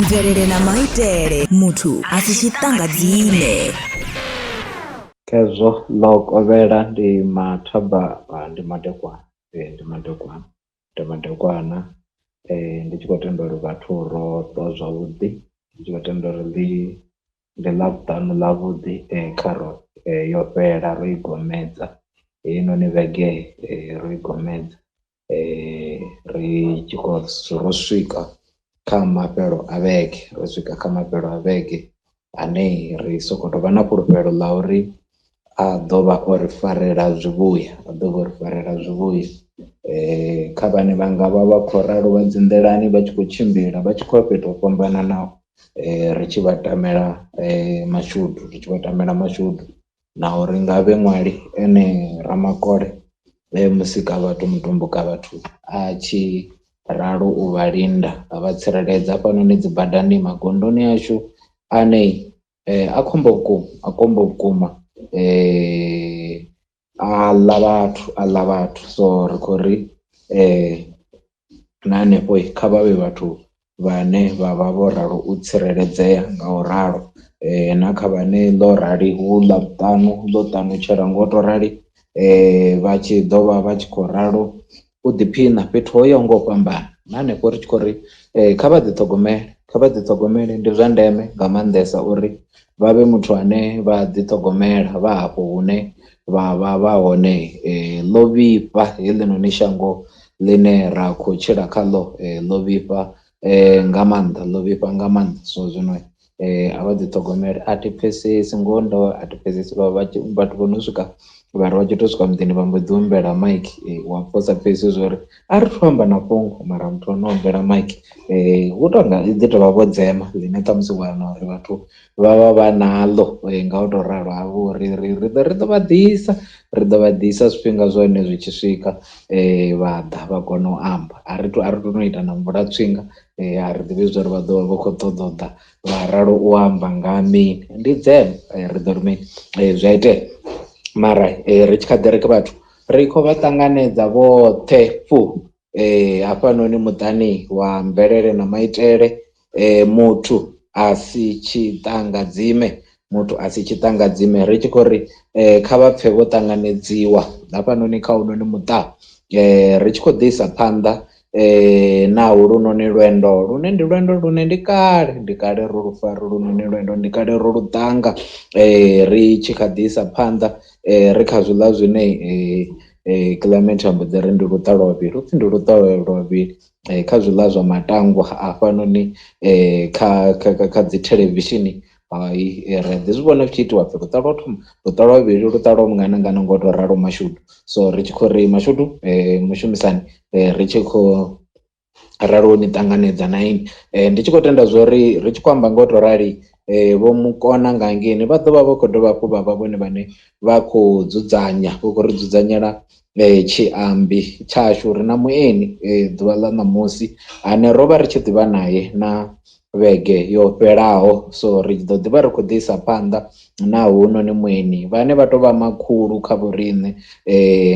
Mvelele na maitele muthu a si tshiṱangadzime. Khezwo ḽo kovhela ndi mathabama ndi madekwana ndi madekwana ndi madekwana ndi tshi khou tenda uri vhathu ro ṱwa zwavhuḓi ndi tshi khou tenda uri ḽi ndi ḽavhutanu ḽa vhuḓi kha roṱhe yo fhela ro i gomedza heinoni vhege ro i gomedza ri tshi khou ro swika kha mafhelo a vhege ro swika kha mafhelo a vhege ane ri soko tovha na fhulufhelo ḽa uri a ḓovha o ri farela zwivhuya a ḓovha ori farela zwivhuya. Kha vhane vha ngavha vha khou ralo vha dzi nḓilani vha tshi kho tshimbila vha tshi khou ya fhethu ho fhambananaho ri tshi vha tamela mashudu ri tshi vha tamela mashudu na uri nga vhe ṅwali ene ramakole musika vhathu mutumbuka vhathu a tshi ralo u vha linda a vha tsireledza hafhanoni dzi badani magondoni ashu ane a khombo vhukuma a khombo vhukuma a ḽa vhathu a ḽa vhathu so ri khou ri na hanefho kha vhavhe vhathu vhane vha vha vho ralo u tsireledzea nga u ralo na kha vhane ḽo rali hu ḽavhutanu ḽo ṱanutshela ngo to rali vha tshi ḓo vha vha tshi khou ralo u ḓiphina fhethu ho yaho nga u fhambana na hanefho ri tshi khou ri kha vha ḓiṱhogomele kha vha ḓiṱhogomele ndi zwa ndeme nga maanḓesa uri vha vhe muthu ane vha ḓiṱhogomela vha hafho hune vha vha vha hone ḽo vhifha heḽinoni shango ḽine ra khou tshila khaḽo ḽo vhifha nga maanḓa ḽo vhifha nga maanḓa so zwino a vha ḓi ṱhogomele a thi pfhesesi ngoho ndo a thi pfhesesi vha vhathu vho no swika vha ri vha tshi to swika muḓini vha mbo ḓi humbela mike wa pfha usa pfhesesi zwori a ri thu amba na fhungo mara muthu ono humbela mike hu tonga i ḓi tovha vho dzema ḽine ṱhamusi wana uri vhathu vha vha vha naḽo nga u to ralo havho ri ri ri ḓo ri ḓo vha ḓisa ri ḓo vha ḓisa zwifhinga zwa hone zwi tshi swika vha ḓa vha kona u amba a ri tu a ri tu no ita na mvula tswinga a ri ḓivhi zwori vha ḓo vha vha khou ṱoḓa u ḓa vha ralo u amba nga mini ndi dzema ri ḓo ri mini zwi a itea mara ri tshi kha ḓi ri kha vhathu ri khou vha ṱanganedza vhoṱhe fhu hafhanoni muṱani wa mvelele na maitele muthu a si tshiṱangadzime muthu a si tshiṱangadzime ri tshi khou ri kha vha pfhe vho ṱanganedziwa hafhanoni kha hounoni muṱa ri tshi khou ḓisa phanḓa na holunoni lwendo lune ndi lwendo lune ndi kale ndi kale ro lu fara holunoni lwendo ndi kale ro lu tanga ri tshi kha ḓi isa phanḓa ri kha zwiḽa zwine Clement a mbo ḓi ri ndi luṱa lwa vhuvhili upfhi ndi luṱa lwa vhuvhili kha zwiḽa zwa matangwa hafhanoni kha kha kha dzi theḽevishini hai ri a ḓi zwivhona zwi tshi itiwa pfhi luṱa lwa u thoma luṱa lwa vhuvhili luṱa lwa mungana ngana ngo to ralo mashudu so ri tshi khou ri mashudu mushumisani ri tshi khou ralo ni ṱanganedza na ini ndi tshi khou tenda zwori ri tshi khou amba nga u to rali vho mukona nga hangeini vha ḓovha vha khou dovha hafhu vha vha vhone vhane vha khou dzudzanya vho khou ri dzudzanyela tshiambi tshashu ri na mueni ḓuvha ḽa ṋamusi ane ro vha ri tshi ḓivha naye na vhege yo fhelaho so ri ḓo ḓivha ri khou ḓi isa phanḓa na hounoni mueni vhane vha tovha makhulu kha vhoriṋe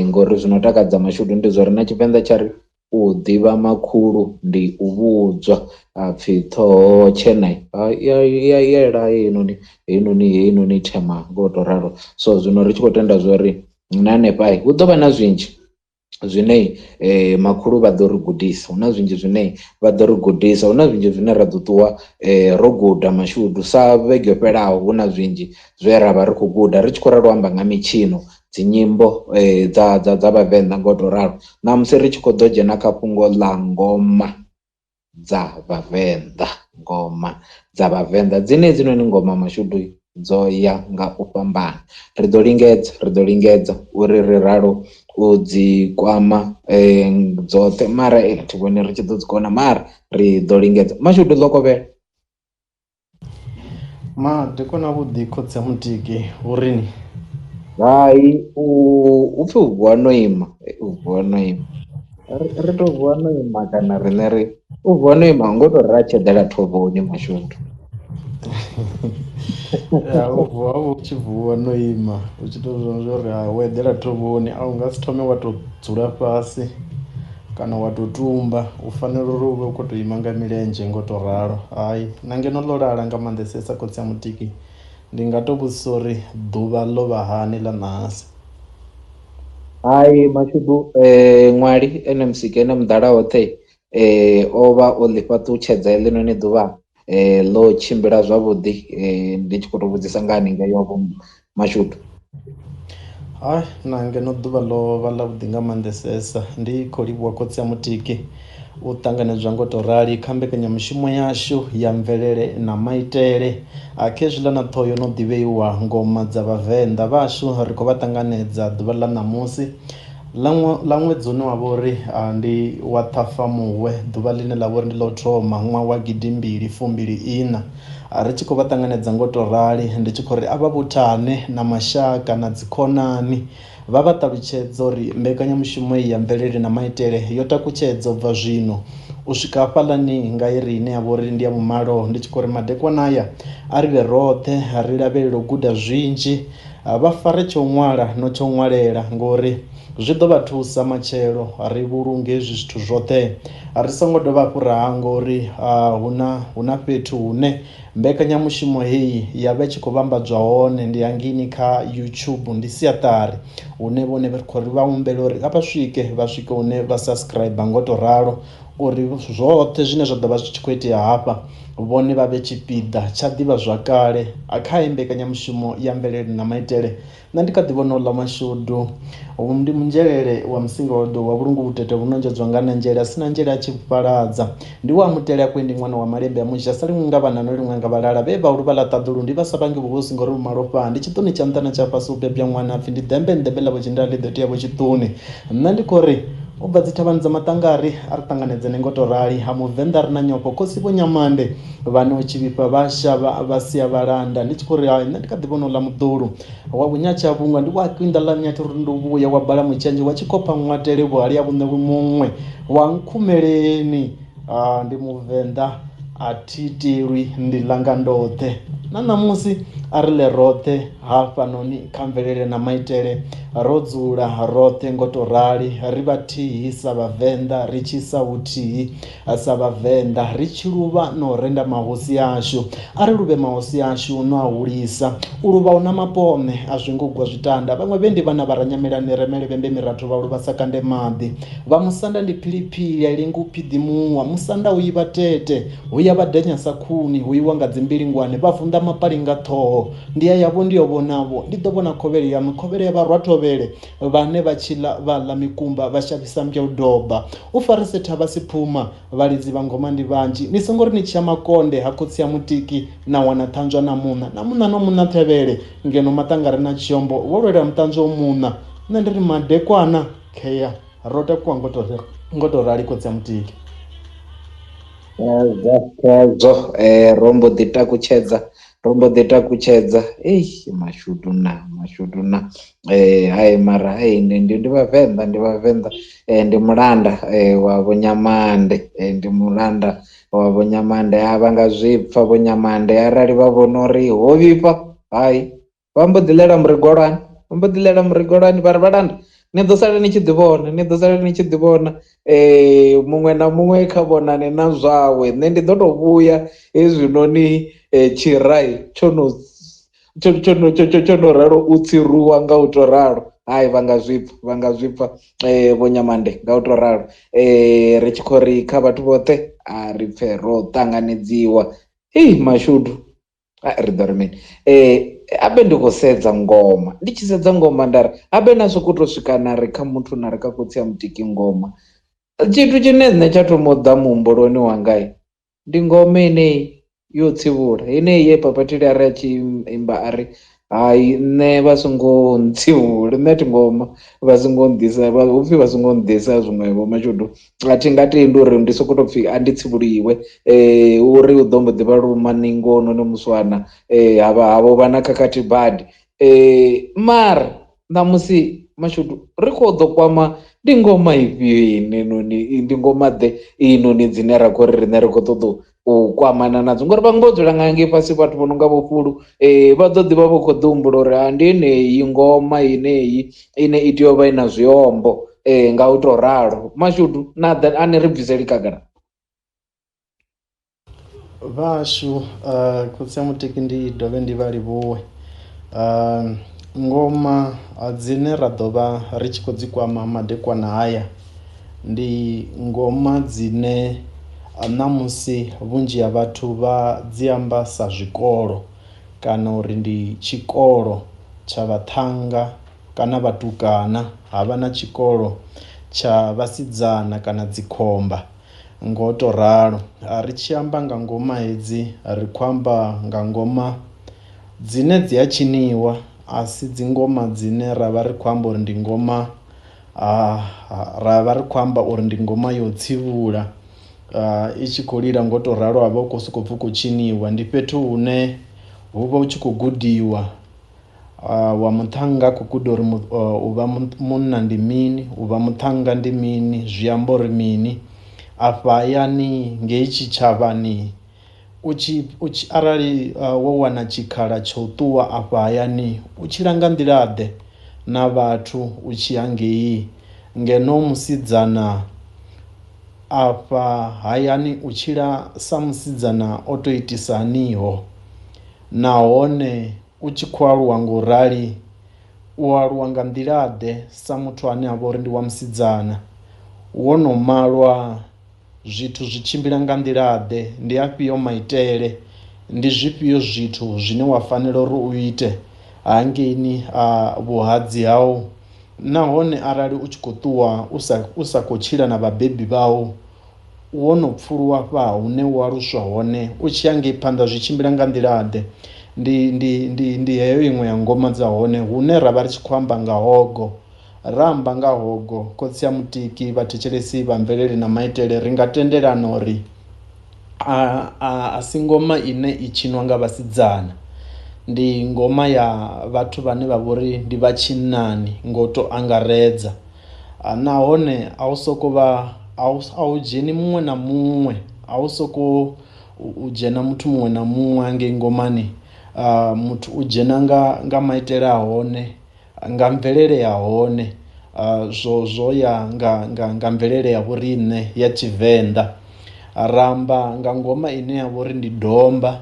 ngori zwino takadza mashudu ndi zwa uri na tshivenḓa tsha ri u ḓivha makhulu ndi u vhudzwa hapfi ṱhoho tshena ya ya ya heinoni heinoni heinoni thema ngo to ralo so zwino ri tshi khou tenda zwori na hanefha hu ḓo vha na zwinzhi zwine makhulu vha ḓo ri gudisa hu na zwinzhi zwine vha ḓo ri gudisa hu na zwinzhi zwine ra ḓo ṱuwa ro guda mashudu sa vhege yo fhelaho hu na zwinzhi zwe ra vha ri khou guda ri tshi khou ralo amba nga mitshino dzinyimbo dza dza dza vhavenḓa ngo to ralo ṋamusi ri tshi khou ḓo dzhena kha fhungo ḽa ngoma dza vhavenḓa ngoma dza vhavenḓa dzine hedzinoni ngoma mashudu dzo ya nga u fhambana ri ḓo lingedza ri ḓo lingedza uri ri ralo u dzi kwama dzoṱhe mara thi vhoni ri tshi ḓo dzi kona mara ri ḓo lingedza mashudu ḽo kovhela. Madekwana avhuḓi khotsi a Mutiki vhorini? Hai u upfhi u vuwa no ima u vuwa no ima ri to vuwa no ima kana riṋe ri u vuwa no ima ngo to ra tshi eḓela thovhoni mashudu. Ya u vuwa u tshi vuwa no ima u tshi to zwa uri ha wo eḓela thovhoni a u nga si thome wa to dzula fhasi kana wa tou tumba u fanela uri u vhe u khou tou ima nga milenzhe ngo tou ralo. Hai na ngeno ḽo lala nga maanḓesesa khotsi a mutiki ndi nga to vhudzisa uri ḓuvha ḽo vha hani ḽa ṋahasi. Hai mashudu ṅwali ene musiki ene muḓala hoṱhe o vha o ḽi fhaṱutshedza heḽinoni ḓuvha ḽo tshimbila zwavhuḓi ndi tshi khou tou vhudzisa nga haningei wavho mashudu. Hai na ngeno ḓuvha ḽo vha ḽa vhuḓi nga maanḓesesa ndi khou livhuwa khotsi a mutiki u ṱanganedzwa ngo to rali kha mbekanyamushumo yashu ya mvelele na maitele a khezwiḽa na ṱhoho yo no ḓivheiwa ngoma dza vhavenḓa vhashu ri khou vha ṱanganedza ḓuvha ḽa ṋamusi ḽa ṅwedzi une wa vha uri ndi wa Ṱhafamuhwe ḓuvha ḽine ḽa vha uri ndi ḽa u thoma ṅwaha wa gidimbili fumbili ina ri tshi khou vha ṱanganedza ngo to rali ndi tshi khou ri a vha vhuthane na mashaka na dzikhonani vha vha ṱalutshedza uri mbekanyamushumo iyi ya mvelele na maitele yo takutshedza ubva zwino u swika hafhaḽani nga iri ine ya vha uri ndi ya vhumalo ndi tshi khou ri madekwana aya a ri vhe roṱhe ri lavhelele u guda zwinzhi vha fare tsho ṅwala no tsho ṅwalela ngori zwi ḓo vha thusa matshelo ri vhulunge hezwi zwithu zwoṱhe ri songo dovha hafhu ra hangwa uri hu na fhethu hune mbekanyamushumo heyi ya vha tshi khou vhambadzwa hone ndi hangeini kha YouTube ndi siaṱari hune vhone vha khou ri vha humbela uri a vha swike vha swike hune vha subscribe ngo to ralo uri zwoṱhe zwine zwa ḓo vha zwi tshi khou itea hafha vhone vha vhe tshipiḓa tsha ḓivha zwakale kha heyi mbekanyamushumo ya mvelele na maitele. Nṋe ndi kha ḓi vhona uḽa mashudu ndi munzhelele wa musinga wa ḓo wa vhulungu vhutete vhu no nzhedzwa nga na nzhele a sina nzhele a tshi fhaladza ndi wa mutele a kwendi ṅwana wa malembe a musha sa liṅwe nga vhana no liṅwe nga vhalala vhe vha luvha ḽa ṱaḓulu ndi vha sa vhangi vhuvhusi ngori vhu malofha ndi tshiṱuni tsha nṱha na tsha fhasi u bebya ṅwana apfi ndi ḓembe nḓembe ḽa vho tshindala ḽi ḓo tea vho tshiṱuni nṋe ndi khou ri u bva dzithavhani dza maṱangari a ri ṱanganedzane ngo to rali ha muvenḓa ri na nyofho khosi vho nyamande vhane u tshi vhifha vha shavha vha sia vhalanda ndi tshi khou ri hai nṋe ndi kha ḓi vhona uḽa muḓulu wa vhunyatsha vhunga ndi wa kwinda ḽa nyathi uri ndi vhuya wa bala mutshenzhe wa tshikopha ṅwatele vhuhali ha vhuṋe muṅwe wa nkhumeleni ndi muvenḓa a thi itelwi ndi langa ndoṱhe na ṋamusi a ri ḽe roṱhe hafhanoni kha mvelele na maitele ro dzula roṱhe ngo to rali ri vhathihi sa vhavenḓa ri tshi sa vhuthihi sa vhavenḓa ri tshi luvha na u renda mahosi ashu a ri luvhe mahosi ashu no a hulisa u luvha hu na mapone a zwi ngo gwa zwitanda vhaṅwe vhe ndi vhana vha ranyamelani remele vhembe mirathu vha luvha sa kande maḓi vha musanda ndi philiphili a ilengi u phiḓimuwa musanda u ivha tete hu ya vhadenya sa khuni hu iwa nga dzimbilingwane vha vunḓa mapali nga ṱhoho ndi ya yavho ndi yo vhonavho ndi ḓo vhona khovhele yaṋu khovhele ya vharwathovhele vhane vha tshila vha ḽa mikumba vha shavhisa mmbya u doba u farise thavha siphuma vhalidzi vha ngoma ndi vhanzhi ni songo ri ni tshi ya makonde ha khotsi ya mutiki na wana ṱhanzwa na muṋa na muṋa no muṋa thevhele ngeno maṱangari na tshiombo vho lwela muṱanzwa u muṋa nṋe ndi ri madekwana khea ro takuwa ngo to rali khotsi ya mutiki. Khezwo ro mbo ḓi takutshedza ro mbo ḓi takutshedza ei mashudu na mashudu na hai mara hai ndi vhavenḓa ndi vhavenḓa ndi mulanda wa vhonyamande ndi mulanda wa vhonyamande a vha nga zwipfa vhonyamande arali vha vhona uri ho vhifha hai vha mbo ḓi ḽela murigolani vha mbo ḓi ḽela murigolani vha ri vhalanda ni ḓo sala ni tshi ḓi vhona ni ḓo sala ni tshi ḓi vhona muṅwe na muṅwe kha vhonane na zwawe nṋe ndi ḓo to vhuya hezwinoni tshirai tsho no tsho no ralo u tsiruwa nga u to ralo hai vha nga zwipfa vha nga zwipfa vho Nyamande nga u to ralo ri tshi khou ri kha vhathu vhoṱhe a ri pfe ro ṱanganedziwa ei mashudu ri ḓo ri mini abe ndi khou sedza ngoma ndi tshi sedza ngoma nda ri abe na sokou tou swika na ri kha muthu na ri kha khotsi a mutiki ngoma tshithu tshine nṋe tsha thoma u ḓa muhumbuloni wanga ndi ngoma yeneyi yo tsivhula yeneyi ye Papa Thili a ri a tshi imba a ri hai nṋe vha songo ntsivhula nṋe thi ngoma vha songo nḓisa hupfi vha songo nḓisa zwiṅwevho mashudu a thi nga tendi uri ndi sokou tou pfhi a ndi tsivhuliwe uri u ḓo mbo ḓi vha luma ningo noni muswana havha havho vha na khakhathi badi mara ṋamusi mashudu ri khou ḓo kwama ndi ngoma ifhio ine noni ndi ngoma ḓe inoni dzine ra khou ri riṋe ri khou ṱoḓa u kwamana nadzo ngori vhaṅwe vho dzula nga ngei fhasi vhathu vho no nga vho fhulu vha ḓo ḓivha vho khou ḓi humbula uri ha ndi yeneyi ngoma yeneyi ine i tea u vha i na zwiombo Nga u to ralo mashudu na ḓa a ni ri bviseli khagala. Vhashu khotsi a mutiki ndi dovhe ndi vha livhuwe ngoma dzine ra ḓo vha ri tshi khou dzi kwama madekwana haya ndi ngoma dzine ṋamusi vhunzhi ha vhathu vha dzi amba sa zwikolo kana uri ndi tshikolo tsha vhaṱhannga kana vhatukana havha na tshikolo tsha vhasidzana kana dzikhomba ngo to ralo. Ri tshi amba nga ngoma hedzi ri khou amba nga ngoma dzine dzi a tshiniwa a si dzingoma dzine ra vha ri khou amba uri ndi ngoma ra vha ri khou amba uri ndi ngoma yo tsivhula i tshi khou lila ngo to ralo ha vha hu khou sokou pfhi hu khou tshiniwa. Ndi fhethu hune hu vha hu tshi khou gudiwa wa muṱhannga a khou guda uri u vha munna ndi mini, u vha muṱhannga ndi mini, zwi amba uri mini afha hayani ngei tshitshavhani u tshi u tshi arali wo wana tshikhala tsha u ṱuwa afha hayani u tshila nga nḓila ḓe na vhathu u tshi ya ngei, ngeno musidzana afha hayani u tshila sa musidzana o to itisa haniho nahone u tshi khou aluwa nga u rali u aluwa nga nḓila ḓe sa muthu ane a vha uri ndi wa musidzana, wo no malwa zwithu zwi tshimbila nga nḓila ḓe, ndi afhio maitele, ndi zwifhio zwithu zwine wa fanela uri u ite hangeini vhuhadzi hau nahone arali u tshi khou ṱuwa u sa u sa khou tshila na vhabebi vhau wo no pfuluwa hafha hune wo aluswa hone u tshi ya ngei phanḓa zwi tshimbila nga nḓila ḓe. Ndi ndi ndi ndi heyo iṅwe ya ngoma dza hone hune ra vha ri tshi khou amba nga hogo ra amba nga hogo khotsi a mutiki vhathetshelesi vha mvelele na maitele ri nga tendelana uri a a si ngoma ine i tshinwa nga vhasidzana ndi ngoma ya vhathu vhane vha vhori ndi vha tshinnani ngo to angaredza nahone a u soko vha a u dzheni muṅwe na muṅwe a u soko u dzhena muthu muṅwe na muṅwe hangei ngomani muthu u dzhena nga nga maitele a hone nga mvelele ya hone zwo zwo ya nga nga nga mvelele ya vhoriṋe ya tshivenḓa. Ra amba nga ngoma ine ya vha uri ndi domba,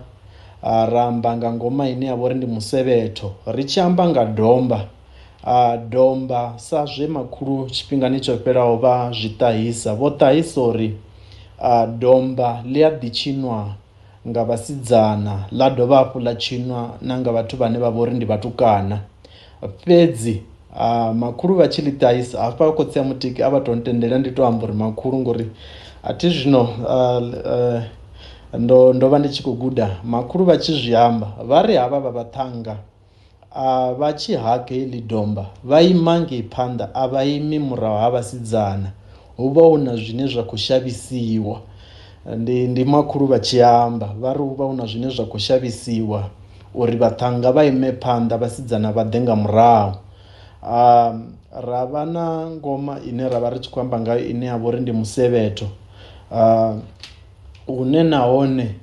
ra amba nga ngoma ine ya vha uri ndi musevhetho ri tshi amba nga domba domba sa zwe makhulu tshifhingani tsho fhelaho vha zwi ṱahisa vho ṱahisa uri domba ḽi a ḓi tshinwa nga vhasidzana ḽa dovha hafhu ḽa tshinwa na nga vhathu vhane vha vha uri ndi vhatukana fhedzi makhulu vha tshi ḽi ṱahisa hafha khotsi a mutiki a vha to ntendela ndi to amba uri makhulu ngori a thi zwino ndo ndo vha ndi tshi khou guda makhulu vha tshi zwi amba vha ri havha vha vhaṱhannga vha tshi haka heḽi domba vha ima ngei phanḓa a vha imi murahu ha vhasidzana hu vha hu na zwine zwa khou shavhisiwa ndi ndi makhulu vha tshi amba vha ri hu vha hu na zwine zwa khou shavhisiwa uri vhaṱhannga vha ime phanḓa vhasidzana vha ḓe nga murahu. Ra vha na ngoma ine ra vha ri tshi khou amba ngayo ine ya vha uri ndi musevhetho hune nahone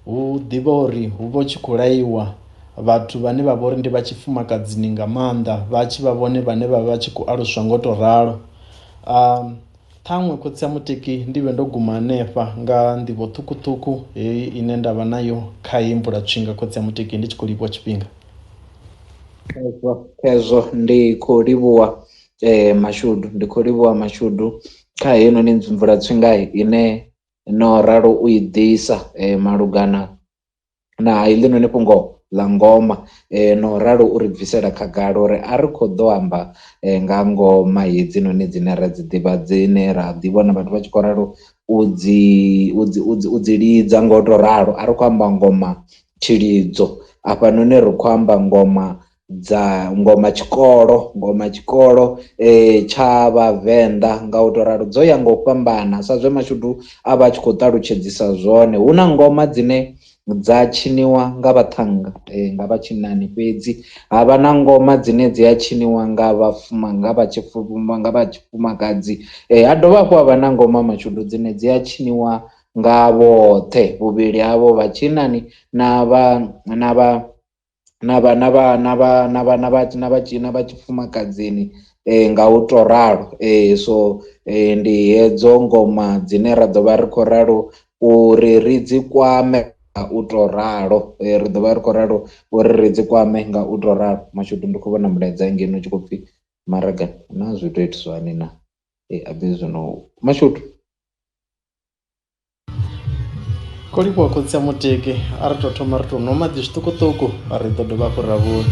hu ḓivha uri hu vha hu tshi khou laiwa vhathu vhane vha vha uri ndi vha tshifumakadzini nga maanḓa vha tshi vha vhone vhane vha vha tshi khou aluswa ngo to ralo. Ṱhaṅwe khotsi a mutiki ndi vhe ndo guma hanefha nga nḓivho ṱhukhuṱhukhu heyi ine nda vha nayo kha heyi mvula tswinga khotsi a mutiki ndi tshi khou livhuwa tshifhinga. Khezwo khezwo ndi khou livhuwa mashudu ndi khou livhuwa mashudu kha heinoni mvula tswinga ine no ralo u i ḓisa malugana na heḽinoni fhungo ḽa ngoma no ralo u ri bvisela khagala uri a ri kho ḓo amba nga ngoma hedzinoni dzine ra dzi ḓivha dzine ra ḓi vhona vhathu vha tshi khou ralo u dzi u dzi u dzi lidza ngo to ralo a ri khou amba ngoma tshilidzo afhanoni ri khou amba ngoma dza ngoma tshikolo ngoma tshikolo tsha vhavenḓa nga u to ralo dzo ya nga u fhambana sa zwe mashudu a vha a tshi khou ṱalutshedzisa zwone hu na ngoma dzine dza tshiniwa nga vhaṱhannga nga vha tshinnani fhedzi havha na ngoma dzine dzi a tshiniwa nga vhafuma nga vha nga vha tshifumakadzi ha dovha hafhu havha na ngoma mashudu dzine dzi a tshiniwa nga vhoṱhe vhuvhili havho vha tshinnani na vha na vha na vha na vha na vha na vha na vha na vha na vha tshifumakadzini. Nga u to ralo so ndi hedzo ngoma dzine ra ḓo vha ri khou ralo uri ri dzi kwame nga u to ralo ri ḓo vha ri khou ralo uri ri dzi kwame nga u to ralo. Mashudu ndi khou vhona mulaedza ngeno u tshi khou pfhi maraga na zwi to itiswa hani na abe zwino mashudu. Khou livhuwa khotsi a mutiki a ri tou thoma ri tou nwa maḓi zwiṱukuṱuku ri ḓo dovha hafhu ra vhuya.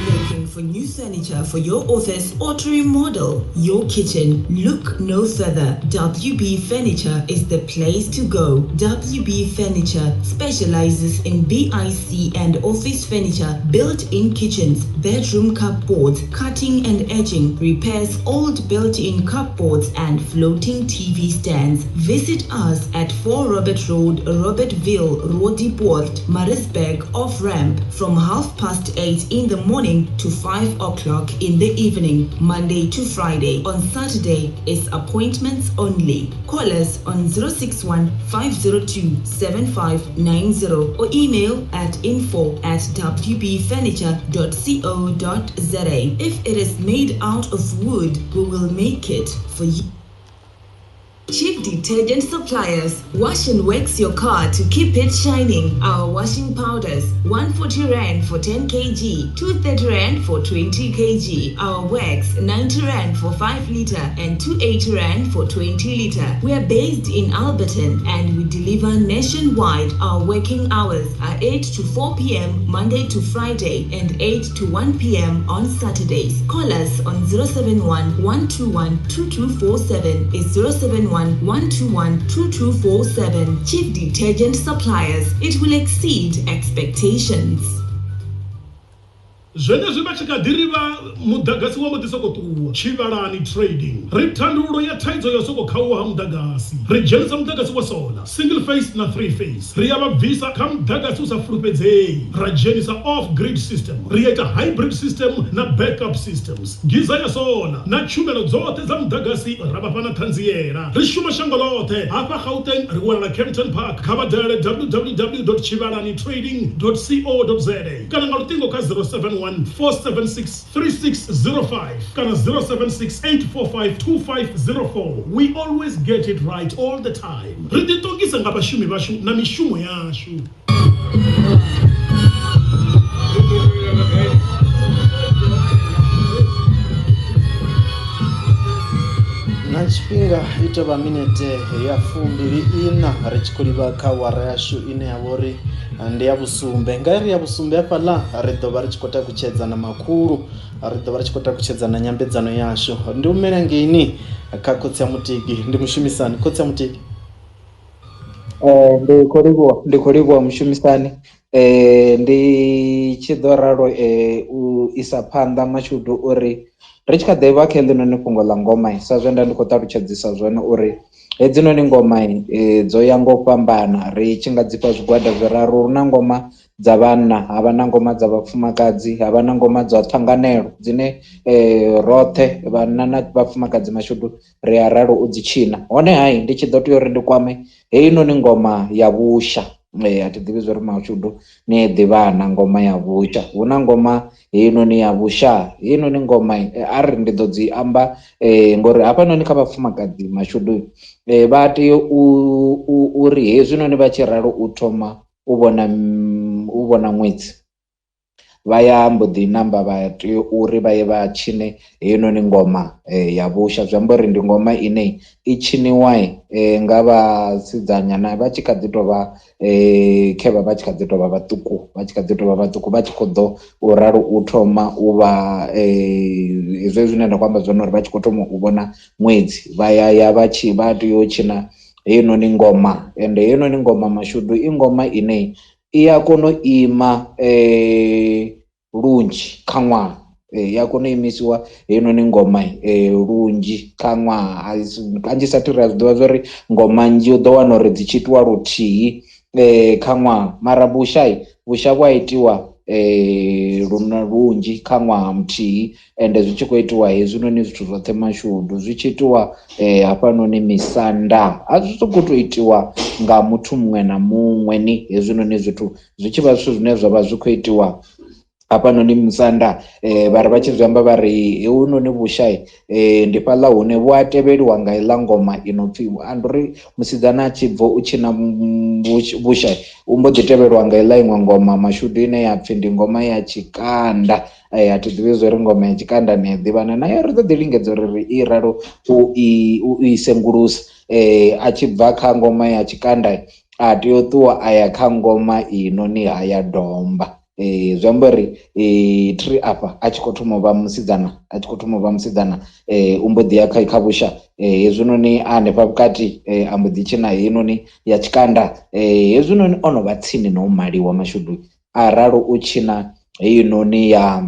Looking for new furniture for your office or to remodel your kitchen? Look no further. WB Furniture is the place to go. WB Furniture specializes in BIC and office furniture, built-in kitchens, bedroom cupboards, cutting and edging, repairs old built-in cupboards and floating TV stands. Visit us at 4 Robert Road, Robertville, Rodiport, Marisburg, off-ramp from 8:30 in the morning to 5 o'clock in the evening, Monday to Friday. On Saturday, it's appointments only. Call us on 061 502 7590 or email at info@wbfurniture.co.za. If it is made out of wood, we will make it for you. Cheap detergent suppliers. Wash and wax your car to keep it shining. Our washing powders, 140 Rand for 10 kg, 230 Rand for 20 kg. Our wax, 90 Rand for 5 liter and 280 Rand for 20 liter. We are based in Alberton and we deliver nationwide. Our working hours are 8 to 4 p.m. Monday to Friday and 8 to 1 p.m. on Saturdays. Call us on 071 121 2247. It's 071 121 2247. Chief Detergent Suppliers. It will exceed expectations. Zwenezwi vha tshi kha ḓi ri vha muḓagasi wa mbo ḓi sokou ṱuwa. Tshivhalani Trading ri thandululo ya thaidzo ya u sokou khauwa ha muḓagasi. Ri dzhenisa muḓagasi wa solar, single phase na three phase. Ri a vha bvisa kha muḓagasi u sa fulufhedzei ra dzhenisa off grid system. Ri a ita hybrid system na backup systems. Giza ya solar na tshumelo dzoṱhe dza muḓagasi ra vha fha na ṱhanziela. Ri shuma shango ḽoṱhe. Hafha Gauteng ri wanala Kempton Park. Kha vha dalele www.tshivhalanitrading.co.za kana nga luṱingo kha 071 476 3605 kana 076 845 2504. We always get it right all the time. Ri ḓiṱongisa nga vhashumi vhashu na mishumo yashu. Na tshifhinga i tou vha minete ya 24 ri tshi khou livha kha awara yashu ine ya vha uri ndi ya vhusumbe. Nga iri ya vhusumbe hafhaḽa ri ḓo vha ri tshi khou takutshedza na makhulu, ri ḓo vha ri tshi khou takutshedza na nyambedzano yashu. Ndi humela ngeini kha khotsi a mutiki, ndi mushumisani. Khotsi a mutiki. Ndi khou livhuwa, ndi khou livhuwa mushumisani. Ndi tshi ḓo ralo u isa phanḓa mashudu uri ri tshi kha ḓi vha kha heḽinoni fhungo ḽa ngoma, sa zwe nda ndi khou ṱalutshedzisa zwone uri hedzinoni ngoma dzo ya nga u fhambana, ri tshi nga dzi fha zwigwada zwiraru. Hu na ngoma dza vhanna, havha na ngoma dza vhafumakadzi, havha na ngoma dza ṱhanganelo dzine roṱhe vhanna na vhafumakadzi mashudu ri a ralo u dzi tshina. Hone hai ndi tshi ḓo tea uri ndi kwame heinoni ngoma ya vhusha. A thi ḓivhi zwori mashudu ni a ḓivha na ngoma ya vhusha. Hu na ngoma heinoni ya vhusha, heinoni ngoma a ri ndi ḓo dzi amba ngori hafhanoni kha vhafumakadzi mashudu vha tea uri hezwinoni vha tshi ralo u thoma u vhona ṅwedzi. Vha ya mbo ḓi namba vha tea uri vha ye vha tshine heinoni ngoma ya vhusha, zwi amba uri ndi ngoma ine i tshiniwa nga vhasidzanyana vha tshi kha ḓi tovha khevha vha tshi kha ḓi tovha vhaṱuku vha tshi kha ḓi tovha vhaṱuku vha tshi khou ḓo u ralo u thoma u vha hezwi zwine nda khou amba zwone uri vha tshi khou thoma u vhona ṅwedzi vha ya ya vha tshi vha tea u tshina heinoni ngoma. Ende heinoni ngoma mashudu i ngoma ine i a kona u ima lunzhi kha ṅwaha, i a kona u imisiwa heinoni ngoma lunzhi kha ṅwaha, kanzhisa thi ri a zwiḓivha zwori ngoma nnzhi u ḓo wana uri dzi tshi itiwa luthihi kha ṅwaha, mara vhusha vhusha vhu a itiwa luna lunzhi kha ṅwaha muthihi, ende zwi tshi khou itiwa hezwinoni zwithu zwoṱhe mashudu zwi tshi itiwa hafhanoni misanda, a zwi sokou tou itiwa nga muthu muṅwe na muṅwe ni hezwinoni zwithu zwi tshi vha zwithu zwine zwavha zwi khou itiwa hafhanoni musanda. Vha ri vha tshi zwi amba vha ri hounoni vhushai ndi fhaḽa hune vhu a tevheliwa nga iḽa ngoma i no pfhi uri musidzana a tshi bva u tshina vhushai u mbo ḓi tevheliwa nga iḽa iṅwe ngoma mashudu ine ya pfhi ndi ngoma ya tshikanda. A thi ḓivhi zwa uri ngoma ya tshikanda ni a ḓivhana nayo, ri ḓo ḓi lingedza uri ri i ralo u i sengulusa. A tshi bva kha ngoma ya tshikanda a tea u ṱuwa a ya kha ngoma inoni ha ya domba. Zwi amba uri thi afha a tshi khou thoma u vha musidzana, a tshi khou thoma u vha musidzana u mbo ḓi ya kha vhusha hezwinoni a hanefha vhukati a mbo ḓi tshina heinoni ya tshikanda, hezwinoni ono vha tsini na u maliwa mashudu a ralo u tshina heinoni ya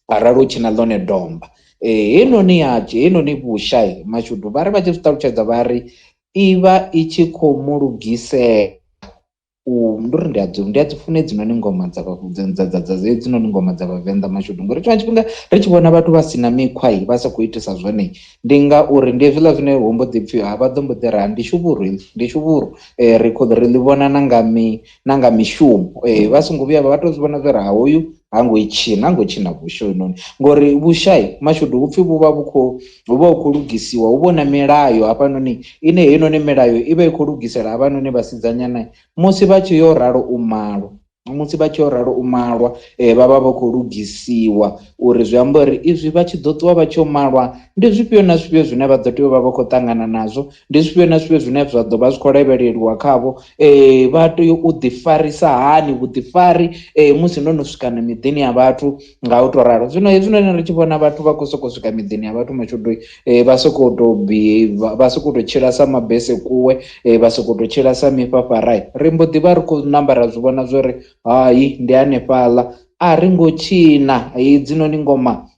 arali u tshina ḽone domba. Heinoni ya heinoni vhusha mashudu vha ri vha tshi zwi ṱalutshedza vha ri i vha i tshi khou mu lugisela u ndi uri ndi a dzi funa hedzinoni ngoma dza dza hedzinoni ngoma dza vhavenḓa mashudu, ngori tshiṅwe tshifhinga ri tshi vhona vhathu vha si na mikhwa vha sa khou itisa zwone ndi ngauri ndi hezwiḽa zwine hu mbo ḓi pfhi ha vha ḓo mbo ḓi ra ndi shuvhuru ndi shuvhuru ri khou ri ḽi vhona na nga mi na nga mishumo vha songo vhuya vha to zwi vhona zwori ha hoyu ha ngo i tshina ha ngo tshina vhusha hoyunoni, ngori vhushai mashudu hupfi vhu vha vhu khou hu vha hu khou lugisiwa hu vhona milayo hafhanoni ine heinoni milayo i vha i khou lugisela havhanoni vhasidzanyana musi vha tshi yo ralo u malwa, musi vha tshi yo ralo u malwa vha vha vha khou lugisiwa uri zwi amba uri izwi vha tshi ḓo ṱuwa vha tshi yo malwa ndi zwifhio na zwifhio zwine vha ḓo tea u vha vha khou ṱangana nazwo, ndi zwifhio na zwifhio zwine zwa ḓo vha zwi khou lavheleliwa khavho, vha tea u ḓi farisa hani vhuḓifari musi no no swika na miḓini ya vhathu nga u to ralo. Zwino hezwinoni ri tshi vhona vhathu vha khou sokou swika miḓini ya vhathu mashudu vha sokou tou vha sokou tou tshila sa mabese kuwe, vha sokou tou tshila sa mifhafhara, ri mbo ḓi vha ri khou namba ra zwi vhona zwori hai ndi hanefhaḽa a ri ngo tshina hedzinoni ngoma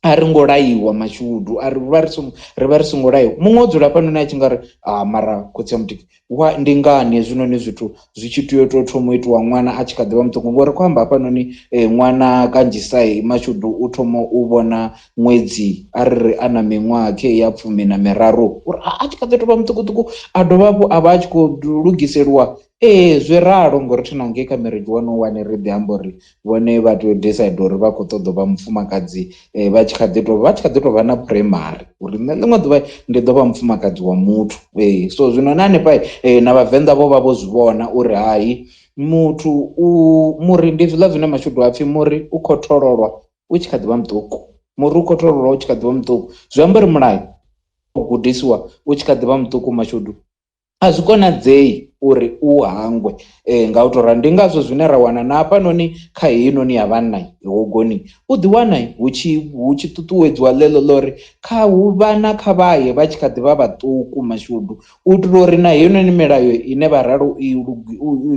a ri ngo laiwa mashudu, a ri vha ri vha ri songo laiwa. Muṅwe o dzula hafhanoni a tshi nga ri a mara khotsi a mutiki wa ndi ngani hezwinoni zwithu zwi tshi tea u tou thoma u itiwa ṅwana a tshi kha ḓi vha muṱuku, ngori khou amba hafhanoni ṅwana kanzhisa mashudu u thoma u vhona ṅwedzi a ri ri a na miṅwaha khe ya 13 uri a tshi kha ḓi tovha muṱukuṱuku a dovha hafhu a vha a tshi khou lugiseliwa. Ee zwi ralo ngori thina ngei kha marriage 101 ri ḓi amba uri vhone vha tea u decide uri vha khou ṱoḓa u vha mufumakadzi vha tshi kha ḓi tou vha tshi kha ḓi tou vha na primary uri nṋe ḽiṅwe ḓuvha ndi ḓo vha mufumakadzi wa muthu. So zwino na hanefha na vhavenḓa vho vha vho zwi vhona uri hai muthu u muri ndi zwiḽa zwine mashudu a pfhi muri u khothololwa u tshi kha ḓi vha muṱuku, muri u khothololwa u tshi kha ḓi vha muṱuku, zwi amba uri mulayo u gudisiwa u tshi kha ḓi vha muṱuku mashudu a zwi konadzei uri u hangwe nga u to ralo. Ndi ngazwo zwine ra wana na hafhanoni kha heinoni ya vhanna hogoni u ḓi wana hu tshi ṱuṱuwedziwa ḽeḽo ḽa uri kha hu vhana kha vhaye vha tshi kha ḓi vha vhaṱuku mashudu u itela uri na heinoni milayo ine vha ralo i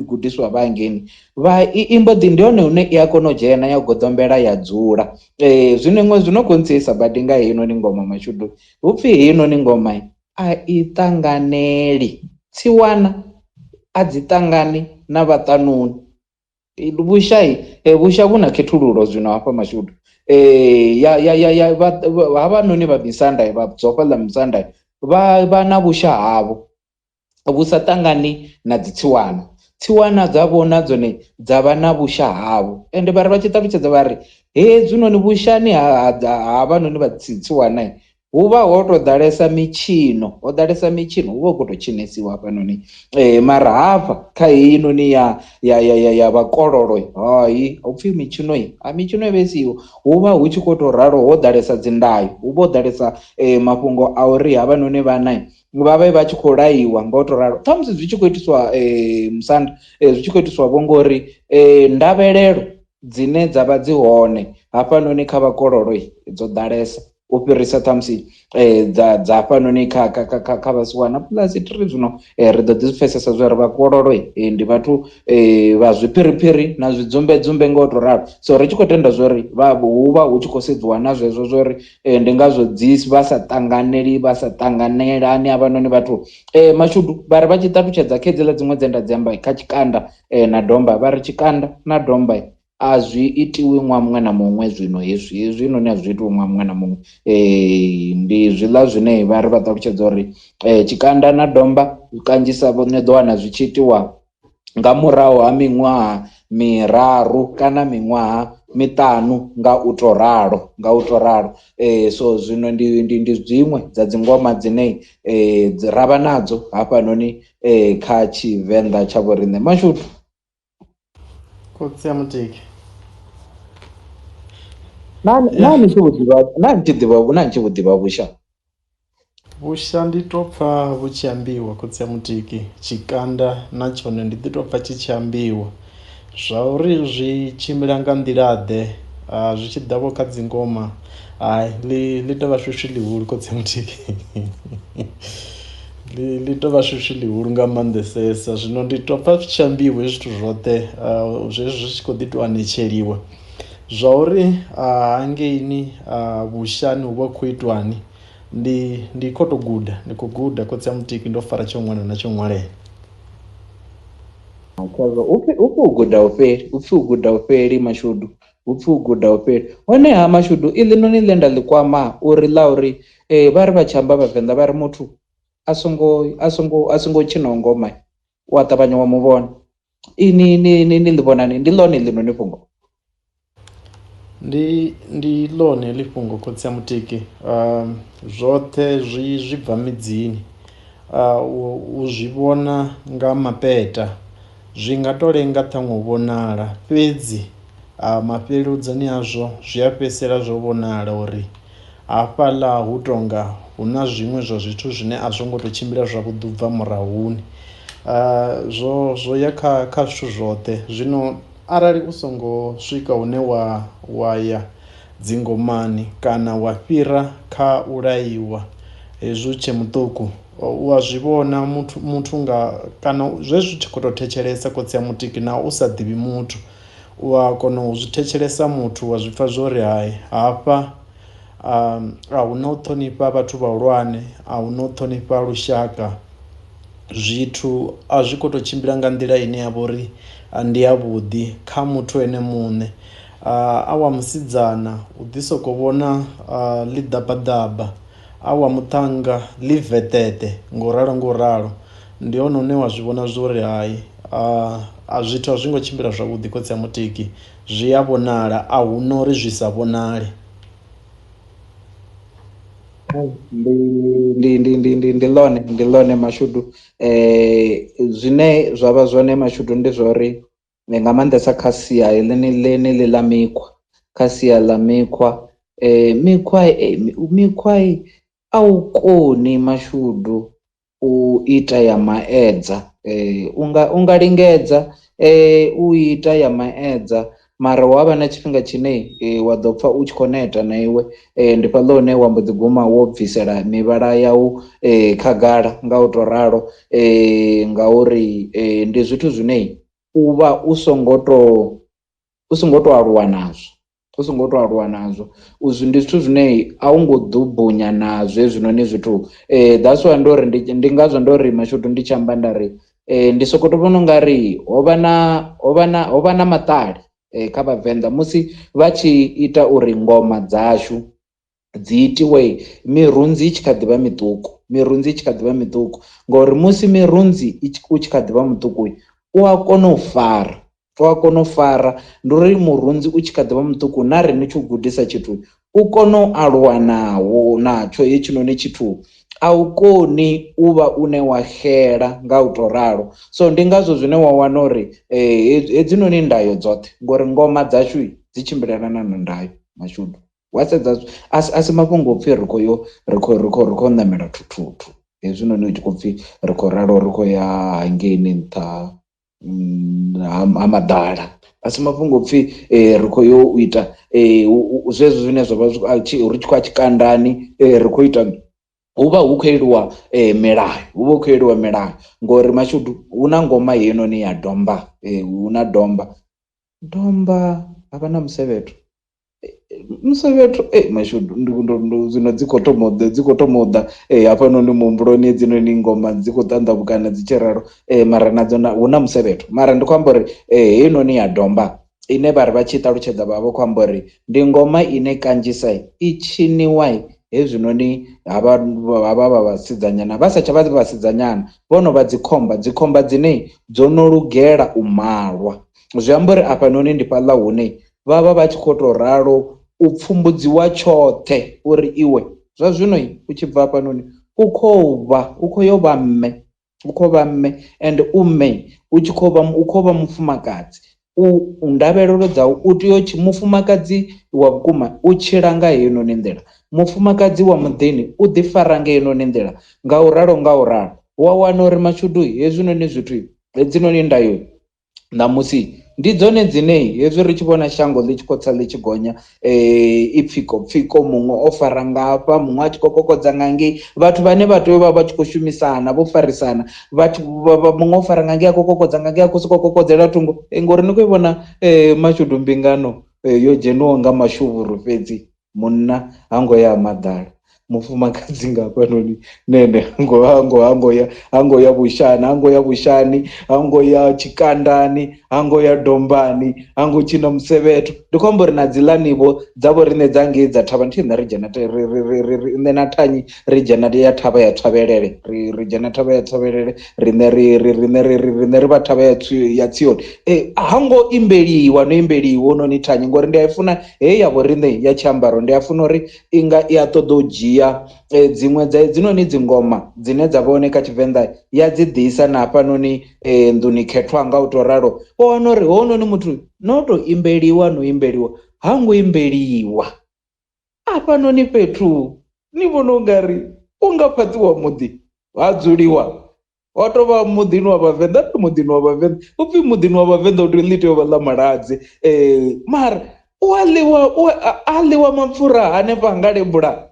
gudiswa vha hangeini vha i mbo ḓi ndi hone hune i a kona u dzhena ya goḓombela ya dzula. Zwino iṅwe zwino khou ntsiisa badi nga heinoni ngoma mashudu hu pfhi heinoni ngoma a i ṱanganeli tsiwana a dzi ṱangani na vhaṱanuni. Vhushai vhusha vhu na khethululo zwino hafha mashudu ya ya ya ya havhanoni vha misanda vha dzofha ḽa misanda vha vha na vhusha havho vhu sa ṱangani na dzi tsiwana, tsiwana dzavho na dzone dza vha na vhusha havho. Ende vha ri vha tshi ṱalutshedza vha ri hezwinoni vhushani ha havhanoni vha tsiwana Hu vha ho to ḓalesa mitshino, ho ḓalesa mitshino, hu vha hu khou tou tshinesiwa hafhanoni. Mara hafha kha heinoni ya ya ya ya ya vhakololo hai hu pfhi mitshino a mitshino i vha i siho, hu vha hu tshi khou tou ralo ho ḓalesa dzi ndayo, hu vha ho ḓalesa mafhungo a uri havhanoni vhana vha vhe vha tshi khou laiwa nga u tou ralo. Ṱhamusi zwi tshi khou itiswa musanda zwi tshi khou itiswa vho ngori ndavhelelo dzine dza vha dzi hone hafhanoni kha vhakololo dzo ḓalesa u fhirisa ṱhamusi dza dza hafhanoni kha kha kha kha kha vhasiwana. Plus thi zwino ri ḓo ḓi zwi pfhesesa zwa uri vhakololo ndi vhathu vha zwiphiriphiri na zwidzumbe-dzumbe nga u tou ralo. So ri tshi khou tenda zwa uri vha hu vha hu tshi khou sedziwa na zwezwo zwa uri ndi ngazwo dzi vha sa ṱanganeli vha sa ṱanganelani havhanoni vhathu. Mashudu vha ri vha tshi ṱalutshedza kha hedziḽa dziṅwe dze nda dzi amba kha tshikanda na domba vha ri tshikanda na domba a zwi itiwi ṅwaha muṅwe na muṅwe zwino hezwi hezwinoni a zwi itiwi ṅwaha muṅwe na muṅwe. Ndi zwiḽa zwine vha ri vha ṱalutshedza uri tshikanda na domba kanzhisa ni ḓo wana zwi tshi itiwa nga murahu ha miṅwaha miraru kana miṅwaha miṱanu nga u to ralo nga u to ralo. So zwino ndi ndi ndi dziṅwe dza dzingoma dzine ra vha nadzo hafhanoni kha Tshivenḓa tsha vhoriṋe. Mashudu. Khotsi a Mutiki. Na na ni tshi vhu ḓivha na ni tshi ḓivha na ni tshi vhu ḓivha vhusha? Vhusha ndi to pfha vhu tshi ambiwa khotsi a Mutiki, tshikanda na tshone ndi ḓi to pfha tshi tshi ambiwa. Zwa uri zwi tshimbila nga nḓila ḓe zwi tshi ḓa vho kha dzingoma hai ḽi ḽi tovha swiswi ḽihulu khotsi a Mutiki. Ḽi ḽi tovha swiswi ḽihulu nga maanḓesesa zwino ndi to pfha zwi tshi ambiwa hezwi zwithu zwoṱhe zwezwi zwi tshi khou ḓi to anetsheliwa. Zwa uri hangeini vhushani hu vha hu khou itwani ndi ndi khou tou guda ndi khou guda khotsi a Mutiki ndo fara tsho ṅwala na tsho ṅwalela. Khezwo upfhi upfhi u guda u fheli upfhi u guda u fheli mashudu upfhi u guda u fheli. Honeha mashudu iḽinoni ḽe nda ḽi kwama uri ḽa uri vha ri vha tshi amba vhavenḓa vha ri muthu a songo a songo a songo tshinaho ngoma u a ṱavhanya wa muvhona. Ini ni ni ni ḽi vhonani ndi ḽone ḽinoni fhungo? Ndi ndi ḽone heḽi fhungo khotsi a Mutiki zwoṱhe zwi zwi bva midzini u zwi vhona nga mapeta zwi nga to lenga ṱhaṅwe u vhonala fhedzi mafheledzoni azwo zwi a fhedzisela zwo vhonala uri hafhaḽa hu tonga hu na zwiṅwe zwa zwithu zwine a zwo ngo to tshimbila zwavhuḓi u bva murahuni. Zwo zwo ya kha kha zwithu zwoṱhe zwino arali u songo swika hune wa wa ya dzingomani kana wa fhira kha u laiwa hezwi u tshe muṱuku u a zwi vhona muthu muthu nga kana zwezwi u tshi khou tou thetshelesa khotsi a Mutiki naho u sa ḓivhi muthu u a kona u zwi thetshelesa muthu wa zwi pfha zwori hai hafha a hu na u ṱhonifha vhathu vhahulwane a hu na u ṱhonifha lushaka. Zwithu a zwi kho to tshimbila nga nḓila ine ya vha uri ndi ya vhuḓi kha muthu ene muṋe. A wa musidzana u ḓi soko vhona ḽi ḓabaḓaba, a wa muṱhannga ḽi veṱeṱe ngo ralo ngo ralo ndi hone hune wa zwi vhona zwori hai a zwithu a zwi ngo tshimbila zwavhuḓi khotsi a Mutiki zwi a vhonala a hu na uri zwi sa vhonale. Ndi ndi ndi ndi ndi ndi ḽone ndi ḽone mashudu zwine zwa vha zwone mashudu ndi zwa uri nga maanḓesa kha sia heḽini ḽeneḽi ḽa mikhwa kha sia ḽa mikhwa mikhwa mikhwa a u koni mashudu u ita ya maedza unga unga lingedza u ita ya maedza mara hu avha na tshifhinga tshine wa ḓo pfha u tshi khou neta na iwe ndi fhaḽa hune wa mbo ḓi guma wo bvisela mivhala yau khagala nga u to ralo ngauri ndi zwithu zwine u vha u songo to u songo to aluwa nazwo u songo to aluwa nazwo. Ndi zwithu zwine a u ngo ḓo bunya nazwo hezwinoni zwithu that's why ndo ri ndi ngazwo ndo ri mashudu ndi tshi amba nda ri ndi soko to vhona ungari hovha na hovha na hovha na maṱali kha vhavenḓa musi vha tshi ita uri ngoma dzashu dzi itiwe mirunzi i tshi kha ḓivha miṱuku mirunzi i tshi kha ḓivha miṱuku ngori musi mirunzi u tshi kha ḓivha muṱuku u a kona u fara u a kona u fara ndi uri murunzi u tshi kha ḓivha muṱuku na ri ni tshi u gudisa tshithu u kone u aluwa nawo natsho hetshinoni tshithu a u koni u vha une wa xela nga u to ralo. So ndi ngazwo zwine wa wana uri hedzinoni ndayo dzoṱhe ngori ngoma dzashu dzi tshimbilelana na ndayo mashudu wa sedza a si mafhungo o pfhi ri khou yo ri khou ri khou ri khou ṋamela thuthuthu hezwinoni hu tshi khou pfhi ri khou ralo ri khou ya hangeini nṱha ha maḓala a si mafhungo o pfhi ri khou yo u ita zwezwo zwine zwa vha zwi ri tshi khou ya tshikandani ri khou ita hu vha hu khou eliwa milayo hu vha hu khou eliwa milayo ngori mashudu hu na ngoma heinoni ya domba hu na domba domba havha na musevhetho musevhetho mashudu zwino dzi khou thoma u ḓa dzi khou thoma u ḓa hafhanoni muhumbuloni hedzinoni ngoma dzi khou ṱanḓavhukana dzi tshi ralo mara nadzo hu na musevhetho mara ndi khou amba uri heinoni ya domba ine vha ri vha tshi ṱalutshedza vha vha khou amba uri ndi ngoma ine kanzhisa i tshiniwa hezwinoni havha havha vha vhasidzanyana vha sa tsha vha vhasidzanyana vho no vha dzikhomba dzikhomba dzine dzo no lugela u malwa. Zwi amba uri afhanoni ndi fhaḽa hune vha vha vha tshi khou tou ralo u pfumbudziwa tshoṱhe uri iwe zwa zwino u tshi bva hafhanoni u khou vha u khou yo vha mme u khou vha mme and u mme u tshi khou vha u khou vha mufumakadzi u ndavhelelo dzau u tea u mufumakadzi wa vhukuma u tshila nga heinoni nḓila mufumakadzi wa muḓini u ḓi fara nga heinoni nḓila nga u ralo nga u ralo wa wana uri mashudu hezwinoni zwithu hedzinoni ndayo ṋamusi ndi dzone dzine hezwi ri tshi vhona shango ḽi tshi khou tsa ḽi tshi gonya i pfiko pfiko muṅwe o fara ngafha muṅwe a tshi khou kokodza nga ngei vhathu vhane vha tea u vha vha tshi khou shumisana vho farisana vhathu muṅwe o fara nga ngei a khou kokodza nga ngei a khou sokou kokodzela thungo ngori ni khou i vhona mashudu mbingano yo dzheniwaho nga mashuvhuru fhedzi munna ha ngo ya maḓala mufumakadzi nga hafhanoni nene hango hango hango ya hango ya vhushani hango ya vhushani hango ya tshikandani hango ya dombani hango tshina musevhetho ndi khou amba uri na dziḽani vho dza vho riṋe dza ngei dza thavha nthihi nṋe ri dzhena ri nṋe na thanyi ri dzhena ya thavha ya tswavhelele ri ri dzhena thavha ya tswavhelele riṋe ri ri riṋe ri riṋe ri vha thavha ya ya tsioni hango imbeliwa no imbeliwa noni thanyi ngori ndi a i funa Heyi ya vhoriṋe ya tshiambaro ndi a funa uri i nga i a ṱoḓa u dzhia dziṅwe dza hedzinoni dzingoma dzine dza vha hone kha Tshivenḓa ya dzi ḓisa na hafhanoni nḓuni khethwa nga u tou ralo. Wa wana uri hounoni muthu no tou imbeliwa no imbeliwa ha ngo imbeliwa hafhanoni fhethu ni vhona u nga ri u nga fhaṱiwa muḓi ha dzuliwa Wa tou vha muḓini wa vhavenḓa ri muḓini wa vhavenḓa u pfhi muḓini wa vhavenḓa u tea ḽi tea u vha ḽa maladze mara u a ḽiwa u a ḽiwa mapfura hanefha nga lebula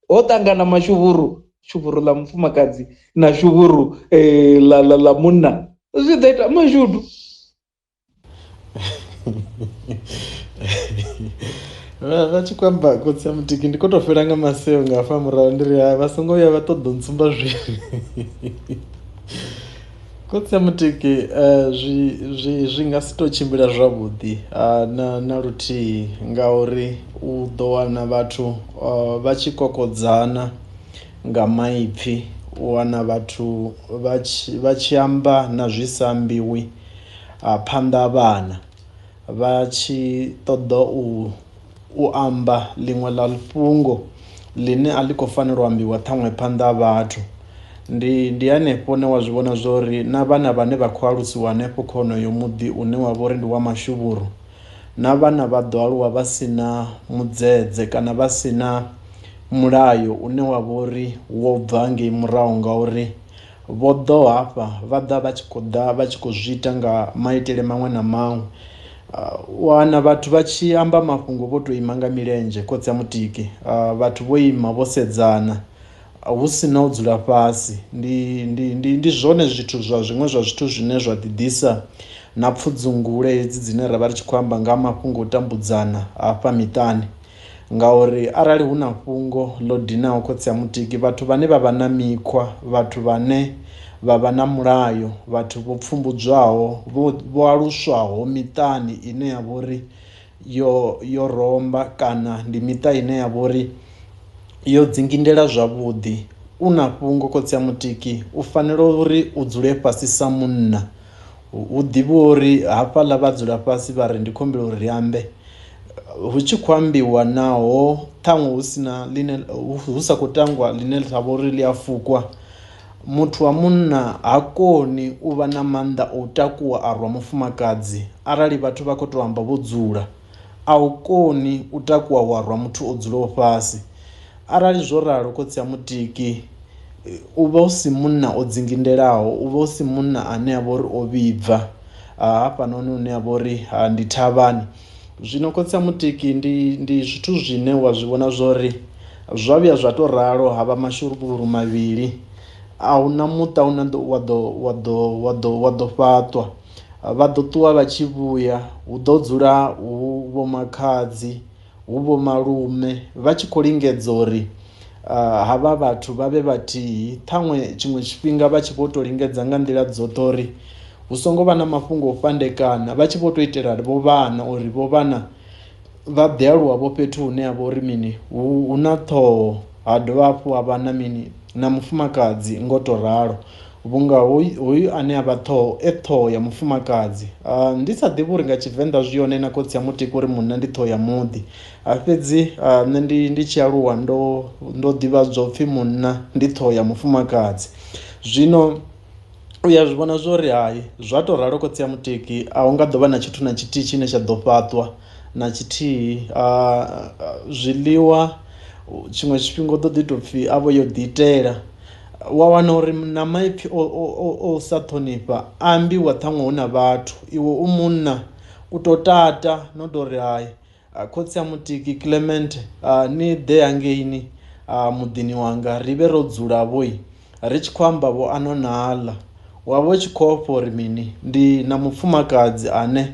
ho ṱangana mashuvhuru shuvhuru ḽa mufumakadzi na shuvhuru ḽa ḽa ḽa munna zwi ḓo ita mashudu. Vha tshi khou amba khotsi a mutiki ndi khou tou fhela nga maseo nga hafha murahu ndi ri hai vha songo vhuya vha ṱoḓa u ntsumba zwivhi. Khotsi a mutiki zwi zwi zwi nga si tou tshimbila zwavhuḓi na na luthihi ngauri u ḓo wana vhathu vha tshi kokodzana nga maipfhi, u wana vhathu vha tshi vha tshi amba na zwi sa ambiwi. Phanḓa ha vhana vha tshi ṱoḓa u u amba ḽiṅwe ḽa fhungo ḽine a ḽi khou fanela u ambiwa ṱhaṅwe phanḓa ha vhathu. Ndi ndi hanefho hune wa zwi vhona zwa uri na vhana vhane vha khou alusiwa hanefho kha honoyo muḓi une wa vha uri ndi wa mashuvhuru na vhana vha ḓo aluwa vha si na mudzedze kana vha si na mulayo une wa vha uri wo bva hangei murahu ngauri Vho ḓo hafha vha ḓa vha tshi khou ḓa vha tshi khou zwi ita nga maitele maṅwe na maṅwe. U wana vhathu vha tshi amba mafhungo vho tou ima nga milenzhe khotsi a mutiki, vhathu vho ima vho sedzana hu si na u dzula fhasi. Ndi ndi ndi ndi zwone zwithu zwa zwiṅwe zwa zwithu zwine zwa ḓi ḓisa na pfudzungule hedzi dzine ra vha ri tshi khou amba nga ha mafhungo a u tambudzana hafha miṱani. Ngauri arali hu na fhungo ḽo dinaho khotsi a mutiki, vhathu vhane vha vha na mikhwa, vhathu vhane vha vha na mulayo, vhathu vho pfumbudzwaho, vho vho aluswaho miṱani ine ya vha uri yo yo romba kana ndi miṱa ine ya vha uri yo dzingindela zwavhuḓi, u na fhungo khotsi a mutiki u fanela uri u dzule fhasi sa munna hu ḓivhiwe uri hafhaḽa vha dzula fhasi vha ri ndi khou humbela uri ri ambe. Hu tshi khou ambiwa naho ṱhaṅwe hu si na ḽine hu sa khou tangwa ḽine ḽa vha uri ḽi a fukwa, muthu wa munna ha koni u vha na maanḓa o takuwa a rwa mufumakadzi arali vhathu vha khou tou amba vho dzula. A u koni u takuwa wa rwa muthu o dzulaho fhasi. Arali zwo ralo khotsi a mutiki u vha u si munna o dzingindelaho, u vha u si munna ane a vha uri o vhibva hafhanoni hune ha vha uri ndi thavhani. Zwino khotsi a mutiki ndi ndi zwithu zwine wa zwi vhona zwori zwa vhuya zwa to ralo ha vha mashuvhuru mavhili a hu na muṱa une wa ḓo wa ḓo wa ḓo wa ḓo fhaṱwa. Vha ḓo ṱuwa vha tshi vhuya hu ḓo dzula hu vho makhadzi hu vho malume vha tshi khou lingedza uri havha vhathu vha vhe vhathihi ṱhaṅwe tshiṅwe tshifhinga vha tshi vho to lingedza nga nḓila dzoṱhe uri hu songo vha na mafhungo o fhandekana vha tshi vho to itela vho vhana uri vho vhana vha ḓi aluwa vho fhethu hune ha vha uri mini hu na ṱhoho ha dovha hafhu ha vha na mini na mufumakadzi ngo to ralo vhunga hoyu ane a vha ṱhoho e ṱhoho ya mufumakadzi. Ndi sa ḓivhi uri nga Tshivenḓa zwi yone na khotsi a mutiki uri munna ndi ṱhoho ya muḓi fhedzi nṋe ndi ndi tshi aluwa ndo ndo ḓivhadzwa upfhi munna ndi ṱhoho ya mufumakadzi. Zwino u ya zwi vhona zwori hai zwa to ralo khotsi a mutiki a hu nga ḓo vha na tshithu na tshithihi tshine tsha ḓo fhaṱwa na tshithihi. Zwiḽiwa tshiṅwe tshifhinga u ḓo ḓi tou pfhi a vho yo ḓi itela wa wana uri na maipfi o o o sa ṱhonifha a ambiwa ṱhaṅwe hu na vhathu iwe u munna u to tata no to ri hai khotsi a mutiki Clement ni ḓe hangeini muḓini wanga ri vhe ro dzula vho ri tshi khou amba vho ano na aḽa wa vha u tshi khou ofha uri mini ndi na mufumakadzi ane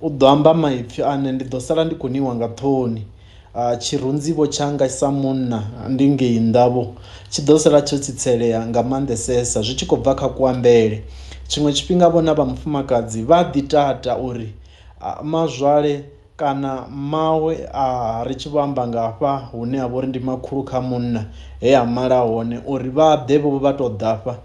u ḓo amba maipfi ane ndi ḓo sala ndi khou niwa nga ṱhoni. Tshirunzi vho tshanga sa munna ndi ngei nnḓa vho tshi ḓo sala tsho tsitselea nga maanḓesesa zwi tshi khou bva kha kuambele. Tshiṅwe tshifhinga vho na vha mufumakadzi vha ḓi tata uri mazwale kana mawe a ri tshi vho amba nga hafha hune ha vha uri ndi makhulu kha munna he a mala hone uri vha ḓe vho vha tou ḓa hafha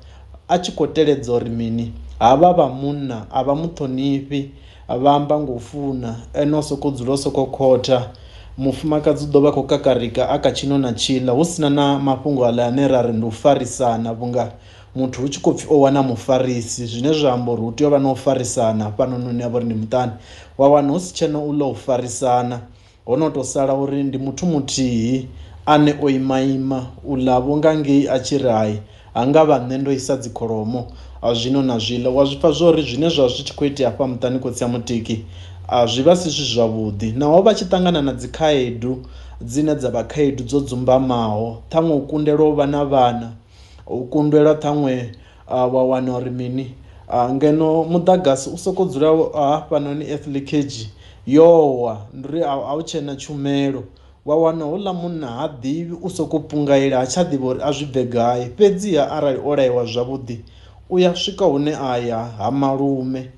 a tshi khou teledza uri mini havha vha munna a vha muṱhonifhi vha amba ngo funa ene o sokou dzula o sokou khotha mufumakadzi u ḓo vha khou kakarika a kha tshino na tshiḽa hu sina na mafhungo aḽa ane ra ri ndi u farisana vhunga muthu hu tshi khou pfhi o wana mufarisi zwine zwa amba uri hu tea u vha na u farisana hafhanoni hune ha vha uri ndi muṱani wa wana hu si tshena u ḽa u farisana ho no tou sala uri ndi muthu muthihi ane o ima ima u ḽa vho nga ngei a tshi ri hai ha nga vha nṋe ndo isa dzikholomo zwino na zwiḽa wa zwi pfha zwo uri zwine zwa zwi tshi khou itea hafha muṱani khotsi a mutiki a zwi vha si zwithu zwavhuḓi naho vha tshi ṱangana na dzi khaedu dzine dza vha khaedu dzo dzumbamaho ṱhaṅwe u kundelwa u vha na vhana u kundelwa ṱhaṅwe wa wana uri mini ngeno muḓagasi u sokou dzula hafhanoni earth leakage yo wa ndi uri a hu tshena tshumelo wa wana houḽa munna ha ḓivhi u sokou pungaila ha tsha ḓivha uri a zwi bve gai fhedziha arali o laiwa zwavhuḓi u ya swika hune a ya ha malume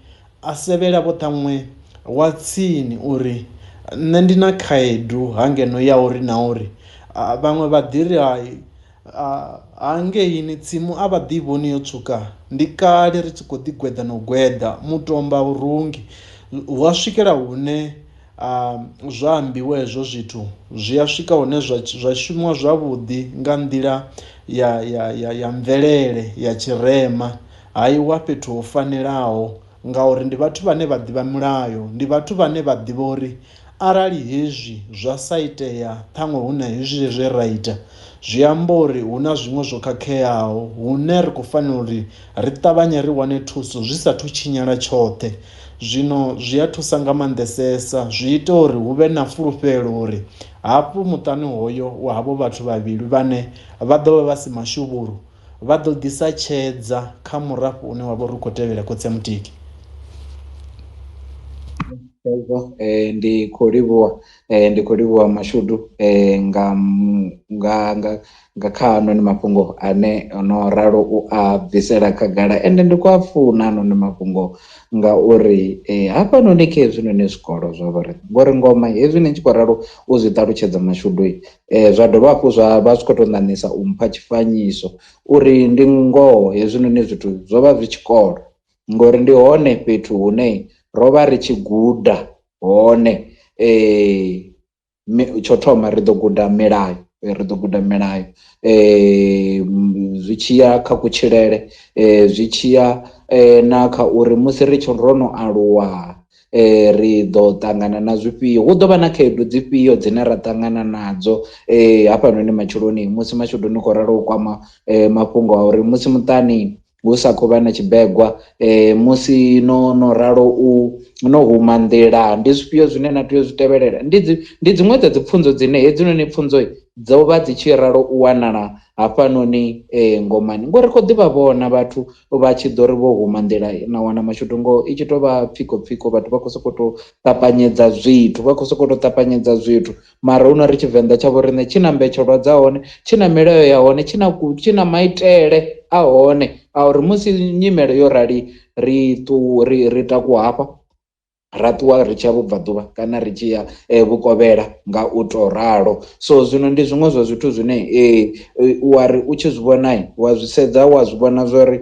a sevhela vho ṱhaṅwe wa tsini uri nṋe ndi na khaedu hangeno ya uri na uri vhaṅwe vha ḓi ri hai hangeini tsimu a vha ḓi vhoni yo tswuka ndi kale ri tshi khou ḓi gweḓa na u gweḓa mutomba u rungi hu a swikela hune zwa ambiwa hezwo zwithu zwi a swika hune zwa zwa shumiwa zwavhuḓi nga nḓila ya ya ya ya mvelele ya tshirema ha iwa fhethu ho fanelaho ngauri ndi vhathu vhane vha ḓivha milayo ndi vhathu vhane vha ḓivha uri arali hezwi zwa sa itea ṱhaṅwe hu na hezwi zwe ra ita zwi amba uri hu na zwiṅwe zwo khakheaho hune ri khou fanela uri ri ṱavhanye ri wane thuso zwi sathu tshinyala tshoṱhe. Zwino zwi a thusa nga maanḓesesa zwi ita uri hu vhe na fulufhelo uri hafhu muṱani hoyo wa havho vhathu vhavhili vhane vha ḓo vha vha si mashuvhuru vha ḓo ḓisa tshedza kha murafho une wa vha uri u khou tevhela khotsi a mutiki. Hezwo ndi khou livhuwa ndi khou livhuwa mashudu nga nga nga nga kha hanoni mafhungo ane ono ralo u a bvisela khagala ende ndi khou a funa hanoni mafhungo ngauri hafhanoni kha hezwinoni zwikolo zwa vho riṋe ngori ngoma hezwi ni tshi khou ralo u zwi ṱalutshedza mashudu zwa dovha hafhu zwa vha zwi khou tou ṋaṋisa u mpha tshifanyiso uri ndi ngoho hezwinoni zwithu zwo vha zwi tshikolo ngori ndi hone fhethu hune ro vha ri tshi guda hone. Tsho thoma ri ḓo guda milayo, ri ḓo guda milayo zwi tshiya kha kutshilele, zwi tshiya na kha uri musi ri tshi ro no aluwa ri ḓo ṱangana na zwifhio, hu ḓo vha na khaedu dzifhio dzine ra ṱangana nadzo hafhanoni matsheloni musi mashudu ni khou ralo u kwama mafhungo a uri musi muṱani hu sa khou vha na tshibegwa, musi no no ralo u no huma nḓila, ndi zwifhio zwine na tea u zwi tevhelela. Ndi dzi ndi dziṅwe dza dzi pfunzo dzine hedzinoni pfunzo dzo vha dzi tshi ralo u wanala hafhanoni ngomani, ngori ri khou ḓi vha vhona vhathu vha tshi ḓo ri vho huma nḓila na wana mashudu ngoho i tshi tou vha pfiko pfiko, vhathu vha khou sokou tou ṱapanyedza zwithu, vha khou sokou tou ṱapanyedza zwithu. Mara hu no ri Tshivenḓa tsha vho riṋe tshi na mbetshelwa dza hone, tshi na milayo ya hone, tshi na tshi na maitele a hone a uri musi nyimele yo rali ri ṱu ri ri takuwa hafha ra ṱuwa ri tshiya vhubvaḓuvha kana ri tshi ya vhukovhela nga u to ralo. So zwino ndi zwiṅwe zwa zwithu zwine wa ri u tshi zwi vhona wa zwi sedza wa zwi vhona zwori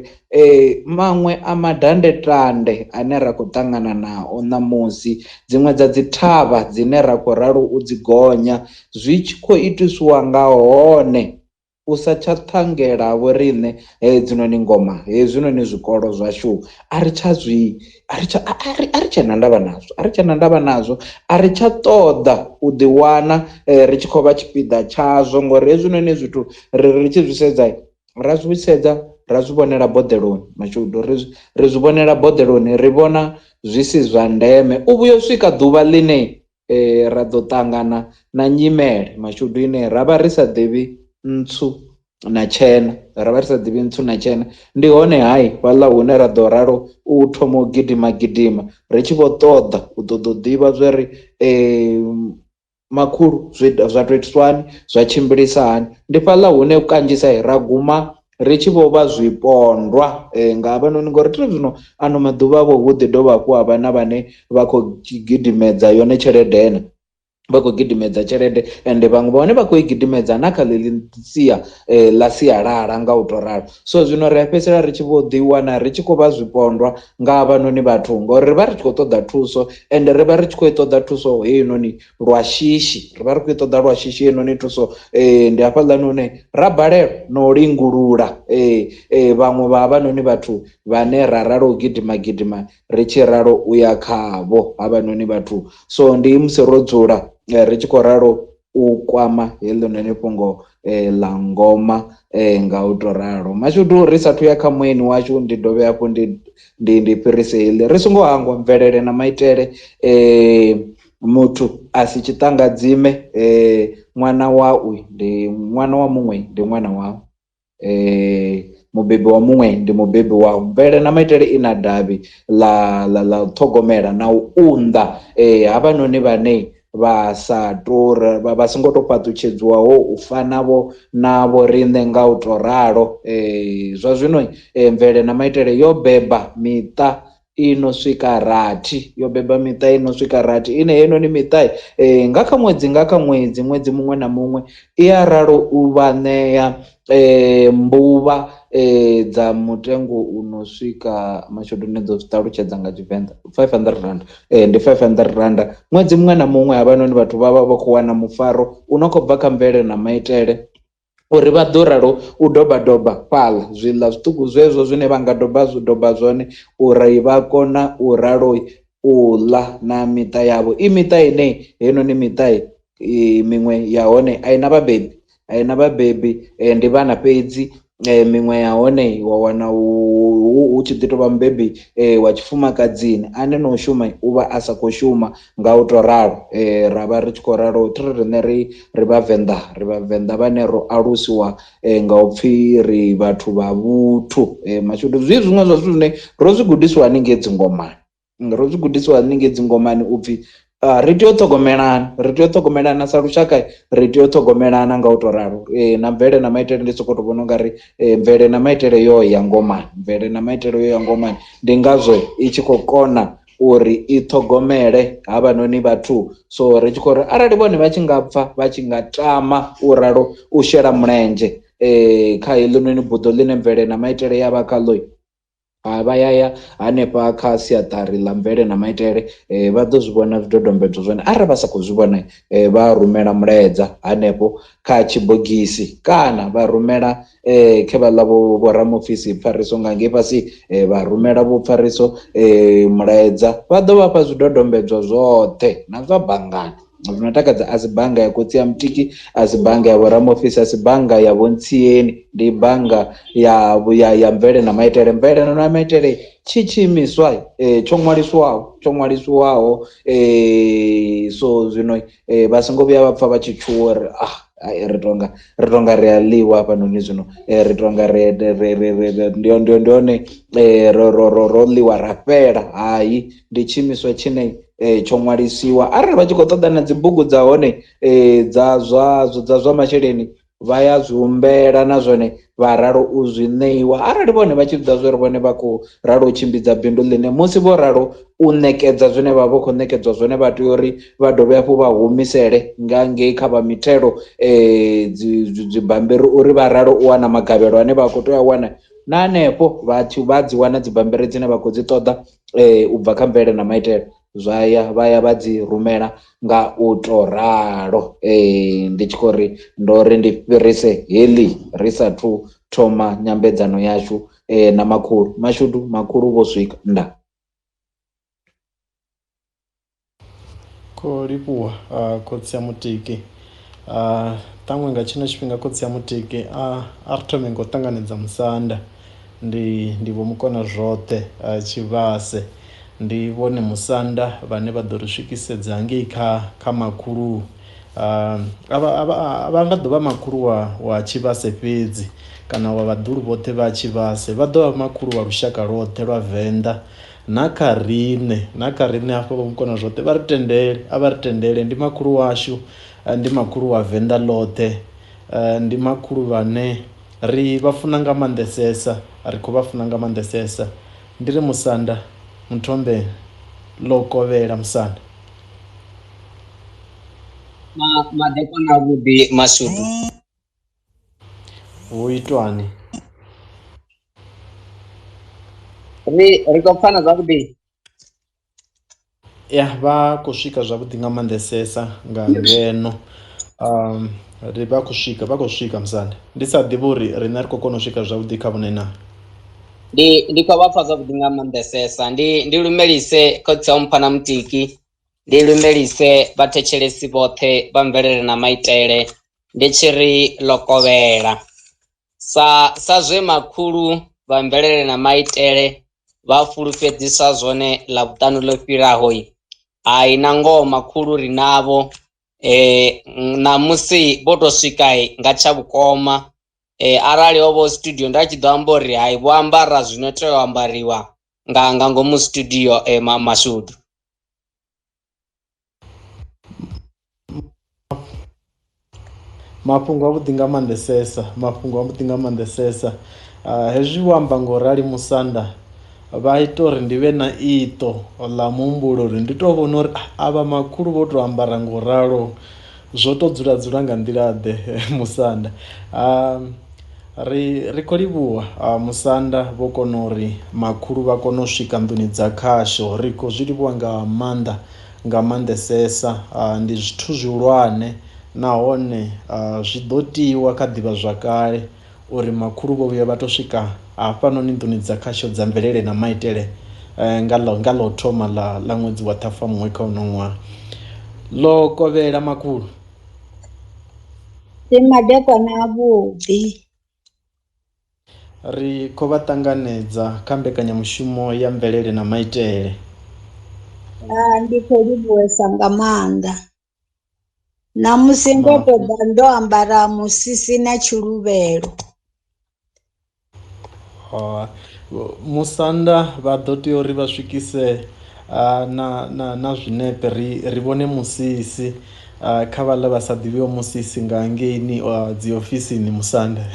maṅwe a madandetande ane ra khou ṱangana nao ṋamusi, dziṅwe dza dzi thavha dzine ra khou ralo u dzi gonya zwi tshi khou itiswa nga hone u sa tsha ṱhangela vho riṋe hedzinoni ngoma, hezwinoni zwikolo zwashu a ri tsha zwi a ri tsha a ri tshena ndavha nazwo, a ri tshena ndavha nazwo, a ri tsha ṱoḓa u ḓi wana ri tshi khou vha tshipiḓa tshazwo, ngori hezwinoni zwithu ri ri tshi zwi sedza ra zwi sedza ra zwi vhonela boḓeloni mashudu, ri zwi vhonela boḓeloni, ri vhona zwi si zwa ndeme u vhuya u swika ḓuvha ḽine ra ḓo ṱangana na nyimele mashudu ine ra vha ri sa ḓivhi ntswu na tshena, ra vha ri sa ḓivhi ntswu na tshena. Ndi hone hai fhaḽa hune ra ḓo ralo u thoma u gidima gidima ri tshi vho ṱoḓa u ṱoḓa u ḓivha zwori makhulu zwi zwa to itiswa hani, zwa tshimbilisa hani. Ndi fhaḽa hune kanzhisa ra guma ri tshi vho vha zwipondwa nga havhanoni, ngori thi zwino ano maḓuvha vho hu ḓi dovha hafhu ha vha na vhane vha khou gidimedza yone tshelede na, vha khou gidimedza tshelede ende vhaṅwe vha hone vha khou i gidimedza na kha ḽeḽi sia ḽa sialala nga u to ralo. So zwino ri a fhedzisela ri tshi vho ḓi wana ri tshi khou vha zwipondwa nga havhanoni vhathu, ngori ri vha ri tshi khou ṱoḓa thuso ende ri vha ri tshi khou i ṱoḓa thuso heinoni lwa shishi, ri vha ri khou i ṱoḓa lwa shishi heinoni thuso. Ndi hafhaḽani hune ra balelwa na u lingulula vhaṅwe vha havhanoni vhathu vhane ra ralo u gidima gidima ri tshi ralo u ya khavho havhanoni vhathu. So ndi musi ro dzula ri tshi khou ralo u kwama heḽinoni fhungo ḽa ngoma nga u to ralo. Mashudu ri sathu ya kha mueni washu ndi dovhe hafhu ndi ndi ndi fhirise heḽi, ri songo hangwa mvelele na maitele. Muthu a si tshiṱangadzime, ṅwana wau ndi ṅwana wa muṅwe ndi ṅwana wau, mubebi wa muṅwe ndi mubebi wau. Mvelele na maitele i na davhi ḽa ḽa ḽa u ṱhogomela na u unḓa havhanoni vhane vha sa to vha songo to fhaṱutshedziwaho u fana vho na vho riṋe nga u to ralo. Zwa zwino mvelele na maitele yo beba miṱa i no swika rathi, yo beba miṱa i no swika rathi ine heinoni miṱa nga kha ṅwedzi nga kha ṅwedzi ṅwedzi muṅwe na muṅwe i a ralo u vha ṋea mbuvha dza mutengo u no swika mashudu ni ḓo zwi ṱalutshedza nga Tshivenḓa 500 rand, ndi 500 rand ṅwedzi muṅwe na muṅwe. Havhanoni vhathu vha vha vha khou wana mufaro u no khou bva kha mvelele na maitele uri vha ḓo ralo u doba doba fhaḽa zwiḽa zwiṱuku zwezwo zwine vha nga doba doba zwone uri vha kona u ralo u ḽa na miṱa yavho. I miṱa ine heinoni miṱa miṅwe ya hone a i na vhabebi, a i na vhabebi, ndi vhana fhedzi. Miṅwe ya hone wa wana hu tshi ḓi tovha mubebi wa tshifumakadzini ane no shuma u vha a sa khou shuma nga u to ralo. Ra vha ri tshi khou ralo thi ri riṋe ri ri vhavenḓa, ri vhavenḓa vhane ro alusiwa nga u pfhi ri vhathu vha vhuthu. Mashudu zwi zwiṅwe zwa zwithu zwine ro zwi gudisiwa haningei dzingomani, ro zwi gudisiwa haningei dzingomani upfhi ri tea u ṱhogomelana, ri tea u ṱhogomelana sa lushaka, ri tea u ṱhogomelana nga u to ralo. Na mvelele na maitele ndi sokou tou vhona ungari mvelele na maitele yo ya ngomani, mvelele na maitele yo ya ngomani, ndi ngazwo i tshi khou kona uri i ṱhogomele havhanoni vhathu. So ri tshi khou ri arali vhone vha tshi nga pfha vha tshi nga tama u ralo u shela mulenzhe kha heḽinoni buḓo ḽine mvelele na maitele ya vha khaḽo, Vha ya ya hanefha kha siaṱari ḽa mvelele na maitele vha ḓo zwi vhona zwidodombedzwa zwone arali vha sa khou zwi vhona vha rumela mulaedza hanefho kha tshibogisi kana vha rumela khe vha ḽa vho ramofisi pfariso nga ngei fhasi vha rumela vho pfariso mulaedza vha ḓo vha fha zwidodombedzwa zwoṱhe na zwa banngani. Zwino takadza a si bannga ya khotsi ya mutiki a si bannga ya vhoramofisi a si bannga ya vhontsieni ndi bannga ya ya ya mvelele na maitele mvelele na maitele tshi tshiimiswa tsho ṅwaliswaho tsho ṅwaliswaho so zwino vha songo vhuya vha pfha vha tshi tshuwa uri ah ri tonga ri tonga ri a ḽiwa hafhanoni zwino ri tonga ri ri ri ri ndi ndi ndi hone ro ro ro ro ḽiwa ra fhela hayi ndi tshiimiswa tshine tsho ṅwalisiwa arali vha tshi khou ṱoḓa na dzibugu dza hone dza zwa dza zwa masheleni vha ya zwi humbela na zwone vha ralo u zwi ṋeiwa arali vhone vha tshi ḓivha zwori vhone vha khou ralo u tshimbidza bindu ḽine musi vho ralo u ṋekedza zwine vha vha khou ṋekedzwa zwone vha tea uri vha dovhe hafhu vha humisele nga ngei kha vha mithelo dzi dzibammbiri uri vha ralo u wana magavhelo ane vha khou tea u wana na hanefho vhathu vha dzi wana dzibammbiri dzine vha khou dzi ṱoḓa u bva kha mvelele na maitele zwa ya vha ya vha dzi rumela nga u to ralo ndi tshi khou ri ndo ri ndi fhirise heḽi ri sathu thoma nyambedzano yashu na makhulu mashudu makhulu vho swika nda. Khou livhuwa khotsi a mutiki ṱhaṅwe nga tshino tshifhinga khotsi a mutiki a a ri thome nga u ṱanganedza musanda ndi ndi vho mukona zwoṱhe tshivhase ndi vhone musanda vhane vha ḓo ri swikisedza ngei kha kha makhulu a vha nga ḓo vha makhulu wa wa tshivhase fhedzi kana wa vhaḓulu vhoṱhe vha tshivhase vha ḓo vha makhulu wa lushaka lwoṱhe lwa venḓa na kha riṋe na kha riṋe hafha vho mukona zwoṱhe vha ri tendele a vha ri tendele ndi makhulu washu ndi makhulu wa venḓa ḽoṱhe ndi makhulu vhane ri vha funa nga maanḓesesa ri khou vha funa nga maanḓesesa ndi ri musanda muthombe ḽo kovhela musanda madekwana avhuḓi mashudu hu itwani ri ri khou pfana zwavhuḓi ya vha khou swika zwavhuḓi nga maanḓesesa nga ngeno ri vha khou swika vha khou swika musanda ndi sa ḓivhi uri riṋe ri khou kona u swika zwavhuḓi kha vhone na ndi ndi khou vha pfa zwavhuḓi nga maanḓesesa ndi ndi lumelise khotsi a mpha na mutiki ndi lumelise vhathetshelesi vhoṱhe vha mvelele na maitele ndi tshi ri ḽo kovhela sa sa zwe makhulu vha mvelele na maitele vha fulufhedzisa zwone ḽa vhuṱanu ḽo fhiraho hai na ngoho makhulu ri navho ṋamusi vho to swika nga tsha vhukoma arali ho vha hu studio nda tshi ḓo amba uri hai vho ambara zwino tea u ambariwa nga nga ngomu studio mashudu. Mafhungo a vhuḓi nga maanḓesesa mafhungo a vhuḓi nga maanḓesesa hezwi vho amba ngo rali musanda vha ita uri ndi vhe na iṱo ḽa muhumbulo uri ndi to vhona uri avha makhulu vho to ambara ngo ralo zwo to dzula dzula nga nḓila ḓe musanda. Ri ri khou livhuwa musanda vho kona uri makhulu vha kone u swika nḓuni dza khasho ri khou zwi livhuwa nga maanḓa nga maanḓesesa ndi zwithu zwihulwane nahone zwi ḓo tiwa kha ḓivhazwakale uri makhulu vho vhuya vha to swika hafhanoni nḓuni dza khasho dza mvelele na maitele nga ḽa nga ḽa u thoma ḽa ḽa ṅwedzi wa Ṱhafamuhwe kha uno ṅwaha ḽo kovhela makhulu. Ndi madekwana avhuḓi. Ri khou vha ṱanganedza kha mbekanyamushumo ya mvelele na maitele. Ndi khou livhuwesa nga maanḓa. Ṋamusi ndo to ḓa ndo ambara musisi na tshiluvhelo. Musanda vha ḓo tea uri vha swikise na na na zwinepe ri ri vhone musisi kha vhaḽa vha sa ḓivhiho musisi nga hangeini dzi ofisini musanda.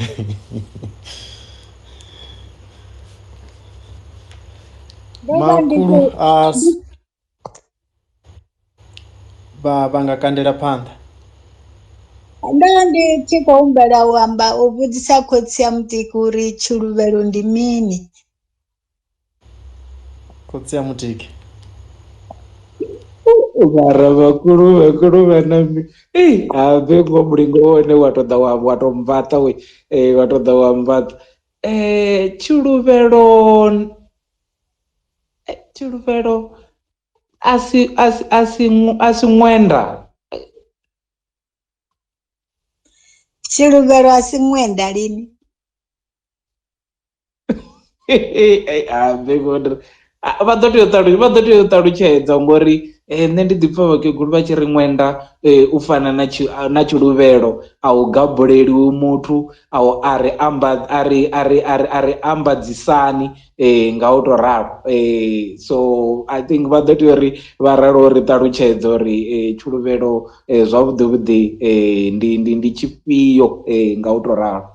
Ndo vha ndi Makhulu khou a vha vha nga kandela phanḓa. Ndo vha ndi tshi khou humbela u amba u vhudzisa khotsi a mutiki uri tshiluvhelo ndi mini. Khotsi a Mutiki. Mara vhakulu vhakulu vha na mi ei habe ngo mulingo wone wa ṱoḓa wa wa to mvaṱa we eh wa ṱoḓa wa mvaṱa tshiluvhelo tshiluvhelo a si a si a si a si ṅwenda. Tshiluvhelo a si ṅwenda lini. Vha ḓo tea u ṱalu vha ḓo tea u ṱalutshedza ngori nṋe ndi ḓi pfha vhakegulu vha tshi ri ṅwenda u fana na tshi na tshiluvhelo a u gabuleliwi muthu a u a ri amba a ri a ri a ri a ri ambadzisani nga u to ralo so I think vha ḓo tea uri vha ralo ri ṱalutshedza uri tshiluvhelo zwavhuḓi vhuḓi ndi ndi ndi tshifhio nga u to ralo.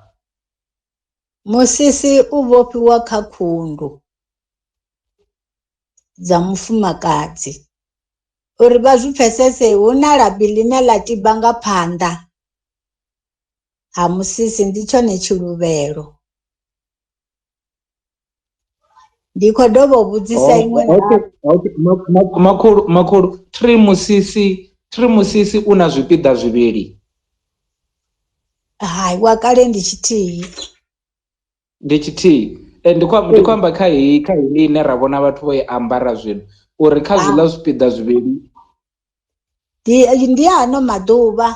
Musisi u vhofhiwa kha khundu dza mufumakadzi uri vha zwi pfesese hu na labi ḽine ḽa tiba nga phanḓa ha musisi ndi tshone tshiluvhelo. Ndi khou dovha u vhudzisa iṅwe Okay, okay. Makhulu makhulu tri musisi tri musisi u na zwipiḓa zwivhili. Hai wa kale ndi tshithihi. Ndi tshithihi. Ndi khou ndi khou amba kha heyi kha heyi ine ra vhona vhathu vho i ambara zwino uri kha zwiḽa zwipiḓa zwivhili. Ndi ndi ano maḓuvha.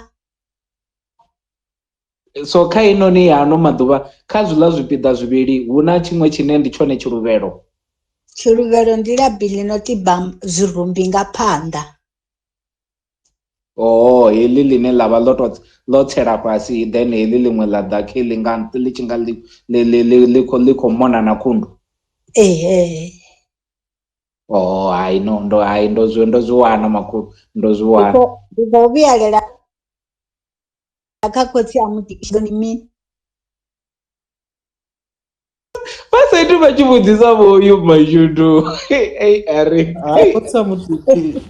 So kha heinoni ya ano maḓuvha kha zwiḽa zwipiḓa zwivhili hu na tshiṅwe tshine ndi tshone tshiluvhelo. Tshiluvhelo ndi labi ḽi no tiba zwirumbi nga phanḓa. Oh, heḽi ḽine ḽa vha ḽo to ḽo tsela fhasi then heḽi ḽiṅwe ḽa ḓa khe ḽi nga ḽi tshi nga ḽi ḽi ḽi ḽi ḽi khou ḽi khou mona na khundu. Ehe. Oh, hai no ndo hai ndo zwi ndo zwi wana makhulu ndo zwi wana. Ndi khou vhuyelela kha khotsi a muḓi ndi mini? Vha sa iti vha tshi vhudzisa vhoyu mashudu ei a ri Khotsi a Mutiki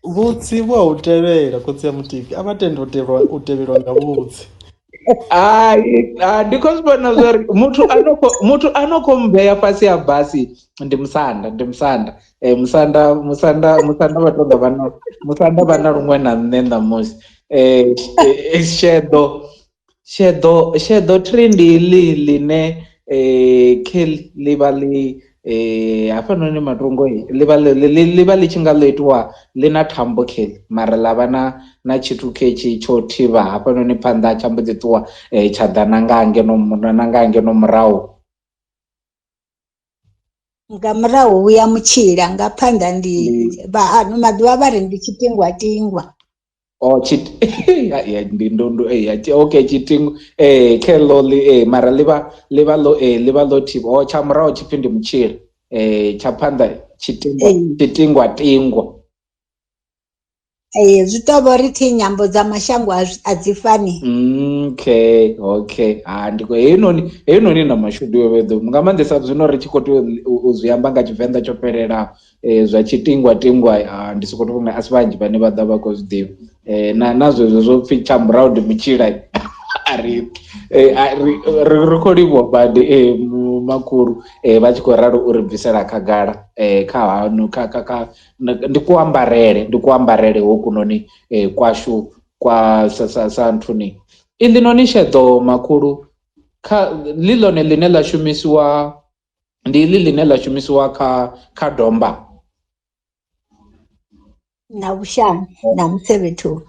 vhutsi vhu a u tevhela khotsi a Mutiki a vha tendi u tevhelwa u tevhelwa nga vhutsi. Hai ndi khou zwi vhona zwori muthu ano kho muthu ano kho mmbea fhasi ha basi ndi musanda ndi musanda musanda musanda musanda vha ṱoḓa vha na musanda vha na luṅwe na nṋe ṋamusi sheḓo Sheḓo sheḓo tree ndi heḽi ḽine khe ḽi vha ḽi hafhanoni matungo ḽi vha ḽi ḽi vha ḽi tshi nga ḽo itiwa ḽi na thambo kheḽi mara ḽa vha na na tshithu khetshi tsho thivha hafhanoni phanḓa tsha mbo ḓi ṱuwa tsha ḓa na nga ngeno na nga ngeno murahu. Nga murahu hu ya mutshila nga phanḓa ndi vha ano maḓuvha vha ri ndi tshitingwatingwa. Oh tshi ya ndi ndo ndo eh okay tshitingo eh kheḽo ḽi eh mara ḽi vha ḽi vha ḽo eh ḽi vha ḽo thivha oh tsha murahu tshipfi ndi mutshila eh tsha phanḓa tshitingwa tshitingwa tingwa. Ee zwi tou vha uri thi nyambo dza mashango a dzi fani. Okay okay ha ndi khou heinoni heinoni na mashudu yo vheḓo nga maanḓesa zwino ri tshi khou tea u zwi amba nga tshivenḓa tsho fhelelaho zwa tshitingwa tingwa ndi soko to vhona a si vhanzhi vhane vha ḓa vha khou zwi ḓivha na na zwezwo zwo pfhi tsha murahu ndi mutshila a ri ri ri khou livhuwa badi makhulu vha tshi khou ralo uri bvisela khagala kha hano kha kha kha ndi kuambarele ndi kuambarele hokunoni kwashu kwa sa sa sa nthuni iḽinoni sheḓo makhulu kha ḽi ḽone ḽine ḽa shumisiwa ndi iḽi ḽine ḽa shumisiwa kha kha domba na vhushani na musevhethoni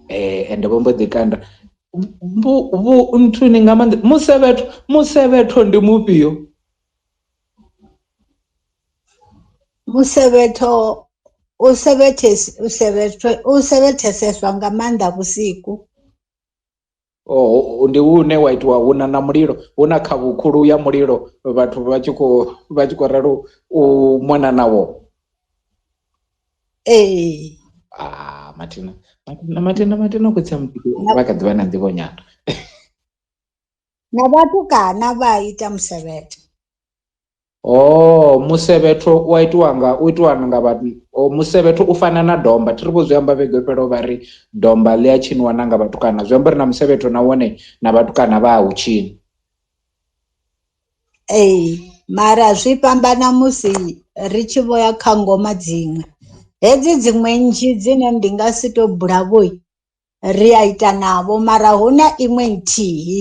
eh ende vho mbo ḓi kanda vhu vhu nthuni nga maanḓa musevhetho musevhetho ndi mufhio musevhetho u sevhethes u sevhetho u sevhetheseswa nga maanḓa vhusiku Oh, ndi une wa itiwa hu na na mulilo hu na khavhu khulu ya mulilo vhathu vha tshi khou vha tshi khou ralo u mona nawo ee ah mathina mathina mathina mathina khotsi a muthu vha kha ḓivha na nḓivho nyana na vhatukana vha ita musevhetho Oh, musevhetho u a itiwa nga u itiwa nga vhathu oh, musevhetho u fana na domba thi ri vho zwi amba vhege yo fhelaho vha ri domba ḽi a tshiniwa na nga vhatukana zwi amba uri na musevhetho na wone na vhatukana vha a u tshina ee Mara zwi fhambana musi ri tshi vho ya kha ngoma dziṅwe. Hedzi dziṅwe nnzhi dzine ndi nga si to bula vho ri a ita navho mara hu na iṅwe nthihi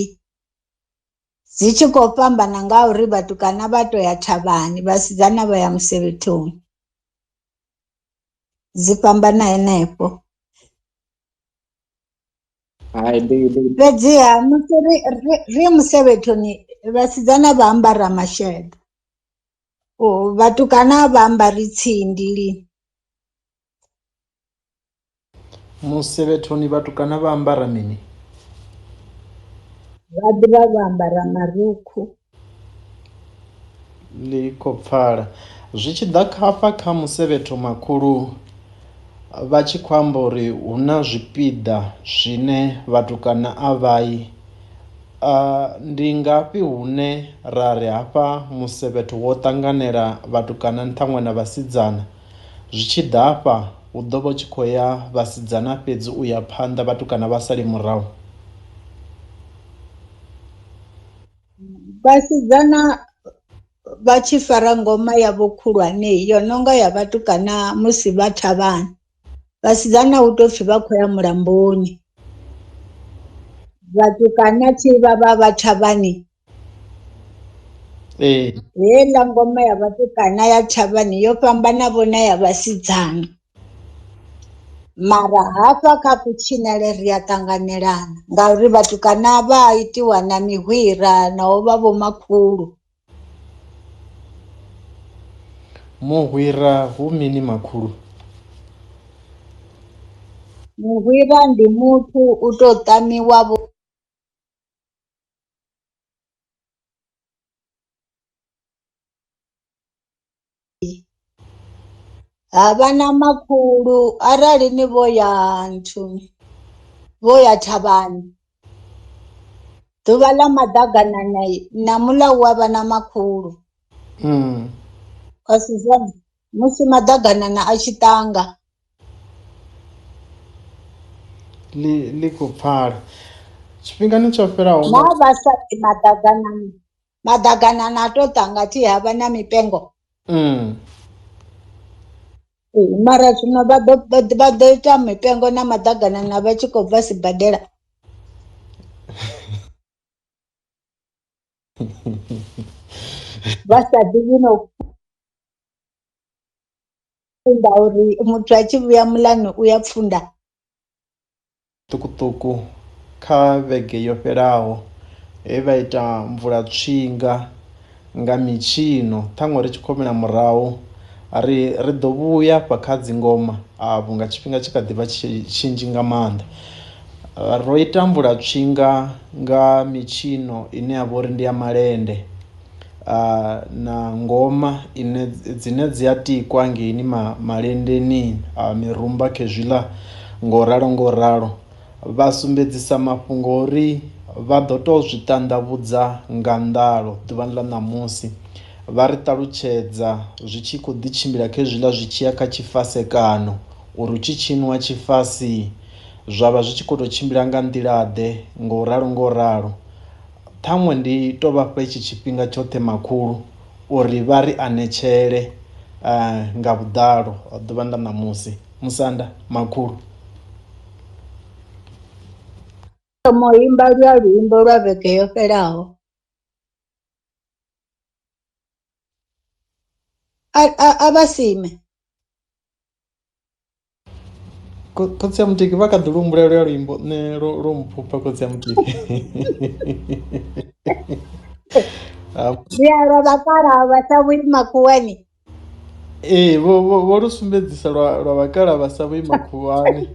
dzi tshi khou fhambana nga uri vhatukana vha to ya thavhani vhasidzana vha ya musevhethoni. Dzi fhambana henefho. Hai ndi ndi Fhedziha musi ri ri ri musevhethoni vhasidzana vha ambara masheḓo, vhatukana vha ambari tsindi lini. Musevhethoni vhatukana vha ambara mini? Vha ḓivha vho ambara marukhu. Ḽi khou pfala zwi tshi ḓa hafha kha musevhetho makhulu vha tshi khou amba uri hu na zwipiḓa zwine vhatukana a vha yi ndi ngafhi hune ra ri hafha musevhetho wo ṱanganela vhatukana ṱhaṅwe na vhasidzana zwi tshi ḓa hafha hu ḓo vha hu tshi khou ya vhasidzana fhedzi u ya phanḓa vhatukana vha sale murahu. Vhasidzana vha tshi fara ngoma yavho khulwane yo no nga ya vhatukana musi vha thavhani, vhasidzana hu tou pfhi vha khou ya mulamboni. Vhatukana thi vha vha vha thavhani. Ee. Heiḽa ngoma ya vhatukana ya thavhani yo fhambana vho na ya vhasidzana. Mara hafha kha kutshinele ri a ṱanganelana ngauri vhatukana vha itiwa na mihwira na u vha vho makhulu. Muhwira hu mini makhulu? Muhwira ndi muthu u tou ṱamiwa vho. Ha vha na makhulu arali ni vho ya nthuni vho ya thavhani ḓuvha ḽa maḓaganana na muḽa hu avha na makhulu. A si zwone musi maḓaganana a tshi tanga. Ḽi ḽi khou pfala tshifhingani tsho fhelaho Na vhasadzi maḓaganana maḓaganana a to tanga thi ha vha na mipengo. Mara zwino vha ḓo vha ḓo ita mipengo na maḓaganana vha tshi khou bva sibadela. Vha sa ḓivhi no pfunda uri muthu a tshi vhuya muḽani u ya pfunda. Ṱukuṱuku kha vhege yo fhelaho he vha ita mvula tswinga nga mitshino ṱhaṅwe ri tshi khou humela murahu ri ri ḓo vhuya hafha kha dzingoma vhunga tshifhinga tshi kha ḓivha tshinzhi nga maanḓa. Ro ita mvula tswinga nga mitshino ine ya vha uri ndi ya malende na ngoma ine dzine dzi a tikwa hangeini malendeni a mirumba khezwiḽa ngo ralo ngo ralo vha sumbedzisa mafhungo uri vha ḓo to zwi ṱanḓavhudza nga nḓalo ḓuvhani ḽa ṋamusi vha ri ṱalutshedza zwi tshi khou ḓi tshimbila khezwiḽa zwi tshiya kha tshifasekano uri hu tshi tshiniwa tshifasi zwa vha zwi tshi khou tou tshimbila nga nḓila ḓe ngo ralo ngo ralo. Ṱhaṅwe ndi tou vha fha hetshi tshifhinga tshoṱhe makhulu uri vha ri anetshele nga vhuḓalo ḓuvha ḽa ṋamusi. Musanda, Makhulu. Thoma u imba luya luimbo lwa vhege yo fhelaho. A vha sime. Khotsi a Mutiki vha kha ḓi luhumbula luya luimbo nṋe lwo lwo mphupha khotsi a Mutiki. Ri a lwa vhakalaha vha sa vhuyi makhuwani. Ee vho vho vho lu sumbedzisa lwa lwa vhakalaha vha sa vhuyi makhuwani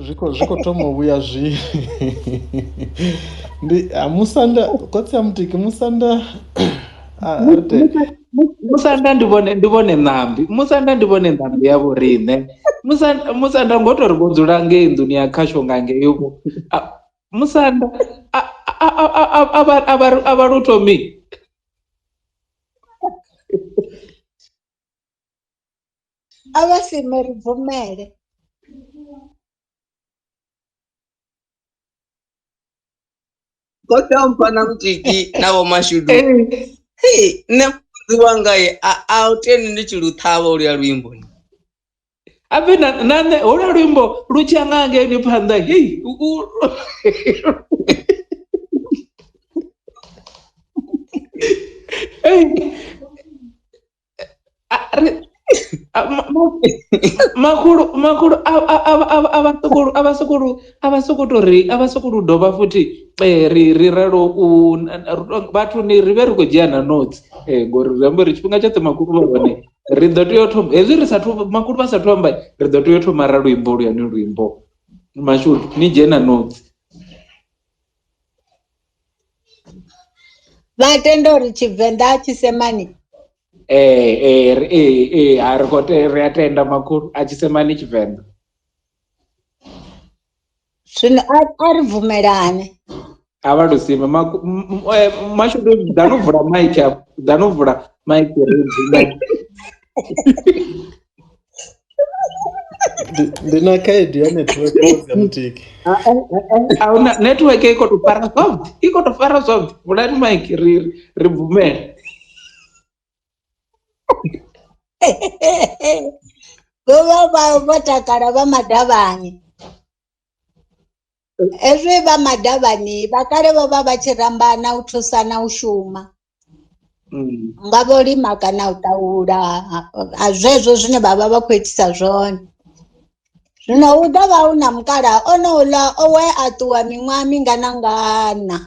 zwi khou zwi khou thoma u vhuya zwi ndi musanda khotsi a Mutiki musanda a ri te Musanda ndi vhone ndi vhone ṋambi musanda ndi vhone ṋambi ya vho riṋe musanda musanda ngo tori vho dzula ngei nḓuni ya khasho nga ngei vho musanda a a a a vha a vha a vha lu thomi A vha sime ri bvumele. Khotsi a mpha na mutiki na vho mashudu. Hei, nṋe mufunzi wanga ye a a u tendi ndi tshi lu ṱhavha oluya luimbo. Abe na na nṋe holuya luimbo lu tshi ya nga hangeini phanḓa hei u Hey, makhulu makhulu a vha sokolu a vha sokolu a vha soko to ri a vha soko to dovha futhi ri ri ralo u vhathu ni ri vhe ri khou dzhia na notes ngori zwi amba uri tshifhinga tshoṱhe makhulu vha hone ri ḓo tea u thoma hezwi ri sathu makhulu vha sathu amba ri ḓo tea u thoma ra luimbo luyani luimbo mashudu ni dzhie na notes. Vha tenda uri Tshivenḓa a tshi semani? Ee ee ee ee a ri khou ri a tenda makhulu a tshi semani Tshivenḓa. Zwino a ri bvumelane. A vha lusime mashudu ḓanu vula maiki afho ḓanu vula maiki ri bvumele. Ndi na khaedu ya network ya mutiki. A huna network i khou tou fara zwavhuḓi i khou tou fara zwavhuḓi vulani maiki ri ri bvumele. Vho vha vha vho takala vha madavhani. Hezwi vha madavhani vha kale vho vha vha tshi rambana u thusana u shuma. Nga vho lima kana u ṱahula a zwezwo zwine vha vha vha khou itisa zwone. Zwino hu ḓo vha hu na mukalaha onouḽa we a ṱuwa miṅwaha mingana ngana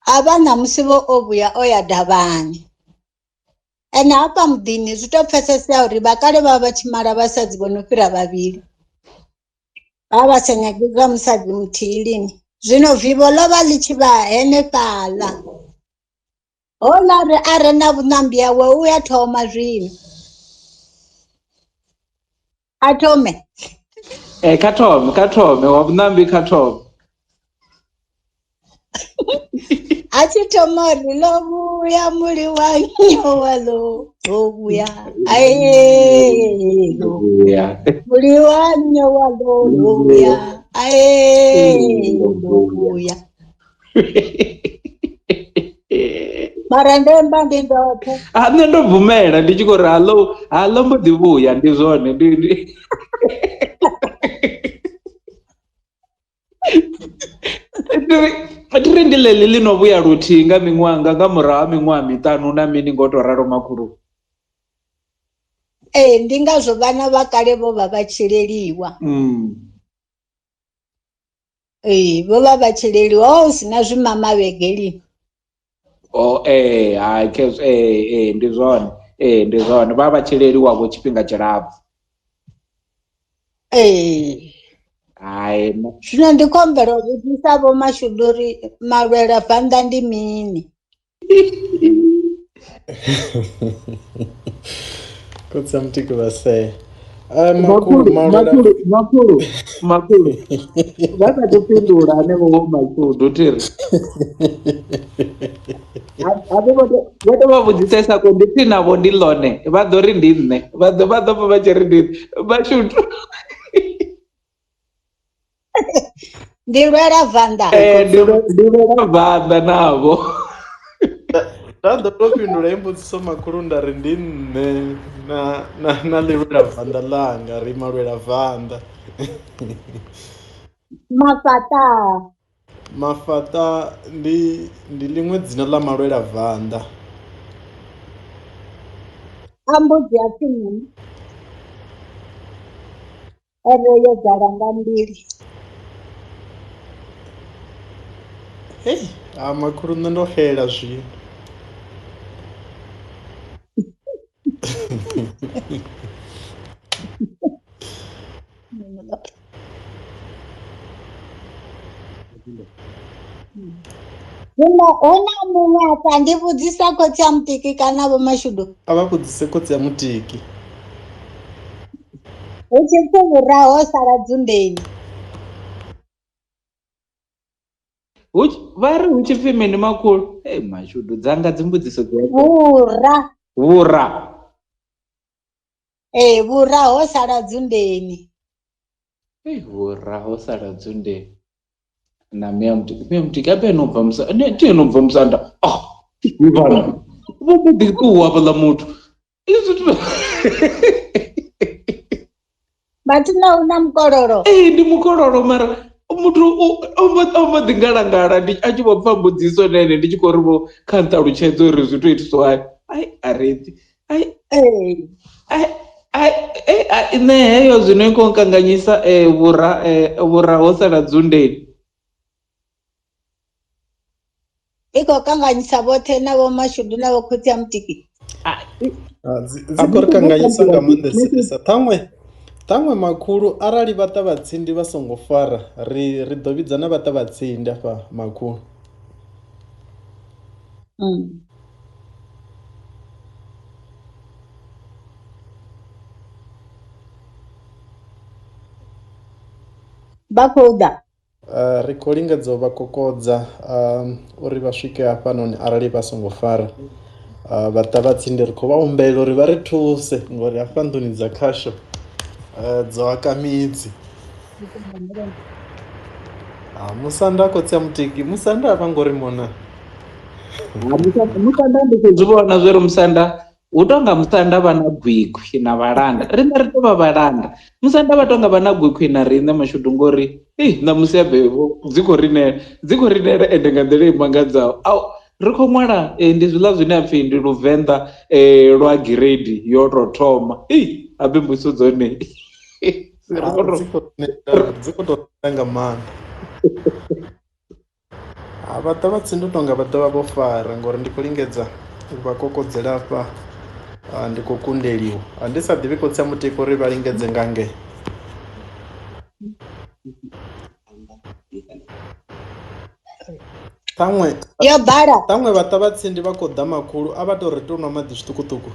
a vha ṋamusi vho o vhuya o ya davhani. Ende hafha muḓini zwi to pfesesea uri vha kale vha vha tshi mala vhasadzi vho no fhira vhavhili. Vha vha sa nyagi zwa musadzi muthihi lini. Zwino vivho ḽo vha ḽi tshi vha henefhaḽa. Houḽa ri a re na vhuṋambi yawe u ya thoma zwino. A thome. Ee kha thome kha thome wa vhuṋambi kha thome. A tshi thoma uri ḽo vhuya muli wa nyowa ḽo vhuya ae ḽo vhuya muli wa nyowa ḽo vhuya ae ḽo vhuya. Mara ndo amba ndi ndoṱhe. A nṋe ndo bvumela ndi tshi khou ri haḽo haḽo mbo ḓi vhuya ndi zwone ndi ndi Thi ri ndi ḽeḽi ḽi no vhuya luthihi nga miṅwaha nga nga murahu ha miṅwaha miṱanu na mini ngo to ralo makhulu. Ee ndi ngazwo vhana vha kale vho vha vha tshi leliwa. Ee vho vha vha tshi leliwa ho hu si na zwimama vhege lini. Oh ee hai khezwo ee ee ndi zwone ee ndi zwone vha vha tshi leliwa vho tshifhinga tshilapfhu. Ee. Hai Zwino ndi khou humbela u vhudzisa vho Mashudu uri malwela bannda ndi mini? Khotsi a mutiki vha sea. Makhulu makhulu malwela makhulu makhulu makhulu vha sathu fhindula hanevho vho mashudu thiri habe vho to vha vhudzisesa ko ndi pfi navho ndi ḽone vha ḓo ri ndi nṋe vha ḓo vha ḓo pfa vha tshi ri ndi mashudu Ndi lwela venḓa. Ee, ndi lwela venḓa navho. Nda ḓo to fhindula heyi mbudziso makhulu nda ri ndi nṋe na na na ḽilwela venḓa ḽanga ri malwela venḓa. Mafhaṱa. Mafhaṱa ndi ndi ḽiṅwe dzina ḽa malwela venḓa. A mbudzi a pfi mini? Ere yo ḓala nga mbili. Hei, ha makhulu nṋe ndo xela zwino. Zwino hu na muṅwe afha ndi vhudzisa khotsi a mutiki kana vho mashudu. A vha vhudzise khotsi a mutiki. Hu tshi pfi vhura ho sala dzundeni. Hu vha ri hu tshi pfi mini makhulu? Hey, mashudu dzanga dzimbudziso dzi Vhura. Vhura. Ee, vhura ho sala dzundeni. Hey, vhura ho sala dzundeni. Na mia mutiki, mia mutiki abe no bva musa, ne ti no bva musanda. Oh. Vhala vho mbo ḓi ṱuwa hafhaḽa muthu izwi zwithu Mathina hu na mukololo. Ee ndi mukololo mara muthu o mbo o mbo ḓi ngalangala ndi a tshi vho pfa mbudziso na ene ndi tshi khou ri vho kha nṱalutshedze uri zwi tou itiswa hani ai a ri pfi ai Ee. ai ai eh, ai, nṋe heyo zwino i khou nkanganyisa vhura vhura ho sala dzundeni. I khou kanganyisa vhoṱhe na vho Mashudu na vho khotsi a Mutiki. Ah, dzi dzi khou ri kanganyisa nga maanḓesesa ṱhaṅwe ṱhaṅwe makhulu arali vha ṱavhatsindi vha songo fara ri ri ḓo vhidza na vha ṱavhatsindi afha makhulu. Vha khou ḓa. Ri khou lingedza u vha kokodza uri vha swike hafhanoni arali vha songo fara vhaṱavhatsindi ri khou vha humbela uri vha ri thuse ngori hafha nḓuni dza khasho dzo aka midzi. Musanda khotsi a Mutiki musanda a vha ngo ri mona. Musanda ndi khou zwi vhona zwo ri musanda Hu tonga musanda vha na gwigwi na vhalanda riṋe ri tou vha vhalanda musanda vha tonga vha na gwigwi na riṋe mashudu ngori ei ṋamusi a bevho dzi khou rinela dzi khou rinela ende nga nḓila i mangadzaho au ri khou ṅwala ndi zwiḽa zwine ha pfhi ndi luvenḓa lwa gireidi yo tou thoma ei habe mbudziso dzone ri khou tou dzi khou tou nga maanḓa. Ha vha ḓo vha tsini ndo tonga vha ḓo vha vho fara ngori ndi khou lingedza u vha kokodzela afha ndi khou kundeliwa ndi sa ḓivhi khotsi a mutiko uri vha lingedze nga ngei. Ṱhaṅwe yo bala ṱhaṅwe vha ṱavha tsindi vha khou ḓa makhulu a vha tou ri tou nwa maḓi zwiṱukuṱuku.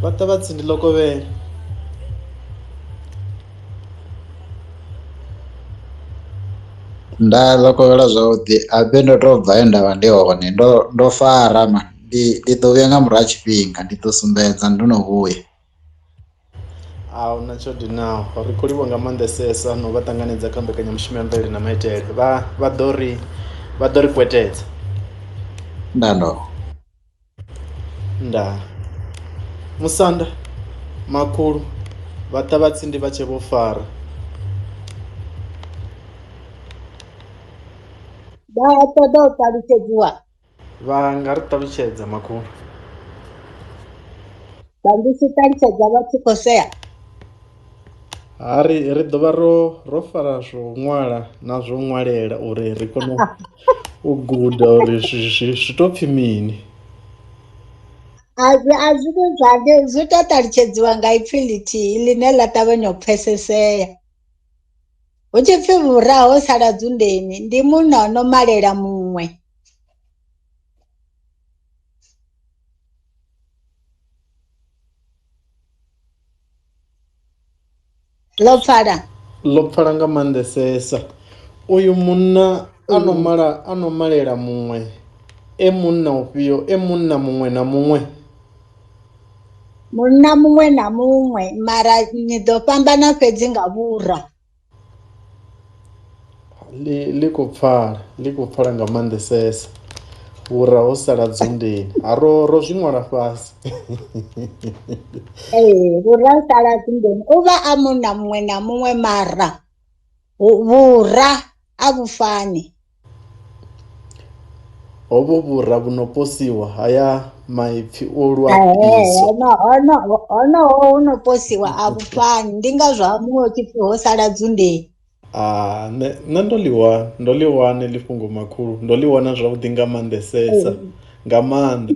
Vha ṱavha tsindi ḽo kovhela. Nda ḽo kovhela zwavhuḓi habe ndo to bva he nda vha ndi hone ndo ndo fara mani ndi ndi ḓo vhuya nga murahu ha tshifhinga ndi ḓo sumbedza ndo no vhuya. A huna tsho dinaho ri khou livhuwa nga maanḓesesa no vha ṱanganedza kha mbekanyamushumo ya mvelele na maitele vha vha ḓo ri vha ḓo ri kwetedza. Nda ndo. Ndaa. Musanda, Makhulu, Vhaṱavhatsindi vha tshe vho fara. Vha ṱoḓa u ṱalutshedziwa? Vha nga ri ṱalutshedza, makhulu. Vha ndi tshi ṱalutshedza vha tshi khou sea. Ha ri ri ḓo vha ro ro fara zwo ṅwala na zwo ṅwalela uri ri kone u guda uri zwi zwi zwi to pfhi mini. A zwi a zwi vhi zwa zwi to ṱalutshedziwa nga ipfhi ḽithihi ḽine ḽa ṱavhanya u pfesesea. Hu tshi pfhi vhura ho sala dzundeni ndi munna o no malela muṅwe. Ḽo pfala? Ḽo pfala nga maanḓesesa. Uyu munna a no mala a no malela muṅwe e munna ufhio? E munna muṅwe na muṅwe? Munna muṅwe na muṅwe mara ni ḓo fhambana fhedzi nga vhura. Ḽi ḽi khou pfala ḽi khou pfala nga maanḓesesa vhura ho sala dzundeni ha ro ro zwi ṅwala fhasi. Ee vhura ho sala dzundeni u vha a munna muṅwe na muṅwe mara vhura a vhu fani. Hovhu vhura vhu no posiwa haya maipfi o Ee, lwafhiso. honoho hu no posiwa a vhu fani ndi ngazwo ha muṅwe hu tshi pfhi ho sala dzundeni. Ah, nṋe nṋe ndo ḽi wana ndo ḽi wana heḽi fhungo makhulu ndo ḽi wana zwavhuḓi nga maanḓesesa nga maanḓa.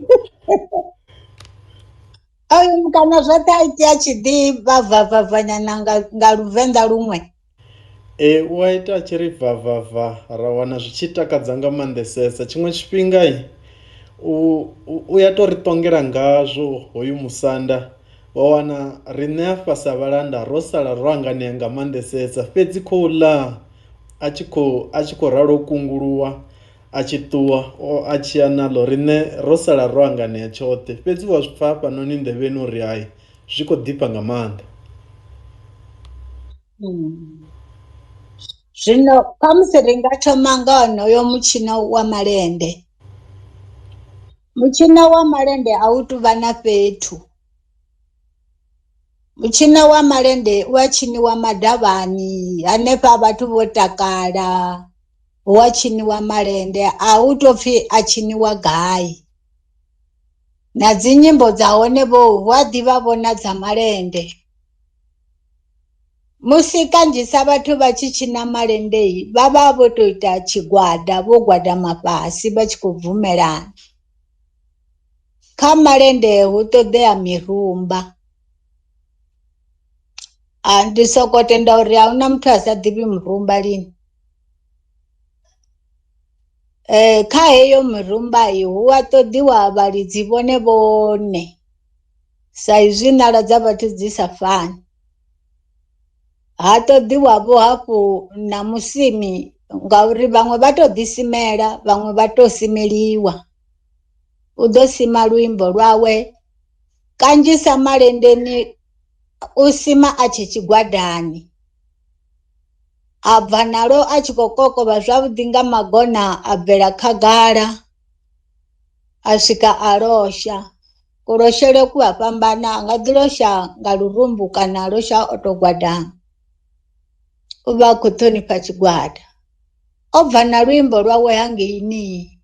Oyu mukana zwoṱhe a itea tshi ḓi vhavavavanyana nga nga luvenḓa luṅwe. Ee u a ita a tshi ri vavava ra wana zwi tshi takadza nga maanḓesesa tshiṅwe tshifhinga u ya to ri ṱongela ngazwo hoyu musanda. Wa wana riṋe hafha sa vhalanda ro sala ro anganea nga maanḓesesa fhedzi khou ḽa a tshi khou a tshi khou ralo u kunguluwa a tshi ṱuwa a tshi ya naḽo riṋe ro sala ro anganea tshoṱhe fhedzi wa zwi pfha hafhanoni nḓevheni uri hai zwi khou ḓifha nga maanḓa. Zwino khamusi ri nga thoma nga honoyo mutshino wa malende. Mutshino wa malende a u tuvha na fhethu. Mutshino wa malende u a tshiniwa madavhani hanefha vhathu vho takala hu a tshiniwa malende a hu to pfhi a tshiniwa gai. Na dzi nyimbo dza hone vho hu a ḓivha vho na dza malende. Musi kanzhisa vhathu vha tshi tshina malende vha vha vho to ita tshigwada vho gwadama fhasi vha tshi khou bvumelana. Kha malende hu ṱoḓea mirumba, ndi soko tenda uri ahuna muthu a sa ḓivhi murumba lini. Kha heyo mirumba hu a ṱoḓiwa vhalidzi vhone vhone sa izwi ṋala dza vhathu dzi sa fani. Ha ṱoḓiwa vho hafhu na musimi ngauri vhaṅwe vha to ḓi simela vhaṅwe vha to simeliwa. U ḓo sima luimbo lwawe kanzhisa malendeni u sima a tshe tshigwadani a bva nalo a tshi khou kokovha zwavhuḓi nga magona a bvela khagala a swika a losha. Kuloshele ku a fhambana a nga ḓi losha nga lurumbu kana a losha o to gwadama u vha a khou ṱhonifha tshigwada. O bva na luimbo lwawe hangeini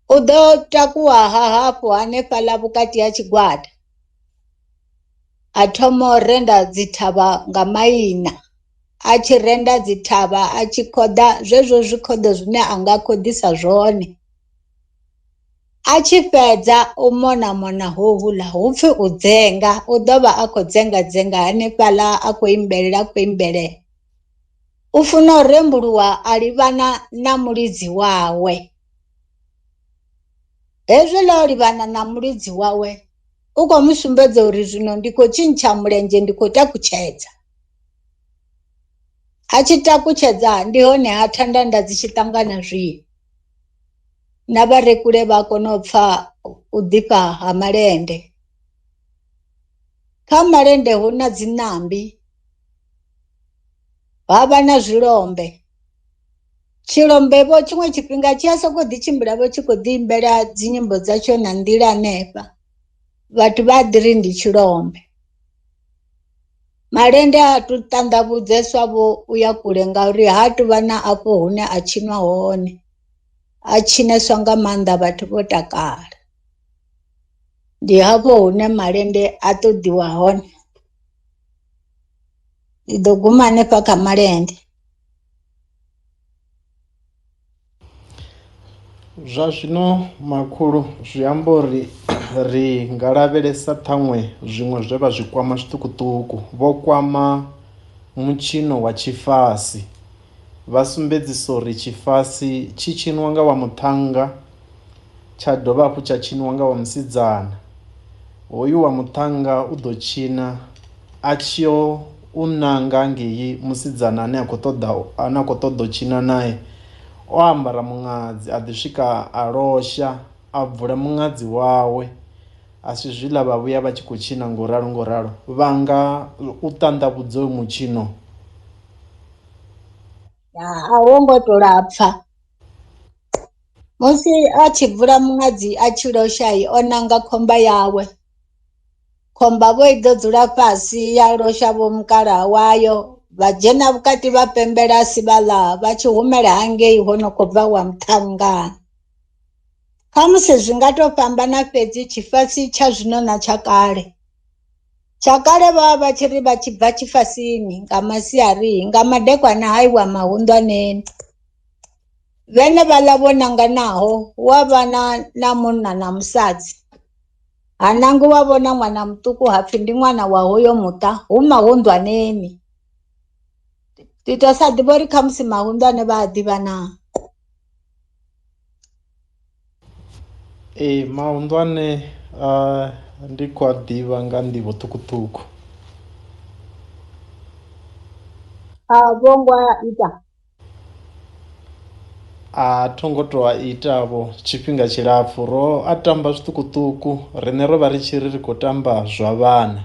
u ḓo takuwa ha hafhu hanefhaḽa vhukati ha tshigwada a thoma u renda dzi thavha nga maina a tshi renda dzi thavha a tshi khoḓa zwezwo zwikhoḓo zwine a nga khoḓisa zwone. A tshi fhedza u mona mona houḽa hupfhi u dzenga u ḓo vha a khou dzenga dzenga hanefhaḽa a khou imbelela a khou imbelela. U funa u rembuluwa a livhana na mulidzi wawe, hezwiḽa o livhana na mulidzi wawe u khou mu sumbedza uri zwino ndi khou tshintsha mulenzhe ndi khou takutshedza. A tshi takutshedza ndi hone ha thandanda dzi tshi ṱangana zwino. Na vha re kule vha kona u pfha u ḓifha ha malende. Kha malende hu na dzi ṋambi, ha vha na zwilombe. Tshilombe vho tshiṅwe tshifhinga tshi a sokou ḓi tshimbila vho tshi khou ḓi imbela dzinyimbo dzatsho na nḓila hanefha vhathu vha a ḓi ri ndi tshilombe. Malende ha tu ṱanḓavhudzeswa vho uya kule ngauri ha tuvha na afho hune a tshinwa hone. A tshineswa nga maanḓa vhathu vho takala ndi hafho hune malende a ṱoḓiwa hone ndi ḓo guma hanefha kha malende. Zwa zwino makhulu zwi amba uri ri nga lavhelesa ṱhaṅwe zwiṅwe zwe vha zwi kwama zwiṱukuṱuku vho kwama mutshino wa tshifasi Vha sumbedzisa uri tshifasi tshi tshiniwa nga wa muṱhannga tsha dovha hafhu tsha tshiniwa nga wa musidzana. Hoyu wa muṱhannga u ḓo tshina a tshi yo u ṋanga hangei musidzana ane a khou ṱoḓa ane a khou ṱoḓa u tshina nae o ambara muṅadzi a ḓi swika a losha a bvula muṅadzi wawe a si zwiḽa vha vhuya vha tshi khou tshina ngo ralo ngo ralo vha nga u ṱanḓavhudza hoyu mutshino. A wo ngo to lapfha musi a tshi bvula muṅadzi a tshi losha o nanga khomba yawe khomba vho i ḓo dzula fhasi ya losha vho mukalaha wayo vha dzhena vhukati vha pembela sivhaḽa vha tshi humela hangei ho no khou bva wa muṱhannga. Khamusi zwi nga to fhambana fhedzi tshifasi tsha zwino na tsha kale. Tsha kale vho vha vha tshi ri vha tshi bva tshifasini nga masiari nga madekwana ha iwa mahunḓwaneni. Vhene vhaḽa vho nanganaho hu a vha na na munna na musadzi. Ha nangiwa vho na ṅwana muṱuku ha pfhi ndi ṅwana wa hoyo muṱa hu mahunḓwaneni. Ndi to sa ḓivha uri khamusi mahunḓwane vha a ḓivha naa. Ee mahunḓwane Ndi khou a ḓivha nga nḓivho ṱhukhuṱhukhu. A vho ngo a ita. A tho ngo to a ita vho tshifhinga tshilapfu ro a tamba zwiṱukuṱuku riṋe ro vha ri tshi ri ri khou tamba zwa vhana.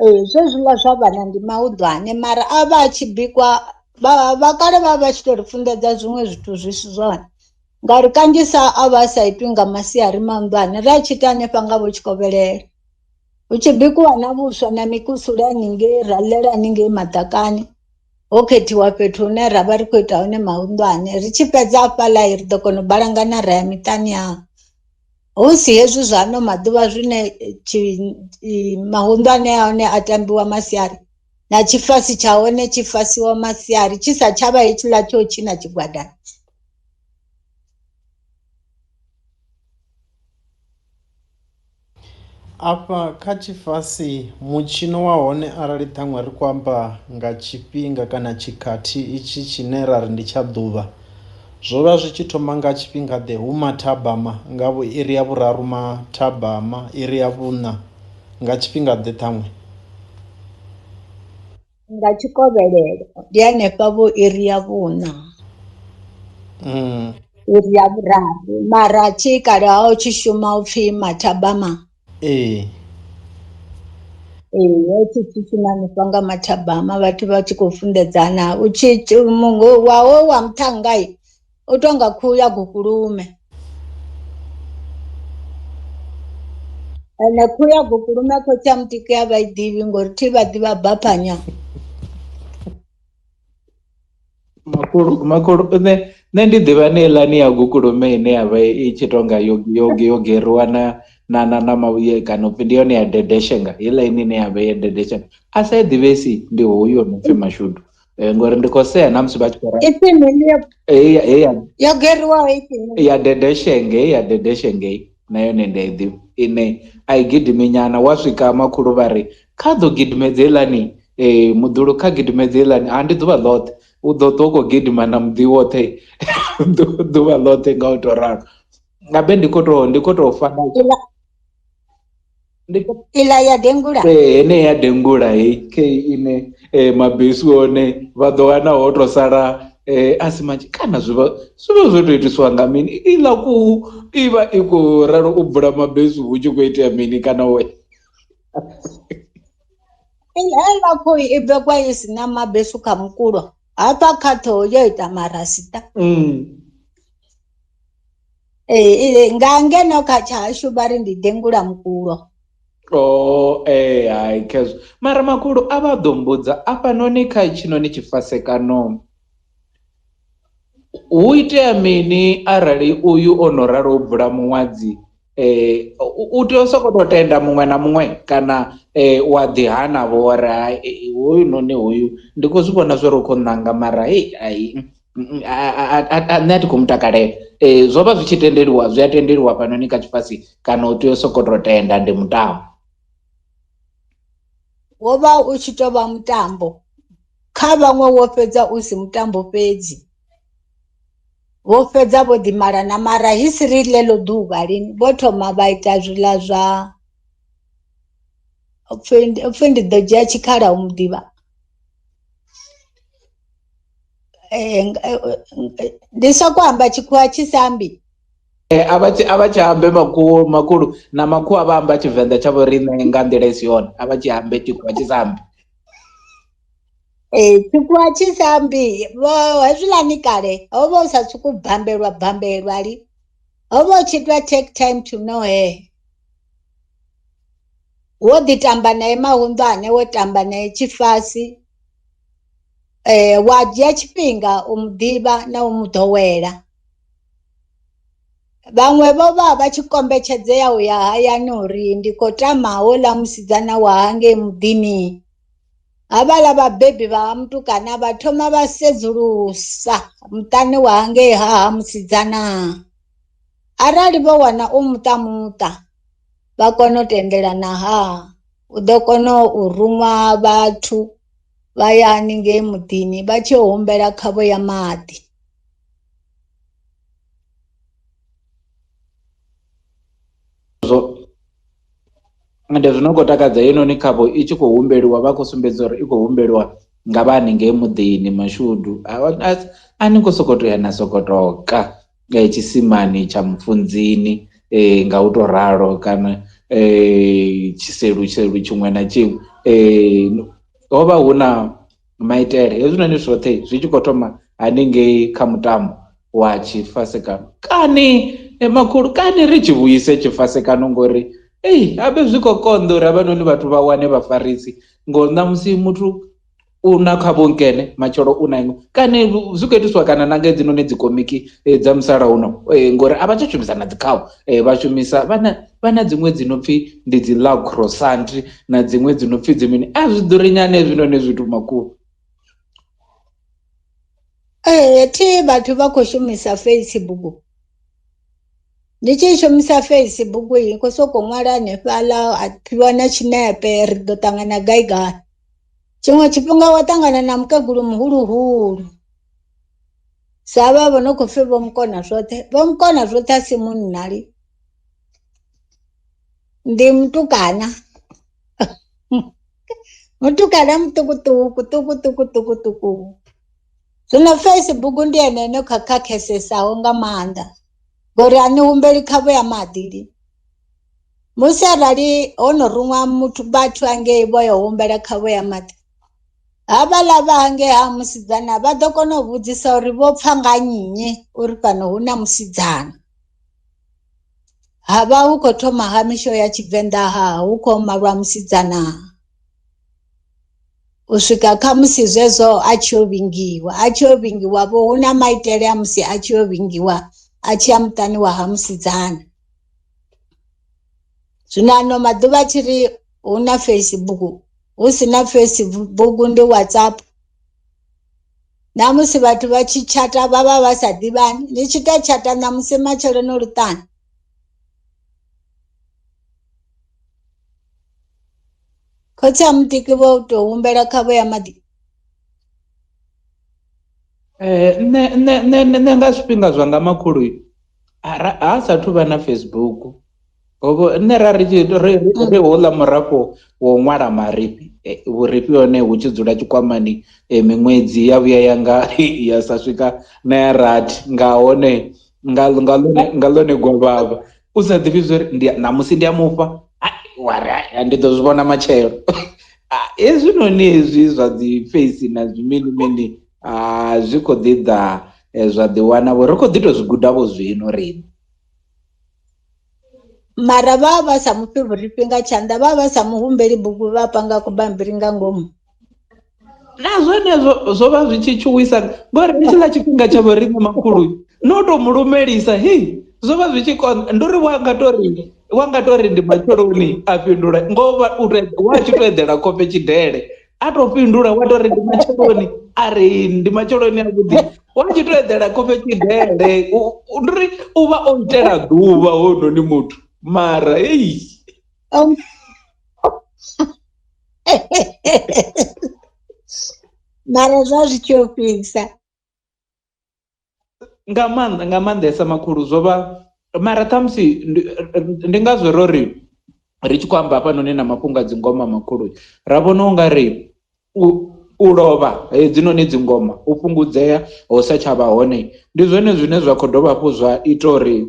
Ee zwezwiḽa zwa vhana ndi mahuḓwane mara a vha a tshi bikwa vha vhakale vha vha tshi to ri funḓedza zwiṅwe zwithu zwi si zwone ngauri kanzhisa a vha a sa itwi nga masiari mahunḓwane ra tshi ita hanefha nga vho tshikovhelele hu tshi bikiwa na vhuswa na mikusule haningei ra ḽela haningei maḓakani ho khethiwa fhethu hune ra vha ri khou ita hone mahunḓwane ri tshi fhedza hafhaḽa ri ḓo kona u balangana ra ya miṱani ya hu si hezwi zwa ano maḓuvha zwine mahunḓwane a hone a tambiwa masiari na tshifasi tsha hone tshi fasiwa masiari tshi sa tshavha hetshiḽa tsho tshina tshigwada. Afha kha tshifasi mutshino wa hone arali ṱhaṅwe ri khou amba nga tshifhinga kana tshikhathi itshi tshine ra ri ndi tsha ḓuvha, zwo vha zwi tshi thoma nga tshifhinga ḓe hu mathabama nga vho iri ya vhuraru mathabama iri ya vhuṋa nga tshifhinga ḓe ṱhaṅwe? Nga tshikovhelelo ndi hanefha vho iri ya vhuṋa. Iri ya vhuraru mara tshi kale ha u tshi shuma upfhi mathabama. Ee. Ee, ho tshi tshi shuma hanefha nga mathabama vhathu vha tshi khou funḓedzana u tshi mungo wawo wa muṱhannga u tonga khuhu ya gukulume. Ene khuhu ya gukulume khotsi a mutiki a vha i ḓivhi ngori thi vha ḓivha baphanya. Makhulu makhulu nṋe nṋe ndi ḓivha ni heiḽani ya gukulume ine ya vha i tshi tonga yo yo yo geriwa na na na na mavhuye kana upfhi ndi yone ya dedeshenga heiḽa ine ine ya vha ya dedeshenga a sa i ḓivhesi ndi hoyu no pfhi Mashudu ngori ndi khou sea na musi vha tshi khou ra Ipfi mini yo heyi heyi ya yo geriwaho ipfi mini? ya dedeshenge heyi ya dedeshenge na yone ndi a i ḓivha ine a i gidimi nyana wa swika makhulu vha ri kha ḓo gidimedza heiḽani muḓulu kha gidimedza heiḽani ha ndi ḓuvha ḽoṱhe u ḓo ṱwa u khou gidima na muḓi woṱhe ḓuvha ḽoṱhe nga u to ralo ngabe ndi khou to ndi khou tou fana Iḽa ndi khou iḽa ya dengula. Ee, heneyi ya dengula heyi khe ine mabesu one vha ḓo wana ho to sala a si manzhi kana zwi vha zwi vha zwo to itiswa nga mini iḽa khuhu i vha i khou ralo u bvula mabesu hu tshi khou itea mini kana we Heiḽa khuhu i bebwa i si na mabesu kha mukulo hafha kha ṱhoho yo ita marasita. Ee, nga ngeno kha tshashu vha ri ndi dengula mukulo. Oh, ee hai khezwo mara makhulu a vha ḓo mbudza afhanoni kha itshinoni tshifasekano hu itea mini arali uyu o no ralo u bvula muṅwadzi u tea u sokou tou tenda muṅwe na muṅwe kana wa ḓi hana vho wa ri hai hoyu noni hoyu ndi khou zwi vhona zwori u khou ṋanga mara hei ai nṋe a thi khou mu takalela. Zwo vha zwi tshi tendeliwa zwi a tendeliwa hafhanoni kha tshifasi kana u tea u sokou tou tenda ndi mutambo? Wo vha u tshi tou vha mutambo kha vhaṅwe wo fhedza u si mutambo fhedzi vho fhedza vho ḓi malana mara hisiri ḽeḽo ḓuvha lini vho thoma vha ita zwiḽa zwa upfhi ndi ḓo dzhia tshikhala u mu ḓivha. Ndi soko amba tshikhuwa tshi sa ambi. A vha tshi a vha tshi ambe makhuwa makhulu na makhuwa vha amba tshivenḓa tsha vho riṋe nga nḓila i si yone a vha tshi ambe tshikhuwa tshi sa ambi. Ee tshikhuwa tshi sa ambi vho hezwiḽani kale ho vha hu sa sokou bambelwa bambelwa lini ho vha hu tshi itwa take time to know her. Wo ḓi tamba nae mahunḓwane wo tamba nae tshifasi wa dzhia tshifhinga u mu ḓivha na u mu ḓowela. Vhaṅwe vho vha vha tshi kombetshedzea u ya hayani uri ndi khou tama houḽa musidzana wa hangei muḓini. Havhaḽa vhabebi vha ha mutukana vha thoma vha sedzulusa muṱani wa hangei ha ha musidzana. Arali vho wana u muṱa muṱa vha kona u tendelana ha u ḓo kona u ruṅwa vhathu vha ya haningei muḓini vha tshi humbela khavho ya maḓi. Ende zwi no khou takadza heinoni khavho i tshi khou humbeliwa vha khou sumbedza uri i khou humbeliwa nga vha haningei muḓini mashudu a ni khou sokou tou ya na sokou tou ka tshisimani tsha mufunzini nga u tou ralo kana tshiseluselu tshiṅwe na tshiṅwe ho vha hu na maitele hezwinoni zwoṱhe zwi tshi khou thoma haningei kha mutambo wa tshifasekano kani makhulu kani ri tshi vhuyise tshifasekano ngori ei habe zwi khou konḓa uri havhanoni vhathu vha wane vhafarisi ngori ṋamusi muthu u na kha vhunkene matshelo u na iṅwe kani zwi khou itiswa kana na nga hedzinoni dzikomiki dza musalauno ngori a vha tsha shumisa na dzikhawo vha shumisa vha na dziṅwe dzi no pfhi ndi dzi la croissant na dziṅwe dzi no pfhi dzi mini a zwi ḓuri nyana hezwinoni zwithu makhulu. Ee thi vhathu vha khou shumisa Facebook ndi tshi shumisa Facebook i khou sokou ṅwala hanefhaḽa a fhiwa na tshinepe ri ḓo ṱangana gai gai tshiṅwe tshifhinga wa ṱangana na mukegulu muhuluhulu sa vha vho no khou pfhi vho mukona zwoṱhe vho mukona zwoṱhe a si munna li ndi mutukana mutukana muṱukuṱuku ṱuku ṱuku ṱuku ṱuku zwino Facebook ndi ene ane kha khakhesesaho nga maanḓa ngori a ni humbeli khavho ya maḓi lini musi arali ho no ruṅwa muthu vhathu hangei vho yo humbela khavho ya maḓi havhaḽa vha hangei ha musidzana vha ḓo kona u vhudzisa uri vho pfha nga nnyi uri fhano hu na musidzana ha vha hu khou thoma ha misho ya tshivenḓa ha hu khou malwa musidzana u swika kha musi zwezwo a tshi yo vhingiwa a tshi yo vhingiwa vho hu na maitele a musi a tshi yo vhingiwa a tshi ya muṱani wa ha musidzana zwino ano maḓuvha tshi ri hu na Facebook hu si na Facebook ndi WhatsApp na musi vhathu vha tshi tshata vha vha vha sa ḓivhani ni tshi tou tshata ṋamusi matshelo no luṱana khotsi a mutiki vho tou humbela khavho ya maḓi Nṋe nṋe nṋe nṋe nga zwifhinga zwanga makhulu ha sathu vha na Facebook hovho nṋe ra ri tshi ri ri houḽa murafho wo ṅwala marifhi vhurifhi hone hu tshi dzula tshikwamani miṅwedzi ya vhuya yanga ya sa swika na ya rathi nga hone nga nga ḽone nga ḽone gwavhavha u sa ḓivhi zwori ndi ṋamusi ndi a mufha wa ri ndi ḓo zwi vhona matshelo hezwinoni hezwi zwa dzi face na zwi mini mini zwi khou ḓi ḓa zwa ḓi wana vho ri khou ḓi to zwi guda vho zwino riṋe. Mara vha vha sa mufhi vhurifhi nga tshanḓa vha vha sa muhumbeli bugu vha panga kubammbiri nga ngomu. Na zwenezwo zwo vha zwi tshi tshuwisa ngori hetshiḽa tshifhinga tsha vho riṋe makhulu no to mu lumelisa hei zwo vha zwi tshi konḓa ndi uri wa nga tori wa nga tori ndi matsheloni a fhindula ngoho vha u to wa tshi to eḓela khofhe tshidele a to fhindula wa tori ndi matsheloni a ri ndi matsheloni a vhuḓi wa tshi to eḓela khofhe tshidele ndi uri u vha o itela ḓuvha hounoni muthu mara hei mara zwa zwi tshi ofhisa nga maanḓa nga maanḓesa makhulu zwo vha mara ṱhamusi ndi ngazwo ro ri ri tshi khou amba hafhanoni na mafhungo a dzingoma makhulu ra vhona u nga ri u lovha hedzinoni dzingoma u fhungudzea ho sa tsha vha hone ndi zwone zwine zwa khou dovha hafhu zwa ita uri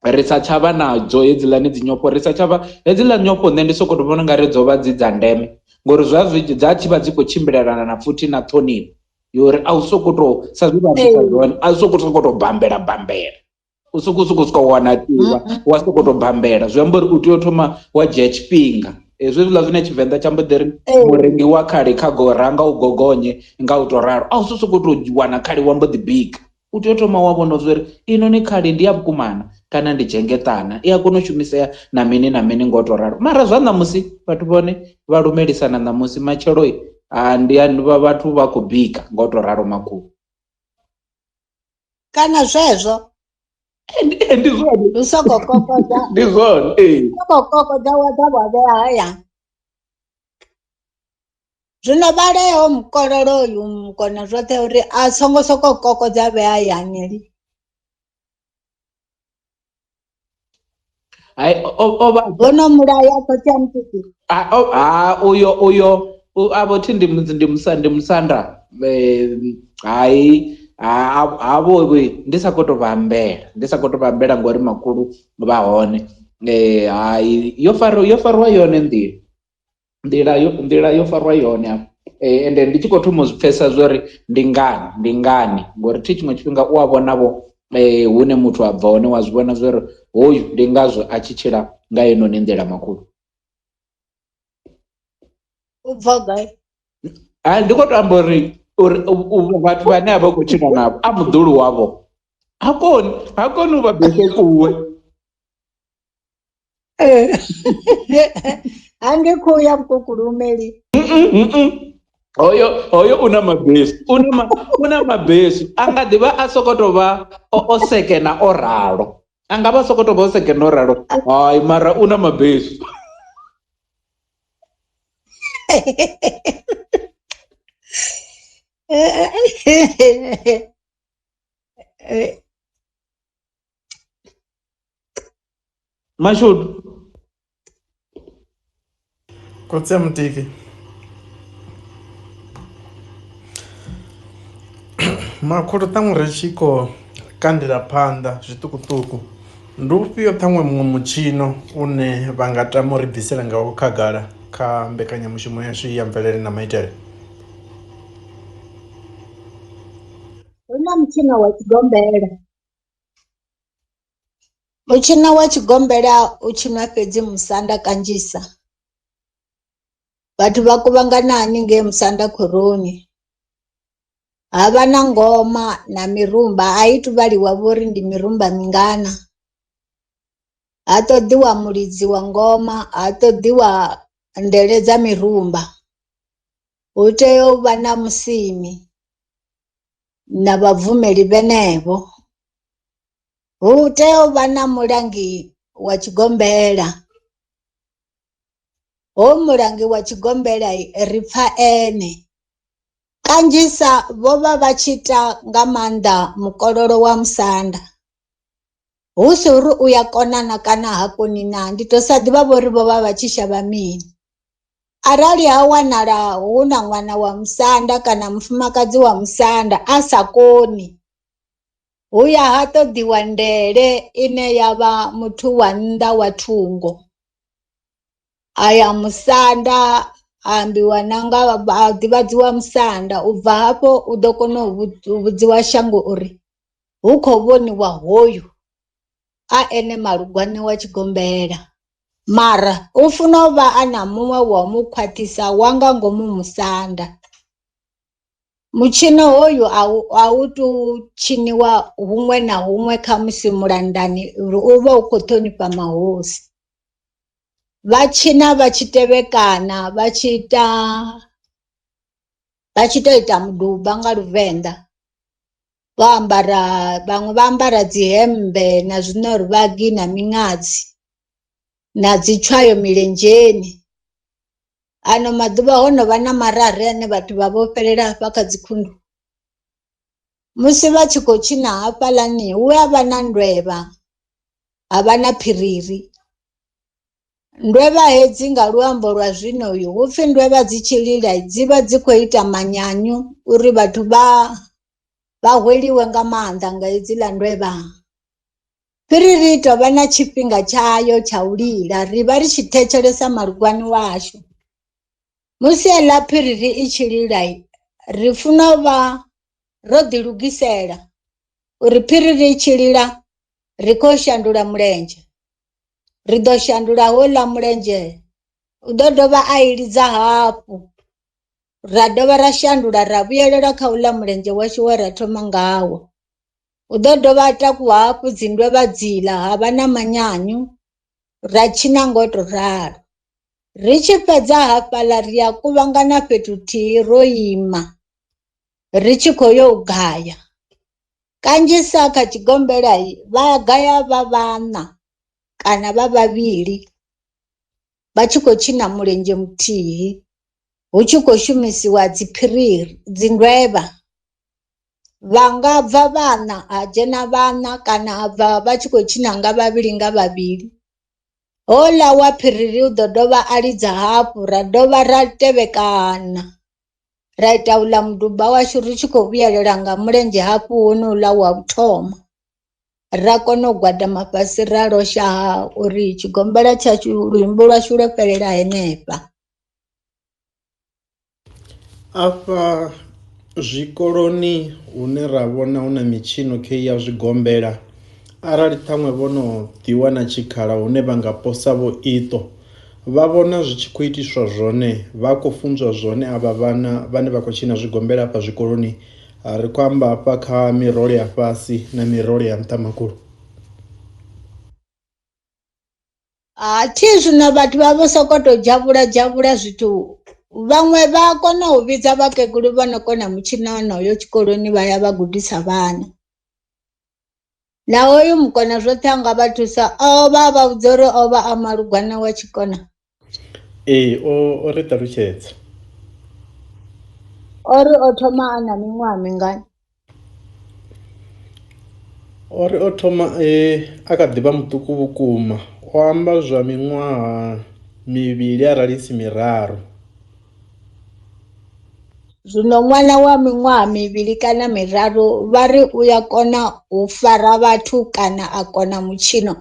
ri sa tsha vha nadzo hedziḽani dzi nyofho ri sa tsha vha hedziḽa nyofho nṋe ndi sokou tou vhona ungari dzo vha dzi dza ndeme ngori zwa zwi dza tshi vha dzi khou tshimbilelana na futhi na ṱhonifho yori a u sokou tou sa zwe vha ambisa zwone a u sokou sokou tou bambela bambela u sokou sokou sokou wana tivha wa sokou tou bambela zwi amba uri u tea u thoma wa dzhia tshifhinga hezwi zwiḽa zwine tshivenḓa tsha mbo ḓi ri murengi wa khali kha gora nga u gogonye nga u tou ralo a u sokou tou wana khali wa mbo ḓi bika U tea u thoma wa vhona zwa uri inoni khali ndi ya vhukumana kana ndi dzhengeṱana, i a kona u shumisea na mini na mini nga u tou ralo. Mara zwa ṋamusi vhathu vhone vha lumelisana ṋamusi matshelo ndi vhathu vha khou bika nga u tou ralo makhulu. Kana zwezwo Ndi zwone, ndi soko kokodza ndi zwone ee. Soko kokodza wa ḓa wa vhea hayani. Zwino vhaleho mukololo uyu mukona zwoṱhe uri a songo sokou kokodza vhea hayani. Hai, o vha Vho no mulaya khotsi a Mutiki? Ha uyo uyo avho thi ndi ndi musa ndi musanda hai havho ndi sa khou tou vha ambela, ndi sa khou tou vha ambela ngori makhulu vha hone. Hai yo fariwa yo fariwa yone nḓila nḓila yo nḓila yo farwa yone hafha ende ndi tshi khou thoma u zwi pfhesesa zwori ndi ngani ndi ngani ngori thi tshiṅwe tshifhinga u a vhona vho hune muthu a bva hone wa zwi vhona zwori hoyu ndi ngazwo a tshi tshila nga heinoni nḓila makhulu. U bva gai? Hai ndi khou to amba uri uri vhathu vhane a vha khou tshila navho a muḓulu wavho ha koni ha koni u vha bese kuwe. Hange khuhu ya mukukulumeli. Hoyo hoyo u na mabesu u na ma, u na mabesu a nga ḓi vha a soko to vha o sekena o ralo a nga vha a soko to vha o sekena o ralo hai mara u na mabesu. Mashudu. Khotsi a Mutiki. Makhulu ṱhaṅwe ri tshi khou kandela phanḓa zwiṱukuṱuku ndi ufhio ṱhaṅwe muṅwe mutshino une vha nga tama uri bvisela ngawo khagala kha mbekanyamushumo yashu ya mvelele na maitele? Hu na mutshino wa tshigombela. Mutshino wa tshigombela u tshinwa fhedzi musanda kanzhisa. Vhathu vha kuvhangana haningei musanda khoroni, havha na ngoma na mirumba a i tu vhaliwa vho uri ndi mirumba mingana. Ha ṱoḓiwa mulidzi wa ngoma, ha ṱoḓiwa ndele dza mirumba, hu tea u vha na musimi na vhabvumeli vhenevho. Hu tea u vha na mulangi wa tshigombela, hoyu mulangi wa tshigombela ri pfha ene. Kanzhisa vho vha vha tshi ita nga maanḓa mukololo wa musanda, hu si uri u ya kona na kana ha koni naa ndi to sa ḓivha vho uri vho vha vha tshi shavha mini. Arali ha wanala hu na ṅwana wa musanda kana mufumakadzi wa musanda a sa koni Hu ya ha ṱoḓiwa ndele ine ya vha muthu wa nnḓa wa thungo, a ya musanda a ambiwa na nga a ḓivhadziwa musanda u bva hafho u ḓo kona u vhudziwa shango uri hu khou vhoniwa hoyu a ene malugwane wa tshigombela. Mara u funa u vha a na muṅwe wa u mu khwaṱhisa wa nga ngomu musanda. Mutshino hoyu a u a u tu tshiniwa huṅwe na huṅwe khamusi mulandani uri u vha u khou ṱhonifha mahosi. Vha tshina vha tshi tevhekana vha tshi ita vha tshi to ita muduba nga luvenḓa vho ambara vhaṅwe vha ambara dzi hemmbe na zwiṋoruvhagi na miṅadzi na dzi tshwayo milenzheni. Ano maḓuvha ho no vha na marare ane vhathu vha vho fhelela hafha kha dzikhundu. Musi vha tshi khou tshina hafhaḽani hu a vha na ndwevha ha vha na phiriri. Ndwevha hedzi nga luambo lwa zwino hu pfhi ndwevha dzi tshi lila dzi vha dzi khou ita manyanyu uri vhathu vha vha hweliwe nga maanḓa nga hedziḽa ndwevha. Phiriri i tovha na tshifhinga tshayo tsha u lila ri vha ri tshi thetshelesa malugwane washu. Musi heiḽa phiriri i tshi lila ri funa u vha ro ḓi lugisela uri phiriri i tshi lila ri khou shandula mulenzhe, ri ḓo shandula houḽa mulenzhe u ḓo dovha a i lidza hafhu ra dovha ra shandula ra vhuyelela kha uḽa mulenzhe washu we ra thoma ngawo. Hu ḓo dovha ha takuwa hafhu dzindwevha dziḽa ha vha na manyanyu ra tshina ngo to ralo. Ri tshi fhedza hafhaḽa ri a kuvhangana fhethu huthihi ro ima ri tshi khou yo u gaya. Kanzhisa kha tshigombela vha gaya vha vhaṋa kana vha vhavhili vha tshi khou tshina mulenzhe muthihi hu tshi khou shumisiwa dzi phiriri dzi ndwevha. Vha nga bva vhaṋa ha dzhena vhaṋa kana ha bva vha tshi khou tshina nga vhavhili nga vhavhili. Houḽa wa phiriri u ḓo dovha a lidza hafhu ra dovha ra tevhekana ra ita uḽa muduba washu ri tshi khou vhuyelela nga mulenzhe hafhu honouḽa wa u thoma. Ra kona u gwadama fhasi ra losha ha uri tshigombela tshashu luimbo lwashu lwo fhelela henefha. Afha zwikoloni hune ra vhona hu na mitshino khei ya zwigombela arali ṱhaṅwe vho no ḓi wana tshikhala hune vha nga posa vho iṱo vha vhona zwi tshi khou itiswa zwone vha khou funzwa zwone avha vhana vhane vha khou tshina zwigombela afha zwikoloni ri khou amba hafha kha mirole ya fhasi na mirole ya nṱha makhulu. A thi zwino vhathu vha vho soko to dzhavhula dzhavhula zwithu vhaṅwe vha a kona u vhidza vhakegulu vho no kona mutshino wonoyo tshikoloni vha ya vha gudisa vhana. Na hoyu mukona zwoṱhe anga vha thusa o vha vha vhudza uri o vha a malugwana wa tshikona. Ee o ri ṱalutshedza. O ri o thoma a na miṅwaha mingana? O ri o thoma a kha ḓi vha muṱuku vhukuma o amba zwa miṅwaha mivhili arali i si miraru. Zwino ṅwana wa miṅwaha mivhili kana miraru vha ri u ya kona u fara vhathu kana a kona mutshino.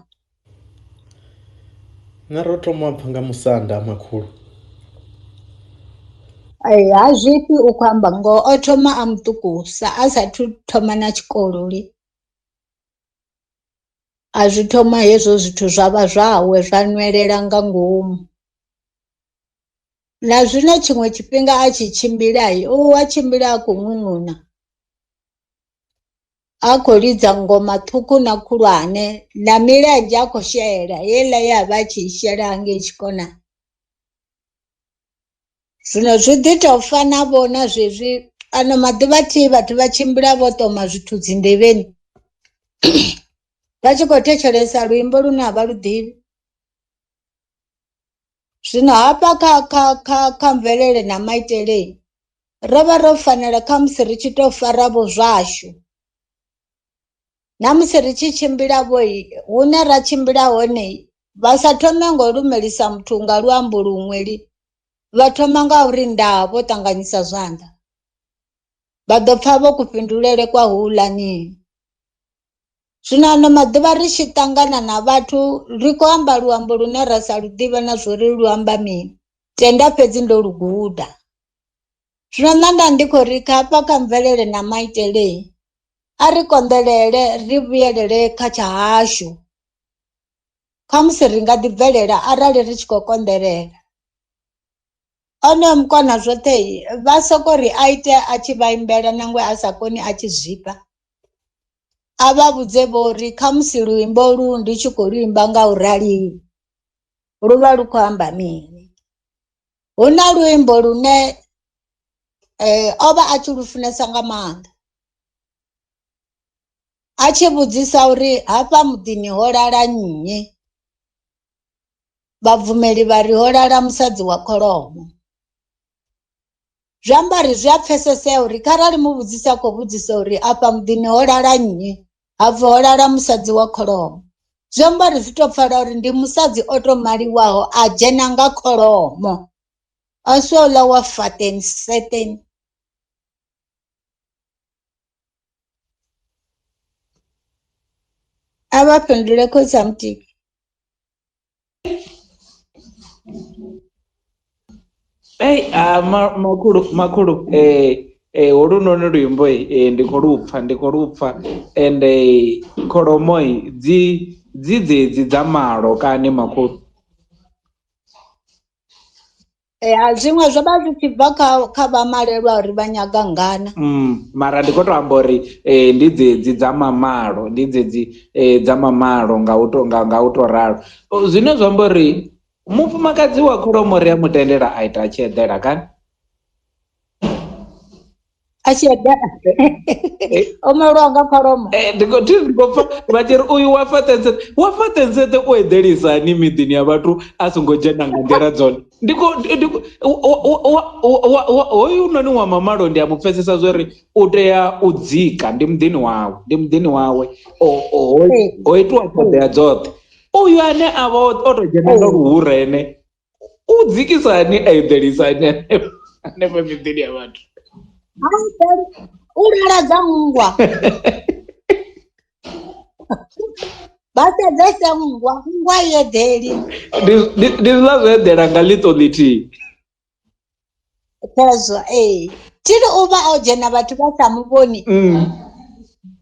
Nṋe ro thoma u pfha nga musanda makhulu. Ee ha zwifhi u khou amba ngoho o thoma a muṱukusa a sathu thoma na tshikolo lini. A zwi thoma hezwo zwithu zwa vha zwawe zwa nwelela nga ngomu. Na zwino tshiṅwe tshifhinga a tshi tshimbila u wa tshimbila a khou ṅuṅuna. A khou lidza ngoma ṱhukhu na khulwane na milenzhe a khou shela heiḽa ye a vha a tshi i shela hangei tshikonani. Zwino zwi ḓi tou fana vho na zwezwi ano maḓuvha thi vhathu vha tshimbila vho ṱoma zwithu dzi nḓevheni vha tshi khou thetshelesa luimbo lune a vha lu ḓivhi. Zwino hafha kha kha kha kha mvelele na maitele ro vha ro fanela kha musi ri tshi to fara vho zwashu na musi ri tshi tshimbila vho hune ra tshimbila hone vha sa thome ngo lumelisa muthu nga luambo luṅwe li vha thoma nga uri ndaa vho ṱanganyisa zwanḓa vha ḓo pfha vho kufhindulele kwa houḽani. Zwino ano maḓuvha ri tshi ṱangana na vhathu ri khou amba luambo lune ra sa lu ḓivhe na zwori lu amba mini tenda fhedzi ndo lu guda. Zwino nṋe nda ndi khou ri kha hafha kha mvelele na maitele a ri konḓelele ri vhuyelele kha tsha hashu khamusi ri nga ḓi bvelela arali ri tshi khou konḓelela. Onoyo mukona zwoṱhe vha soko ri a ite a tshi vha imbela nangwe a sa koni a tshi zwifha. A vha vhudze vho uri khamusi luimbo ulu ndi tshi khou lu imba nga u rali lu vha lu khou amba mini. Hu na luimbo lune o vha a tshi lufunesa nga maanḓa a tshi vhudzisa uri hafha muḓini ho lala nnyi vhabvumeli vha ri ho lala musadzi wa kholomo. Zwi amba uri zwi a pfesesea uri kharali muvhudzisi a khou vhudzisa uri afha muḓini ho lala nnyi hapfi ho lala musadzi wa kholomo zwi amba uri zwi tou pfala uri ndi musadzi o to maliwaho a dzhena nga kholomo a si houḽa wa faten seten. A vha fhindule khotsi a mutiki. Ei, ah, makhulu makhulu holunoni luimbo ndi khou lu pfha ndi khou lu pfha ende kholomo dzi dzi dzedzi dza malo kani makhulu. Ya zwiṅwe zwo vha zwi tshi bva kha kha vha malelwa uri vha nyaga ngana. Mara ndi khou tou amba uri ndi dzedzi dza mamalo ndi dzedzi dza mamalo nga u to nga u to ralo zwine zwa amba uri mufumakadzi wa kholomo ri a mu tendela a ita a tshi eḓela kani. A tshi eḓela o malwa nga kholomo. Ndi khou thi ndi khou pfa vha tshi ri uyu wa faṱenseṱe wa faṱenseṱe u eḓelisa hani miḓini ya vhathu a songo dzhena nga nḓila dzone ndi khou ndi hoyu noni wa mamalo ndi a mu pfesesa zwori u tea u dzika ndi muḓini wawe ndi muḓini wawe ho itiwa ṱhoḓea dzoṱhe. Uyu ane a vha o tou dzhena nga luhura ene u dzikisani a eḓelisani hanefha miḓini ya vhathu. U lala dza nngwa. Vha sedzese nngwa, nngwa i eḓeli. Ndi zwiḽa zwo eḓela nga ḽiṱo ḽithihi. Khezwo ee. Thiri u vha o dzhena vhathu vha sa mu vhoni.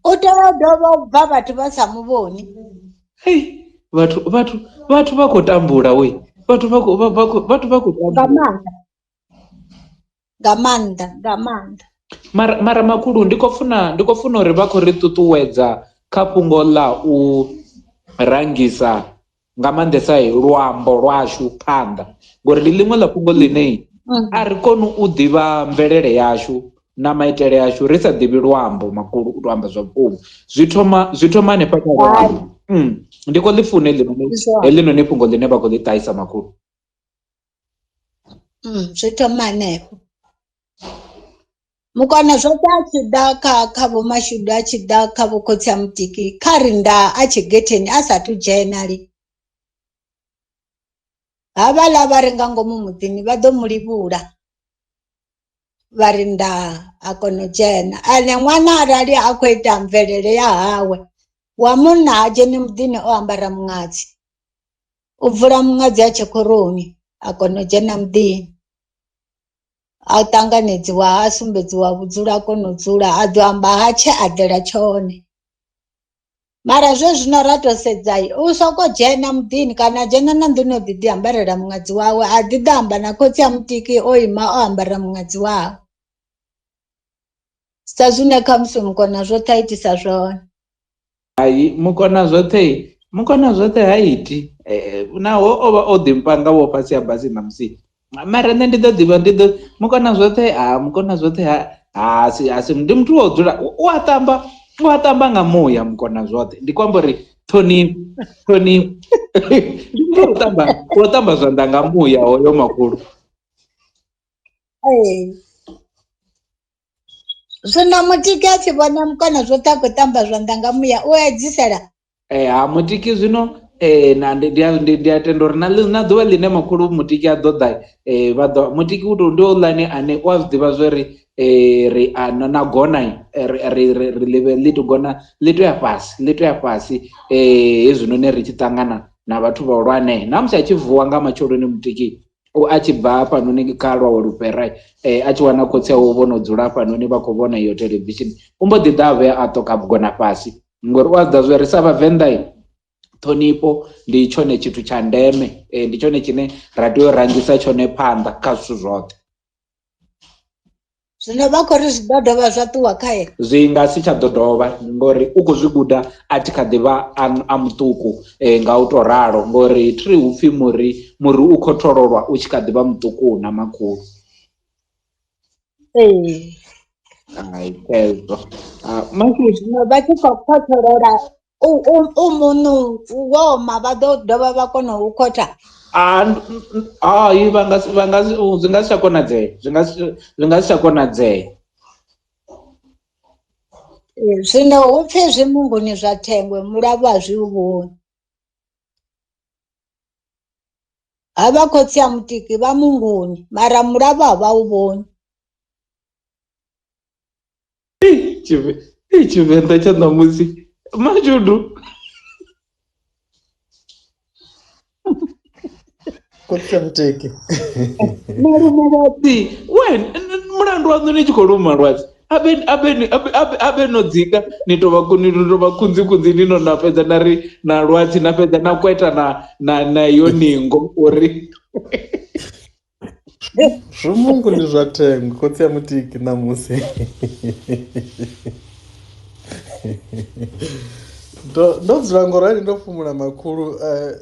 U tea u dovha u bva vhathu vha sa mu vhoni. Hei, vhathu vhathu vhathu vha khou tambula we. Vhathu vha khou vha khou vhathu vha khou tambula. Nga maanḓa. Nga maanḓa, nga maanḓa. Mara mara makhulu ndi khou funa ndi khou funa uri vha khou ri ṱuṱuwedza kha fhungo ḽa u rangisa nga maanḓesa luambo lwashu phanḓa ngori ndi ḽiṅwe ḽa fhungo ḽine mm. a ri koni u ḓivha mvelele yashu na maitele ashu ri sa ḓivhi luambo makhulu u to amba zwa vhukuma zwi thoma zwi thoma hanefha kha luambo mm. ndi khou ḽi funa heḽinoni heḽinoni fhungo ḽine vha khou ḽi ṱahisa makhulu mm, zwi thoma hanefho Mukona zwoṱhe a tshi ḓa kha kha vho Mashudu a tshi ḓa kha vho khotsi a Mutiki kha ri ndaa a tshe getheni a sathu dzhena li. Havhaḽa vha re nga ngomu muḓini vha ḓo mu livhula vha ri ndaa a kona u dzhena. Ene ṅwana arali a khou ita mvelele ya hawe wa munna ha dzheni muḓini o ambara muṅadzi, u bvula muṅadzi a tshe khoroni a kona u dzhena muḓini. A ṱanganedziwa ha sumbedziwa vhudzulo a kona u dzula a ḓo amba ha tshe a ḓela tshone. Mara zwezwino ra to sedza u soko dzhena muḓini kana a dzhena na nḓuni o ḓi ḓi ambarela muṅadzi wawe a ḓi ḓa amba na khotsi a mutiki o ima o ambara muṅadzi wawe. Sa zwine khamusi mukona zwoṱhe a itisa zwone. Hai mukona zwoṱhe mukona zwoṱhe ha iti naho o vha o ḓi mpanga vho fhasi ha basi ṋamusi mara nṋe ndi ḓo ḓivha ndi ḓo mukona zwoṱhe ha mukona zwoṱhe ha ha si a si ndi muthu wa u dzula u a tamba u a tamba nga muya mukona zwoṱhe ndi khou amba uri ṱhonifho ṱhonifho ndi muthu wa u tamba wa u tamba zwanḓa nga muya hoyo makhulu. Ee. Zwino mutiki a tshi vhona mukona zwoṱhe a khou tamba zwanḓa nga muya u a edzisela. Ee, ha mutiki zwino eh, na ndi ndi ndi ndi a tenda uri na na ḓuvha ḽine makhulu mutiki a ḓo ḓa eh, vha ḓo mutiki u to ndi houḽani ane u a zwi ḓivha zwori eh, ri a na, na gona eh, ri ri ri ri ḽi ḽi to gona ḽi to ya fhasi ḽi to ya fhasi eh, hezwinoni ri tshi ṱangana na vhathu vhahulwane na musi a tshi vuwa nga matsheloni mutiki u a tshi bva hafhanoni kha lwawe lufhera eh, a tshi wana khotsi awe vho no dzula hafhanoni vha khou vhona iyo thelevishini u mbo ḓi ḓa a vhuya a ṱoka gona fhasi ngori u a ḓa zwo ri sa vhavenḓa ṱhonifho ndi tshone tshithu tsha ndeme eh, ndi tshone tshine ra tea u rangisa tshone phanḓa kha zwithu zwoṱhe. Zwino vha khou ri zwi ḓo dovha zwa ṱuwa khae? Zwi nga si tsha ḓo dovha ngori u khou zwi guda a tshi kha ḓi vha a muṱuku nga u tou ralo ngori thi hu pfhi muri muri u khothololwa u tshi kha ḓi vha muṱuku na makhulu. Ee. Hai khezwo. Zwino vha tshi khou khotholola u u u muṋu wo oma vha ḓo dovha vha kona u khotha Hai vha nga si vha nga si zwi nga si tsha konadzea zwi nga si zwi nga si tsha konadzea. Zwino hu pfhi zwimunguni zwa thengwe mulavhu a zwi u vhoni. Havha khotsi a mutiki vha munguni mara mulavhu a vha u vhoni. Tshivenḓa tsha ṋamusi mashudu khotsi a muteki malume lwadzi we mulandu waṋu ni tshi khou luma lwadzi abe abe abe abe abe no dzika ni to vha ni to vha kunzi kunzi ni no na fhedza na ri na lwadzi na fhedza na kweta na na na iyo ningo uri Zwimungu ndi zwa thengwe khotsi ya mutiki ṋamusi ndo ndo dzula ngo rali ndo fhumula makhulu eh,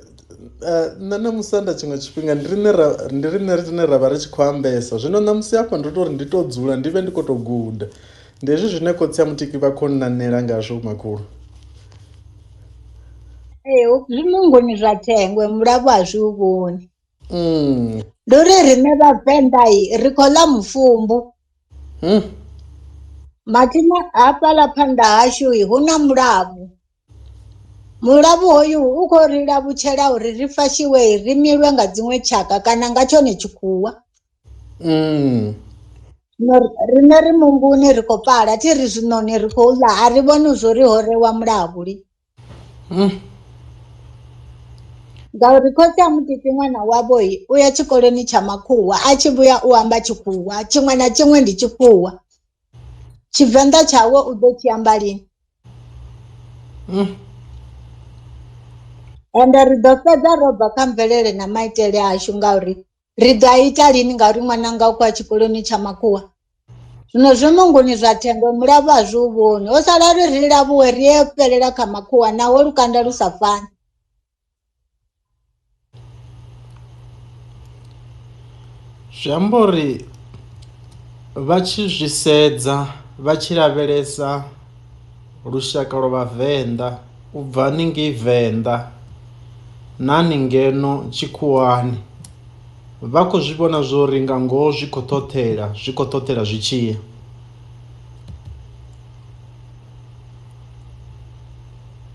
eh, nṋe na musanda tshiṅwe tshifhinga ndi riṋe ra ndi riṋe rine ra vha ri tshi khou ambesa zwino ṋamusi hafha ndo tou ri ndi tou dzula ndi vhe ndi khou tou guda ndi hezwi zwine khotsi ya mutiki vha khou nnanela ngazwo makhulu. Ee, zwimunguni zwa thengwe mulavhu a zwi u vhoni. Mm. Ndi uri riṋe vhavenḓa ri khou ḽa mufumbu. Mm. Mathina hafhaḽa phanḓa hashu hu na mulavhu. Mulavhu hoyu u khou ri lavhutshela uri ri fashiwe ri milwe nga dziṅwe tshaka kana nga tshone tshikhuwa. Riṋe ri munguni ri khou pala thi ri zwiṋoni ri khou ḽa a ri vhoni zwo ri ho rewa mulavhu lini. Ngauri khotsi a mutiki ṅwana wavho u ya tshikoloni tsha makhuwa a tshi vhuya u amba tshikhuwa tshiṅwe na tshiṅwe ndi tshikhuwa. Tshivenḓa tshawe u ḓo tshi amba lini? Ende ri ḓo fhedza ro bva kha mvelele na maitele ashu ngauri ri ḓo a ita lini ngauri ṅwananga u khou ya tshikoloni tsha makhuwa. Zwino zwi munguni zwa thengo mulavhu a zwi u vhoni ho sala uri ri lavhuwe ri ye fhelela kha makhuwa naho lukanda lu sa fani. Zwi amba uri vha tshi zwi sedza vha tshi lavhelesa lushaka lwa vhavenḓa u bva haningei venḓa na haningeno tshikhuwani vha khou zwi vhona zwori nga ngoho zwi khou ṱhoṱhela zwi khou ṱhoṱhela zwi tshiya.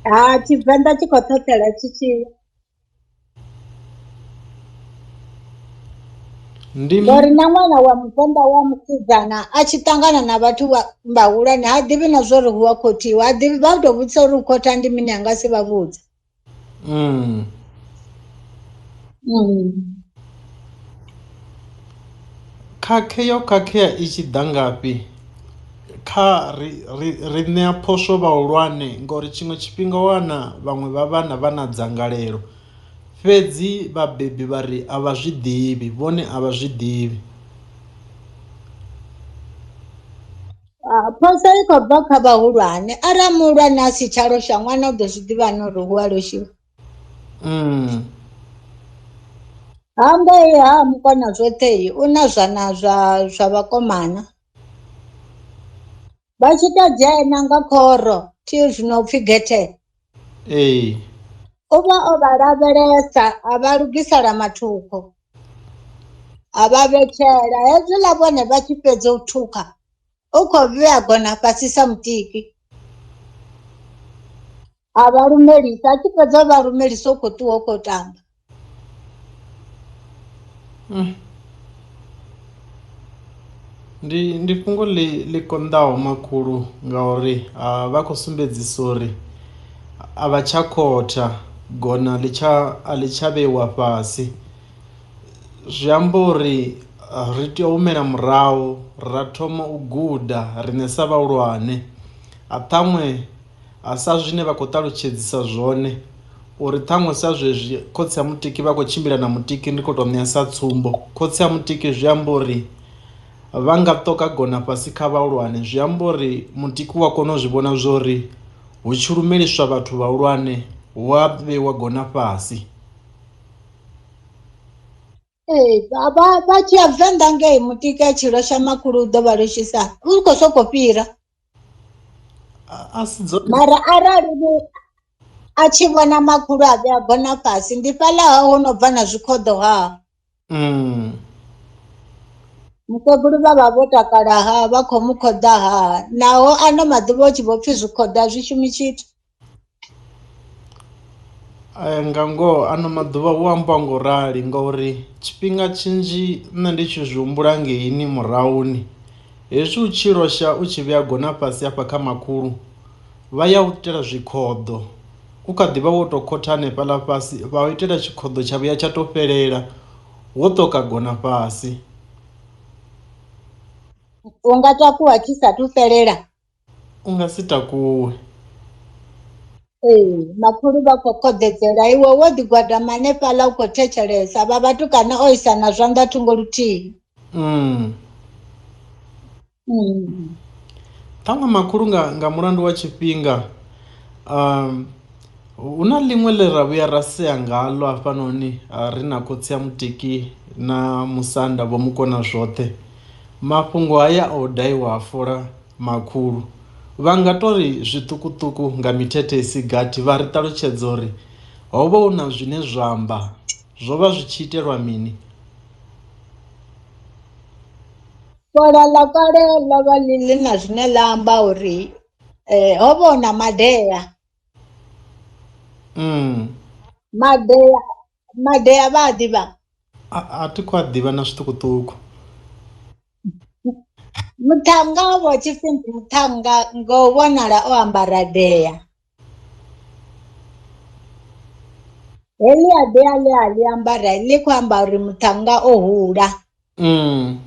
Ha Tshivenḓa tshi khou ṱhoṱhela tshi tshi Ndi ngori na ṅwana wa muvenḓa wa musidzana a tshi ṱangana na vhathu vhahulwane ha ḓivhi na zwori hu a khothiwa ha ḓivhi vha tou vhudzisa uri u khotha ndi mini a nga si vha vhudze. Khakhe yo khakhea i tshi ḓa ngafhi kha ri ri ri ṋea phoswo vhahulwane ngori tshiṅwe tshifhinga u wana vhaṅwe vha vhana vha na dzangalelo fhedzi vhabebi vha ri a vha zwi ḓivhi vhone a vha zwi ḓivhi. Phoswo i khou bva kha vhahulwane arali muhulwane a si tsha losha ṅwana u ḓo zwi ḓivha hani uri hu a loshiwa. Hangei ha mukona zwoṱhe u na zwana zwa zwa vhakomana vha tshi to dzhena nga khoro thi zwino upfhi gethe. Ee. U vha o vha lavhelesa a vha lugisela mathukho a vha vhetshela hezwiḽa vhone vha tshi fhedza u thukha u khou vhea gona fhasi sa mutiki. A vha lumelisa a tshi fhedza u vha lumelisa u khou ṱuwa u khou tamba. Ndi ndi fhungo ḽi ḽi konḓaho makhulu ngauri vha khou sumbedzisa uri a vha tsha khotha gona ḽi tsha a ḽi tsha vheiwa fhasi, zwi amba uri ri tea u humela murahu ra thoma u guda riṋe sa vhahulwane a ṱhaṅwe A sa zwine vha khou ṱalutshedzisa zwone uri ṱhaṅwe sa zwezwi khotsi a mutiki vha khou tshimbila na mutiki ndi khou tou ṋea sa tsumbo khotsi a mutiki zwi amba uri vha nga ṱoka gona fhasi kha vhahulwane zwi amba uri mutiki u a kona u zwi vhona zwori hu tshi lumeliswa vhathu vhahulwane hu a vheiwa gona fhasi. Ee, vha tshi ya Venḓa ngei mutiki a tshi losha makhulu u ḓo vha loshisa u khou sokou fhira. A si dzone Mara arali a tshi vhona makhulu a vhea gona fhasi ndi fhaḽa ha ho no bva na zwikhoḓo ha. Mukegulu vha vha vho takala ha vha khou mu khoḓa ha naho ano maḓuvha hu tshi vho pfhi zwikhoḓo a zwi shumi tshithu. Nga ngoho ano maḓuvha hu ambiwa ngo rali ngori tshifhinga tshinzhi nṋe ndi tshi zwi humbula ngeini murahuni hezwi u tshi losha u tshi vhea gona fhasi hafha kha makhulu vha ya u itela zwikhoḓo u kha ḓivha wo to khotha hanefhaḽa fhasi vha u itela tshikhoḓo tsha vhuya tsha to fhelela wo ṱoka gona fhasi. U nga takuwa tshi sathu fhelela. U nga si takuwe. Ee, makhulu vha khou khoḓedzela iwe wo ḓi gwadama hanefhaḽa u khou thetshelesa vha vhatukana o isa na zwanḓa thungo luthihi. Ṱhaṅwe makhulu nga nga mulandu wa tshifhinga hu na ḽiṅwe ḽe ra vhuya ra sea ngaḽo hafhanoni ri na khotsi a mutiki na musanda vho mukona zwoṱhe mafhungo haya a u daiwa ha fola Makhulu vha nga tou ri zwiṱukuṱuku nga mithethe i si gathi vha ri ṱalutshedza uri ho vha hu na zwine zwa amba zwo vha zwi tshi itelwa mini. Fola ḽa kale ḽo vha ḽi ḽi na zwine ḽa amba uri ho vha hu na madea. Mm. Madea madea vha a ḓivha? A thi khou a ḓivha na zwiṱukuṱuku. Muṱhannga o vha tshi pfi ndi muṱhannga ngo vhonala o ambara dea. Heḽia dea ḽe a ḽi ambara ḽi khou amba uri muṱhannga o hula. Mm.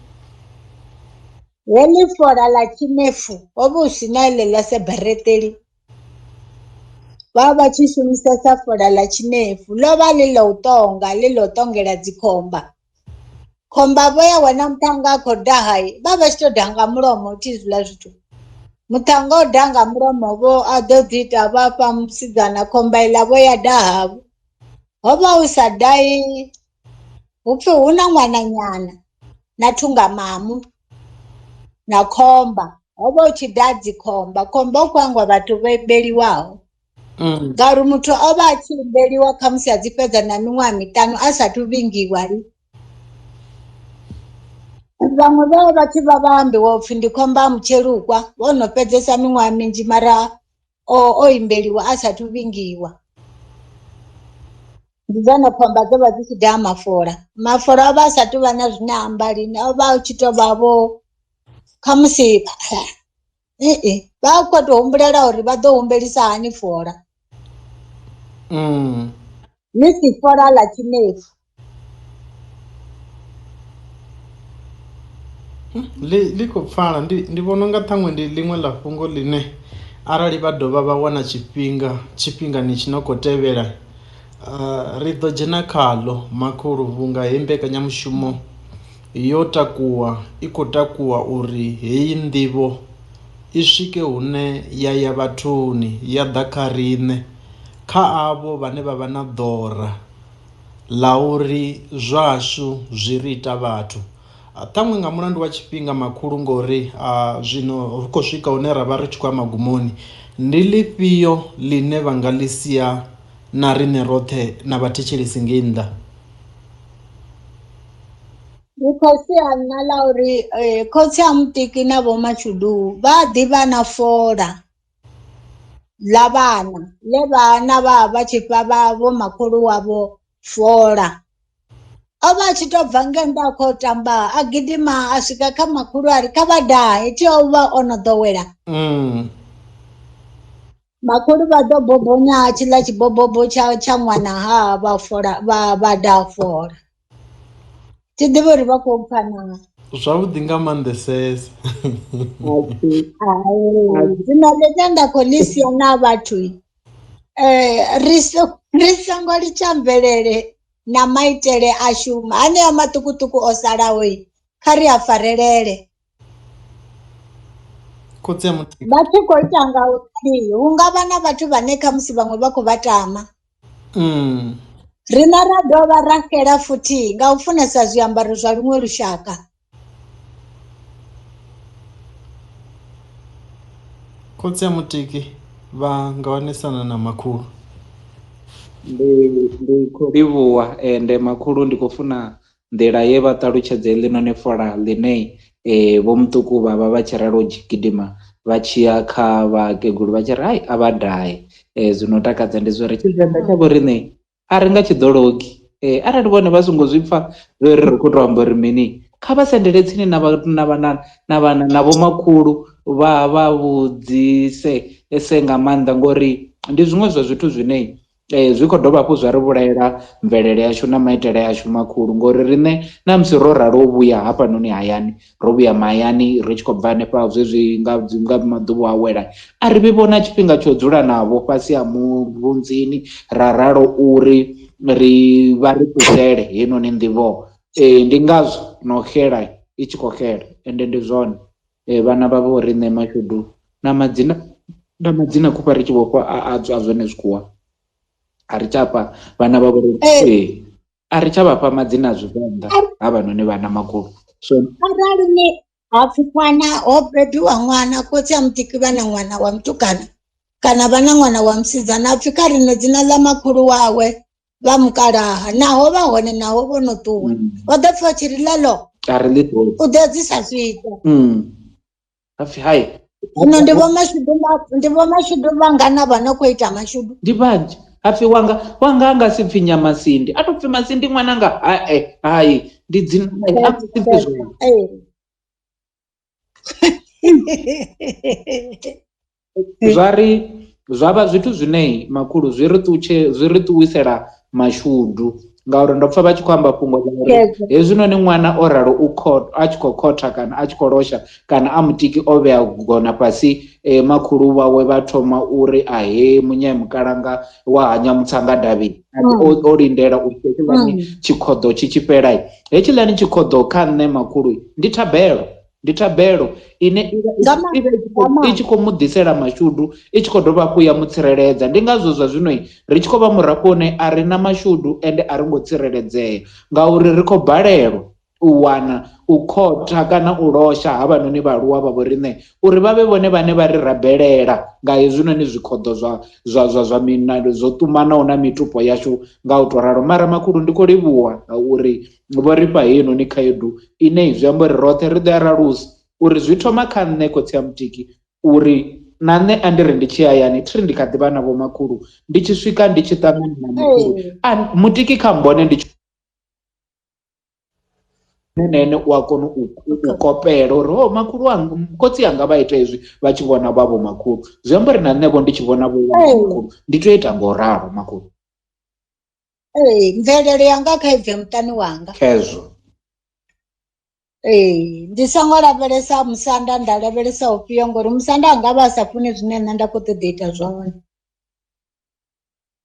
Heḽi fola ḽa tshinefu ho vha hu si na heḽi ḽa sebereṱeli. Vha vha tshi shumisesa fola ḽa tshinefu ḽo vha ḽi ḽa u ṱonga ḽi ḽa u ṱongela dzikhomba. Khomba vho ya wana muṱhannga a khou daha vha vha tshi to daha nga mulomo thi hezwiḽa zwithu. Muṱhannga o daha nga mulomo vho a ḓo ḓi ita vha fha musidzana khomba iḽa vho ya daha vho. Ho vha hu sa dahi hupfi hu na ṅwananyana na thungamamu na khomba ho vha hu tshi daha dzikhomba, khomba hu khou angwa vhathu vho imbeliwaho. Mm. Ngauri muthu o vha a tshi imbeliwa khamusi a dzi fhedza na miṅwaha miṱanu a sathu vhingiwa lini. Vhaṅwe vha vha tshi vha vha ambiwa upfhi ndi khomba ya mutshelukwa vho no fhedzesa miṅwaha minzhi mara o o imbeliwa a sathu vhingiwa. Ndi dzone khomba dzo vha dzi tshi daha mafola, mafola o vha a sa tu vha na zwine a amba lini o vha a tshi to vha vho khamusi ee vha khou tou humbulela uri vha ḓo humbelisa hani fola. Mm. Ḽi si fola ḽa tshinefu. Ḽi ḽi khou pfala ndi ndi vhona unga ṱhaṅwe ndi ḽiṅwe ḽa fhungo ḽine arali vha dovha vha wana tshifhinga tshifhingani tshi no khou tevhela ri ḓo dzhena khaḽo makhulu vhunga heyi mbekanyamushumo yo takuwa i khou takuwa uri heyi nḓivho i swike hune ya ya vhathuni ya ḓa kha riṋe kha avho vhane vha vha na ḓora ḽa uri zwashu zwi ri ita vhathu. Ṱhaṅwe nga mulandu wa tshifhinga makhulu ngori zwino ri khou swika hune ra vha ri tshi khou ya magumoni, ndi ḽifhio ḽine vha nga ḽi sia na riṋe roṱhe na vhathetshelesi ngei nnḓa? Ndi khou sia nṋa ḽa uri khotsi a Mutiki na Vho Mashudu vha a ḓivha na fola ḽa vhana ḽe vhana vha vha tshi fha vha vho makhulu wavho fola. O vha a tshi tou bva ngei nnḓa a khou tamba a gidima a swika kha makhulu a ri kha vha dahe thi o vha o no ḓowela. Mm. Makhulu vha ḓo bobonya tshiḽa tshibobobo tsha tsha ṅwana ha vha fola vha vha daha fola. Thi ḓivhi uri vha khou pfa naa. Zwavhuḓi nga maanḓesesa. Hai, dzina ḽine nda khou ḽi sia na vhathu ri so ri songo litsha mvelele na maitele ashu hanea maṱukuṱuku o salaho kha ri a farelele. Khotsi a muthu Vha tshi khou ita nga u rali hu nga vha na vhathu vhane khamusi vhaṅwe vha khou vha tama. Mm. Riṋe ra dovha ra xela futhi nga u funesa zwiambaro zwa luṅwe lushaka. Khotsi a Mutiki vha nga wanisana na makhulu. Ndi ndi khou livhuwa ende makhulu ndi khou funa nḓila ye vha ṱalutshedza heḽinoni fola ḽine vho muṱuku vha vha vha tshi ralo gidima vha tshi ya kha vhakegulu vha tshi ri hai a vha dahe. Zwino takadza ndi zwa uri Tshivenḓa tsha vho riṋe a ri nga tshi ḓologi arali vhone vha songo zwi pfha zwa uri ri khou tou amba uri mini kha vha sendele tsini na vha na vha na vha na vhomakhulu vha vha vhudzise ese nga maanḓa ngori ndi zwiṅwe zwa zwithu zwine zwi khou dovha hafhu zwa ri vhulahela mvelele yashu na maitele ashu makhulu ngori riṋe na musi ro ralo u vhuya hafhanoni hayani ro vhuya mahayani ri tshi khou bva hanefha zwezwi nga nga maḓuvha o awela a ri vhi vhona tshifhinga tsho dzula navho fhasi ha murunzini ra ralo uri ri vha ri ṱusele heinoni nḓivho ndi ngazwo no xela i tshi khou xela ende ndi zwone vhana vha vho riṋe mashudu na madzina na madzina khufha ri tshi vho fha a zwone zwikhuwa a ri tsha fha vhana vha vho ri a ri tsha vha fha madzina a zwivenḓa havhanoni vhana makhulu so arali ni hapfi ṅwana ho bebiwa ṅwana khotsi a mutiki vha na ṅwana wa mutukana kana vha na ṅwana wa musidzana hapfi kha rine dzina ḽa makhulu wawe vha mukalaha naho vha hone naho vho no ṱuwa vha ḓo pfha tshi ri ḽeḽo a ri ḽi ṱoḓi u ḓo edzisa zwiito hapfi hai zwino ndi vho mashudu ndi vho mashudu vhangana vha no khou ita mashudu ndi vhanzhi. Ha pfi wanga wanga anga si pfi Nyamasindi, a to pfi Masindi ṅwananga, hae hai ndi dzina a si pfi zwone. Zwa ri zwa vha zwithu zwine makhulu zwi ri ṱutshe zwi ri ṱuwisela mashudu ngauri ndo pfa vha tshi khou amba fhungo ḽa uri hezwinoni ṅwana o ralo u kho a tshi khou khotha kana a tshi khou losha kana a mutiki o vhea gona fhasi e, makhulu wawe vha thoma uri ahee munyae mukalanga wa ha Nyamutsanga davhi o lindela u hetshiḽani tshikhoḓo tshi tshi fhela. Hetshiḽani tshikhoḓo kha nṋe makhulu ndi thabelo ndi thabelo ine i vha i tshi khou mu ḓisela mashudu i tshi khou dovha hafhu ya mu tsireledza ndi ngazwo zwa zwino ri tshi khou vha murafho une a ri na mashudu ende a ri ngo tsireledzea ngauri ri khou balelwa u wana u khotha kana u losha havhanoni vhaaluwa vha vho riṋe uri vha vhe vhone vhane vha ri rabelela nga hezwinoni zwikhoḓo zwa zwa zwa zwa mina zwo ṱumanaho na mitupo yashu nga u to ralo. Mara makhulu ndi khou livhuwa ngauri vho ri fha heinoni khaedu ine zwi amba uri roṱhe ri ḓo ya ra lusa uri zwi thoma kha nṋe khotsi a mutiki uri na nṋe a ndi ri ndi tshi hayani thi ri ndi kha ḓi vha na vho makhulu ndi tshi swika ndi tshi ṱangana na makhulu a mutiki kha mbone ndi nene ene u a kona u kopela uri ho makhulu wanga khotsi anga vha ita hezwi vha tshi vhona vha vho makhulu zwi amba uri na nṋe vho ndi tshi vhona vho makhulu ndi tea u ita ngo ralo makhulu. Ee, mvelele yanga kha ibve muṱani wanga. Khezwo. Ee, ndi songo lavhelesa musanda nda lavhelesa ufhio ngori musanda anga vha a sa funi zwine nṋe nda khou ṱoḓa u ita zwone.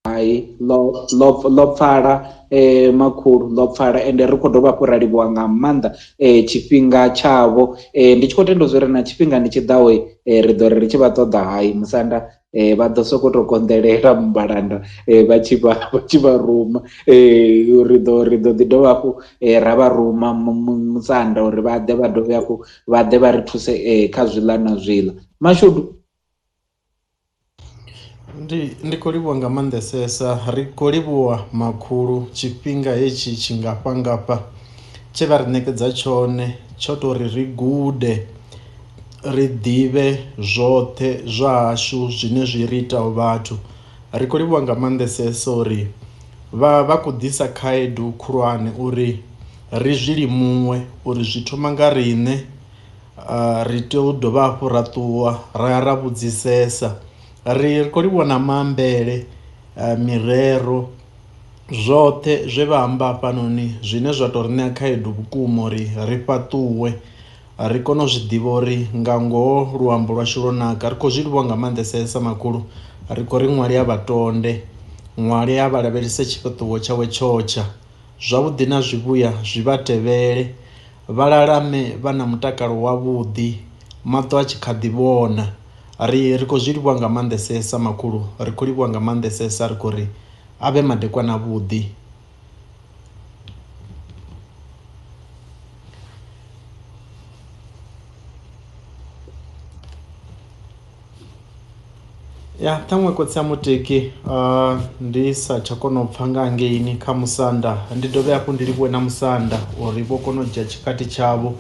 Hai ḽo ḽo ḽo pfala makhulu ḽo pfala ende ri khou dovha hafhu ra livhuwa nga maanḓa tshifhinga tshavho ndi tshi khou tenda zwo ri na tshifhingani tshiḓaho ri ḓo ri ri tshi vha ṱoḓa hai musanda vha ḓo soko to konḓelela vhalanda vha tshi vha vha tshi vha ruma ri ḓo ri ḓo ḓi dovha hafhu ra vha ruma musanda uri vha ḓe vha dovhe hafhu vha ḓe vha ri thuse kha zwiḽa na zwiḽa mashudu. Ndi ndi khou livhuwa nga maanḓesesa ri khou livhuwa makhulu tshifhinga hetshi tshingafha ngafha tshe vha ri ṋekedza tshone tsho to ri ri gude ri ḓivhe zwoṱhe zwa hashu zwine zwi ri itaho vhathu. Ri khou livhuwa nga maanḓesesa uri vha vha khou ḓisa khaedu khulwane uri ri zwi limuwe uri zwi thoma nga riṋe Ri tea u dovha hafhu ra ṱuwa ra ya ra vhudzisesa ri ri khou livhuwa na maambele mirero zwoṱhe zwe vha amba hafhanoni zwine zwa to ri ṋea khaedu vhukuma uri ri fhaṱuwe ri kone u zwi ḓivha uri nga ngoho luambo lwashu lwo naka ri khou zwi livhuwa nga maanḓesesa makhulu ri khou ri ṅwali a vha tonde ṅwali a vha lavhelese tshifhaṱuwo tshawe tshotsha zwavhuḓi na zwivhuya zwi vha tevhele. Vha lalame vha na mutakalo wavhuḓi, maṱo a tshi kha ḓi vhona. Ri, ri khou zwi livhuwa nga maanḓesesa, makhulu. Ri khou livhuwa nga maanḓesesa, ri khou ri a vhe madekwana avhuḓi. Ya ṱhaṅwe khotsi a mutiki ndi sa tsha kona u pfha nga hangeini kha musanda ndi dovhe hafhu ndi livhuwe na musanda uri vho kona u dzhia tshikhathi tshavho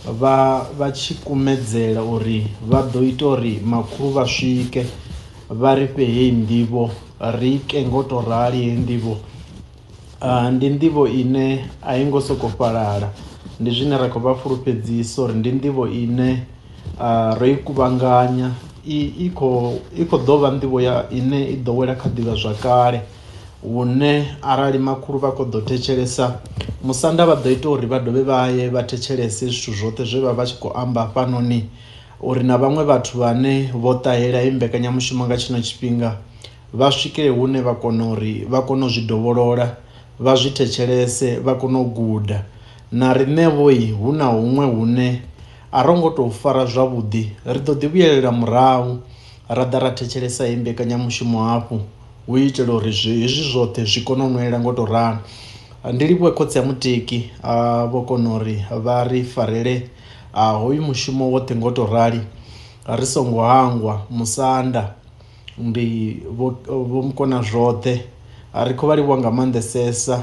vha vha tshi kumedzela uri vha ḓo ita uri makhulu vha swike vha ri fhe heyi nḓivho ri ke ngo to rali heyi nḓivho. Ndi nḓivho ine a i ngo sokou fhalala ndi zwine ra khou vha fulufhedzisa uri ndi nḓivho ine ro i kuvhanganya i i khou i khou ḓo vha nḓivho ya ine i ḓo wela kha ḓivhazwakale hune arali makhulu vha kho ḓo thetshelesa musanda vha ḓo ita uri vha dovhe vha ye vha thetshelese zwithu zwoṱhe zwe vha vha tshi khou amba hafhanoni uri na vhaṅwe vhathu vhane vho ṱahela heyi mbekanyamushumo nga tshino tshifhinga. Vha swikele hune vha kona uri vha kone u zwi dovholola, vha zwi thetshelese, vha kone u guda. Na riṋe-vho hu na huṅwe hune a ro ngo tou fara zwavhuḓi, ri ḓo ḓi vhuyelela murahu ra ḓa ra thetshelesa heyi mbekanyamushumo hafhu hu itela uri hezwi zwoṱhe zwi kone u nwelela ngo tou ralo. Ndi livhuwe khotsi a Mutiki vho kona uri vha ri farele hoyu mushumo woṱhe ngo tou rali ri songo hangwa musanda. Ndi vho vho mukona zwoṱhe ri khou vha livhuwa nga maanḓesesa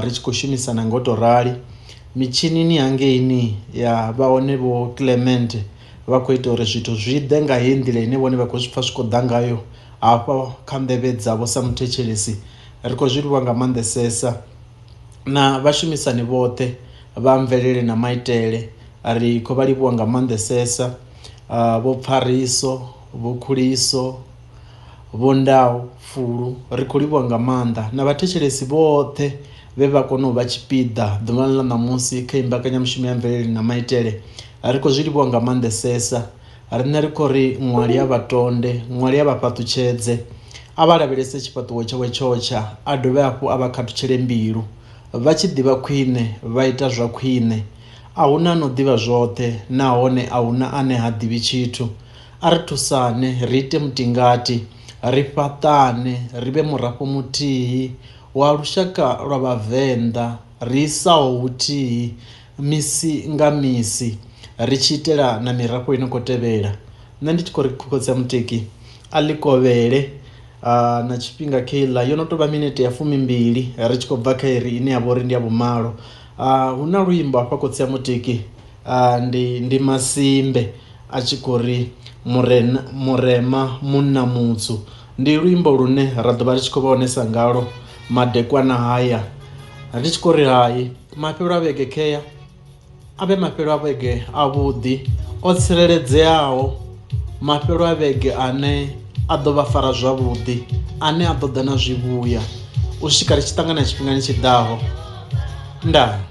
ri tshi khou shumisana ngo to rali mitshinini hangeini ya vha hone vho Clement vha khou ita uri zwithu zwi ḓe nga heyi nḓila ine vhone vha khou zwi pfha zwi khou ḓa ngayo hafha kha nḓevhe dzavho sa muthetshelesi. Ri khou zwi livhuwa nga maanḓesesa na vhashumisani vhoṱhe vha mvelele na maitele ri khou vha livhuwa nga maanḓesesa vho Pfariso, vho Khuliso, vho Ndau Fulu ri khou livhuwa nga maanḓa na vhathetshelesi vhoṱhe vhe vha kona u vha tshipiḓa ḓuvhani ḽa ṋamusi kha imbekanyamushumo ya mvelele na maitele ri khou zwi livhuwa nga maanḓesesa. Riṋe ri khou ri ṅwali a vha tonde, ṅwali a vha fhaṱutshedze, a vha lavhelese tshifhaṱuwo tshawe tsho tsha, a dovhe hafhu a vha khathutshele mbilu. Vha tshi ḓivha khwine vha ita zwa khwine. A hu na a no ḓivha zwoṱhe nahone a hu na ane ha ḓivhi tshithu. A ri thusane ri ite mutingati, ri fhaṱane, ri vhe murafho muthihi wa lushaka lwa Vhavenḓa ri isaho huthihi misi nga misi ri tshi itela na mirafho ino khou tevhela. Nṋe ndi tshi khou ri khotsi a mutiki a ḽi kovhele na tshifhinga kheiḽa yo no tou vha minete ya fumimbili ri tshi khou bva kha iri ine ya vha uri ndi ya vhumalo. Hu na luimbo hafha khotsi a mutiki ndi ndi Masimbe a tshi khou ri murena murema munna mutsu ndi luimbo lune ra ḓo vha ri tshi khou vha honesa ngalo madekwana haya ndi tshi khou ri hai mafhelo a vhege khea a vhe mafhelo a vhege avhuḓi o tsireledzeaho mafhelo a vhege ane a ḓo vha fara zwavhuḓi ane a ḓo ḓa na zwivhuya u swika ri tshi ṱangana tshifhingani tshiḓaho ndaa.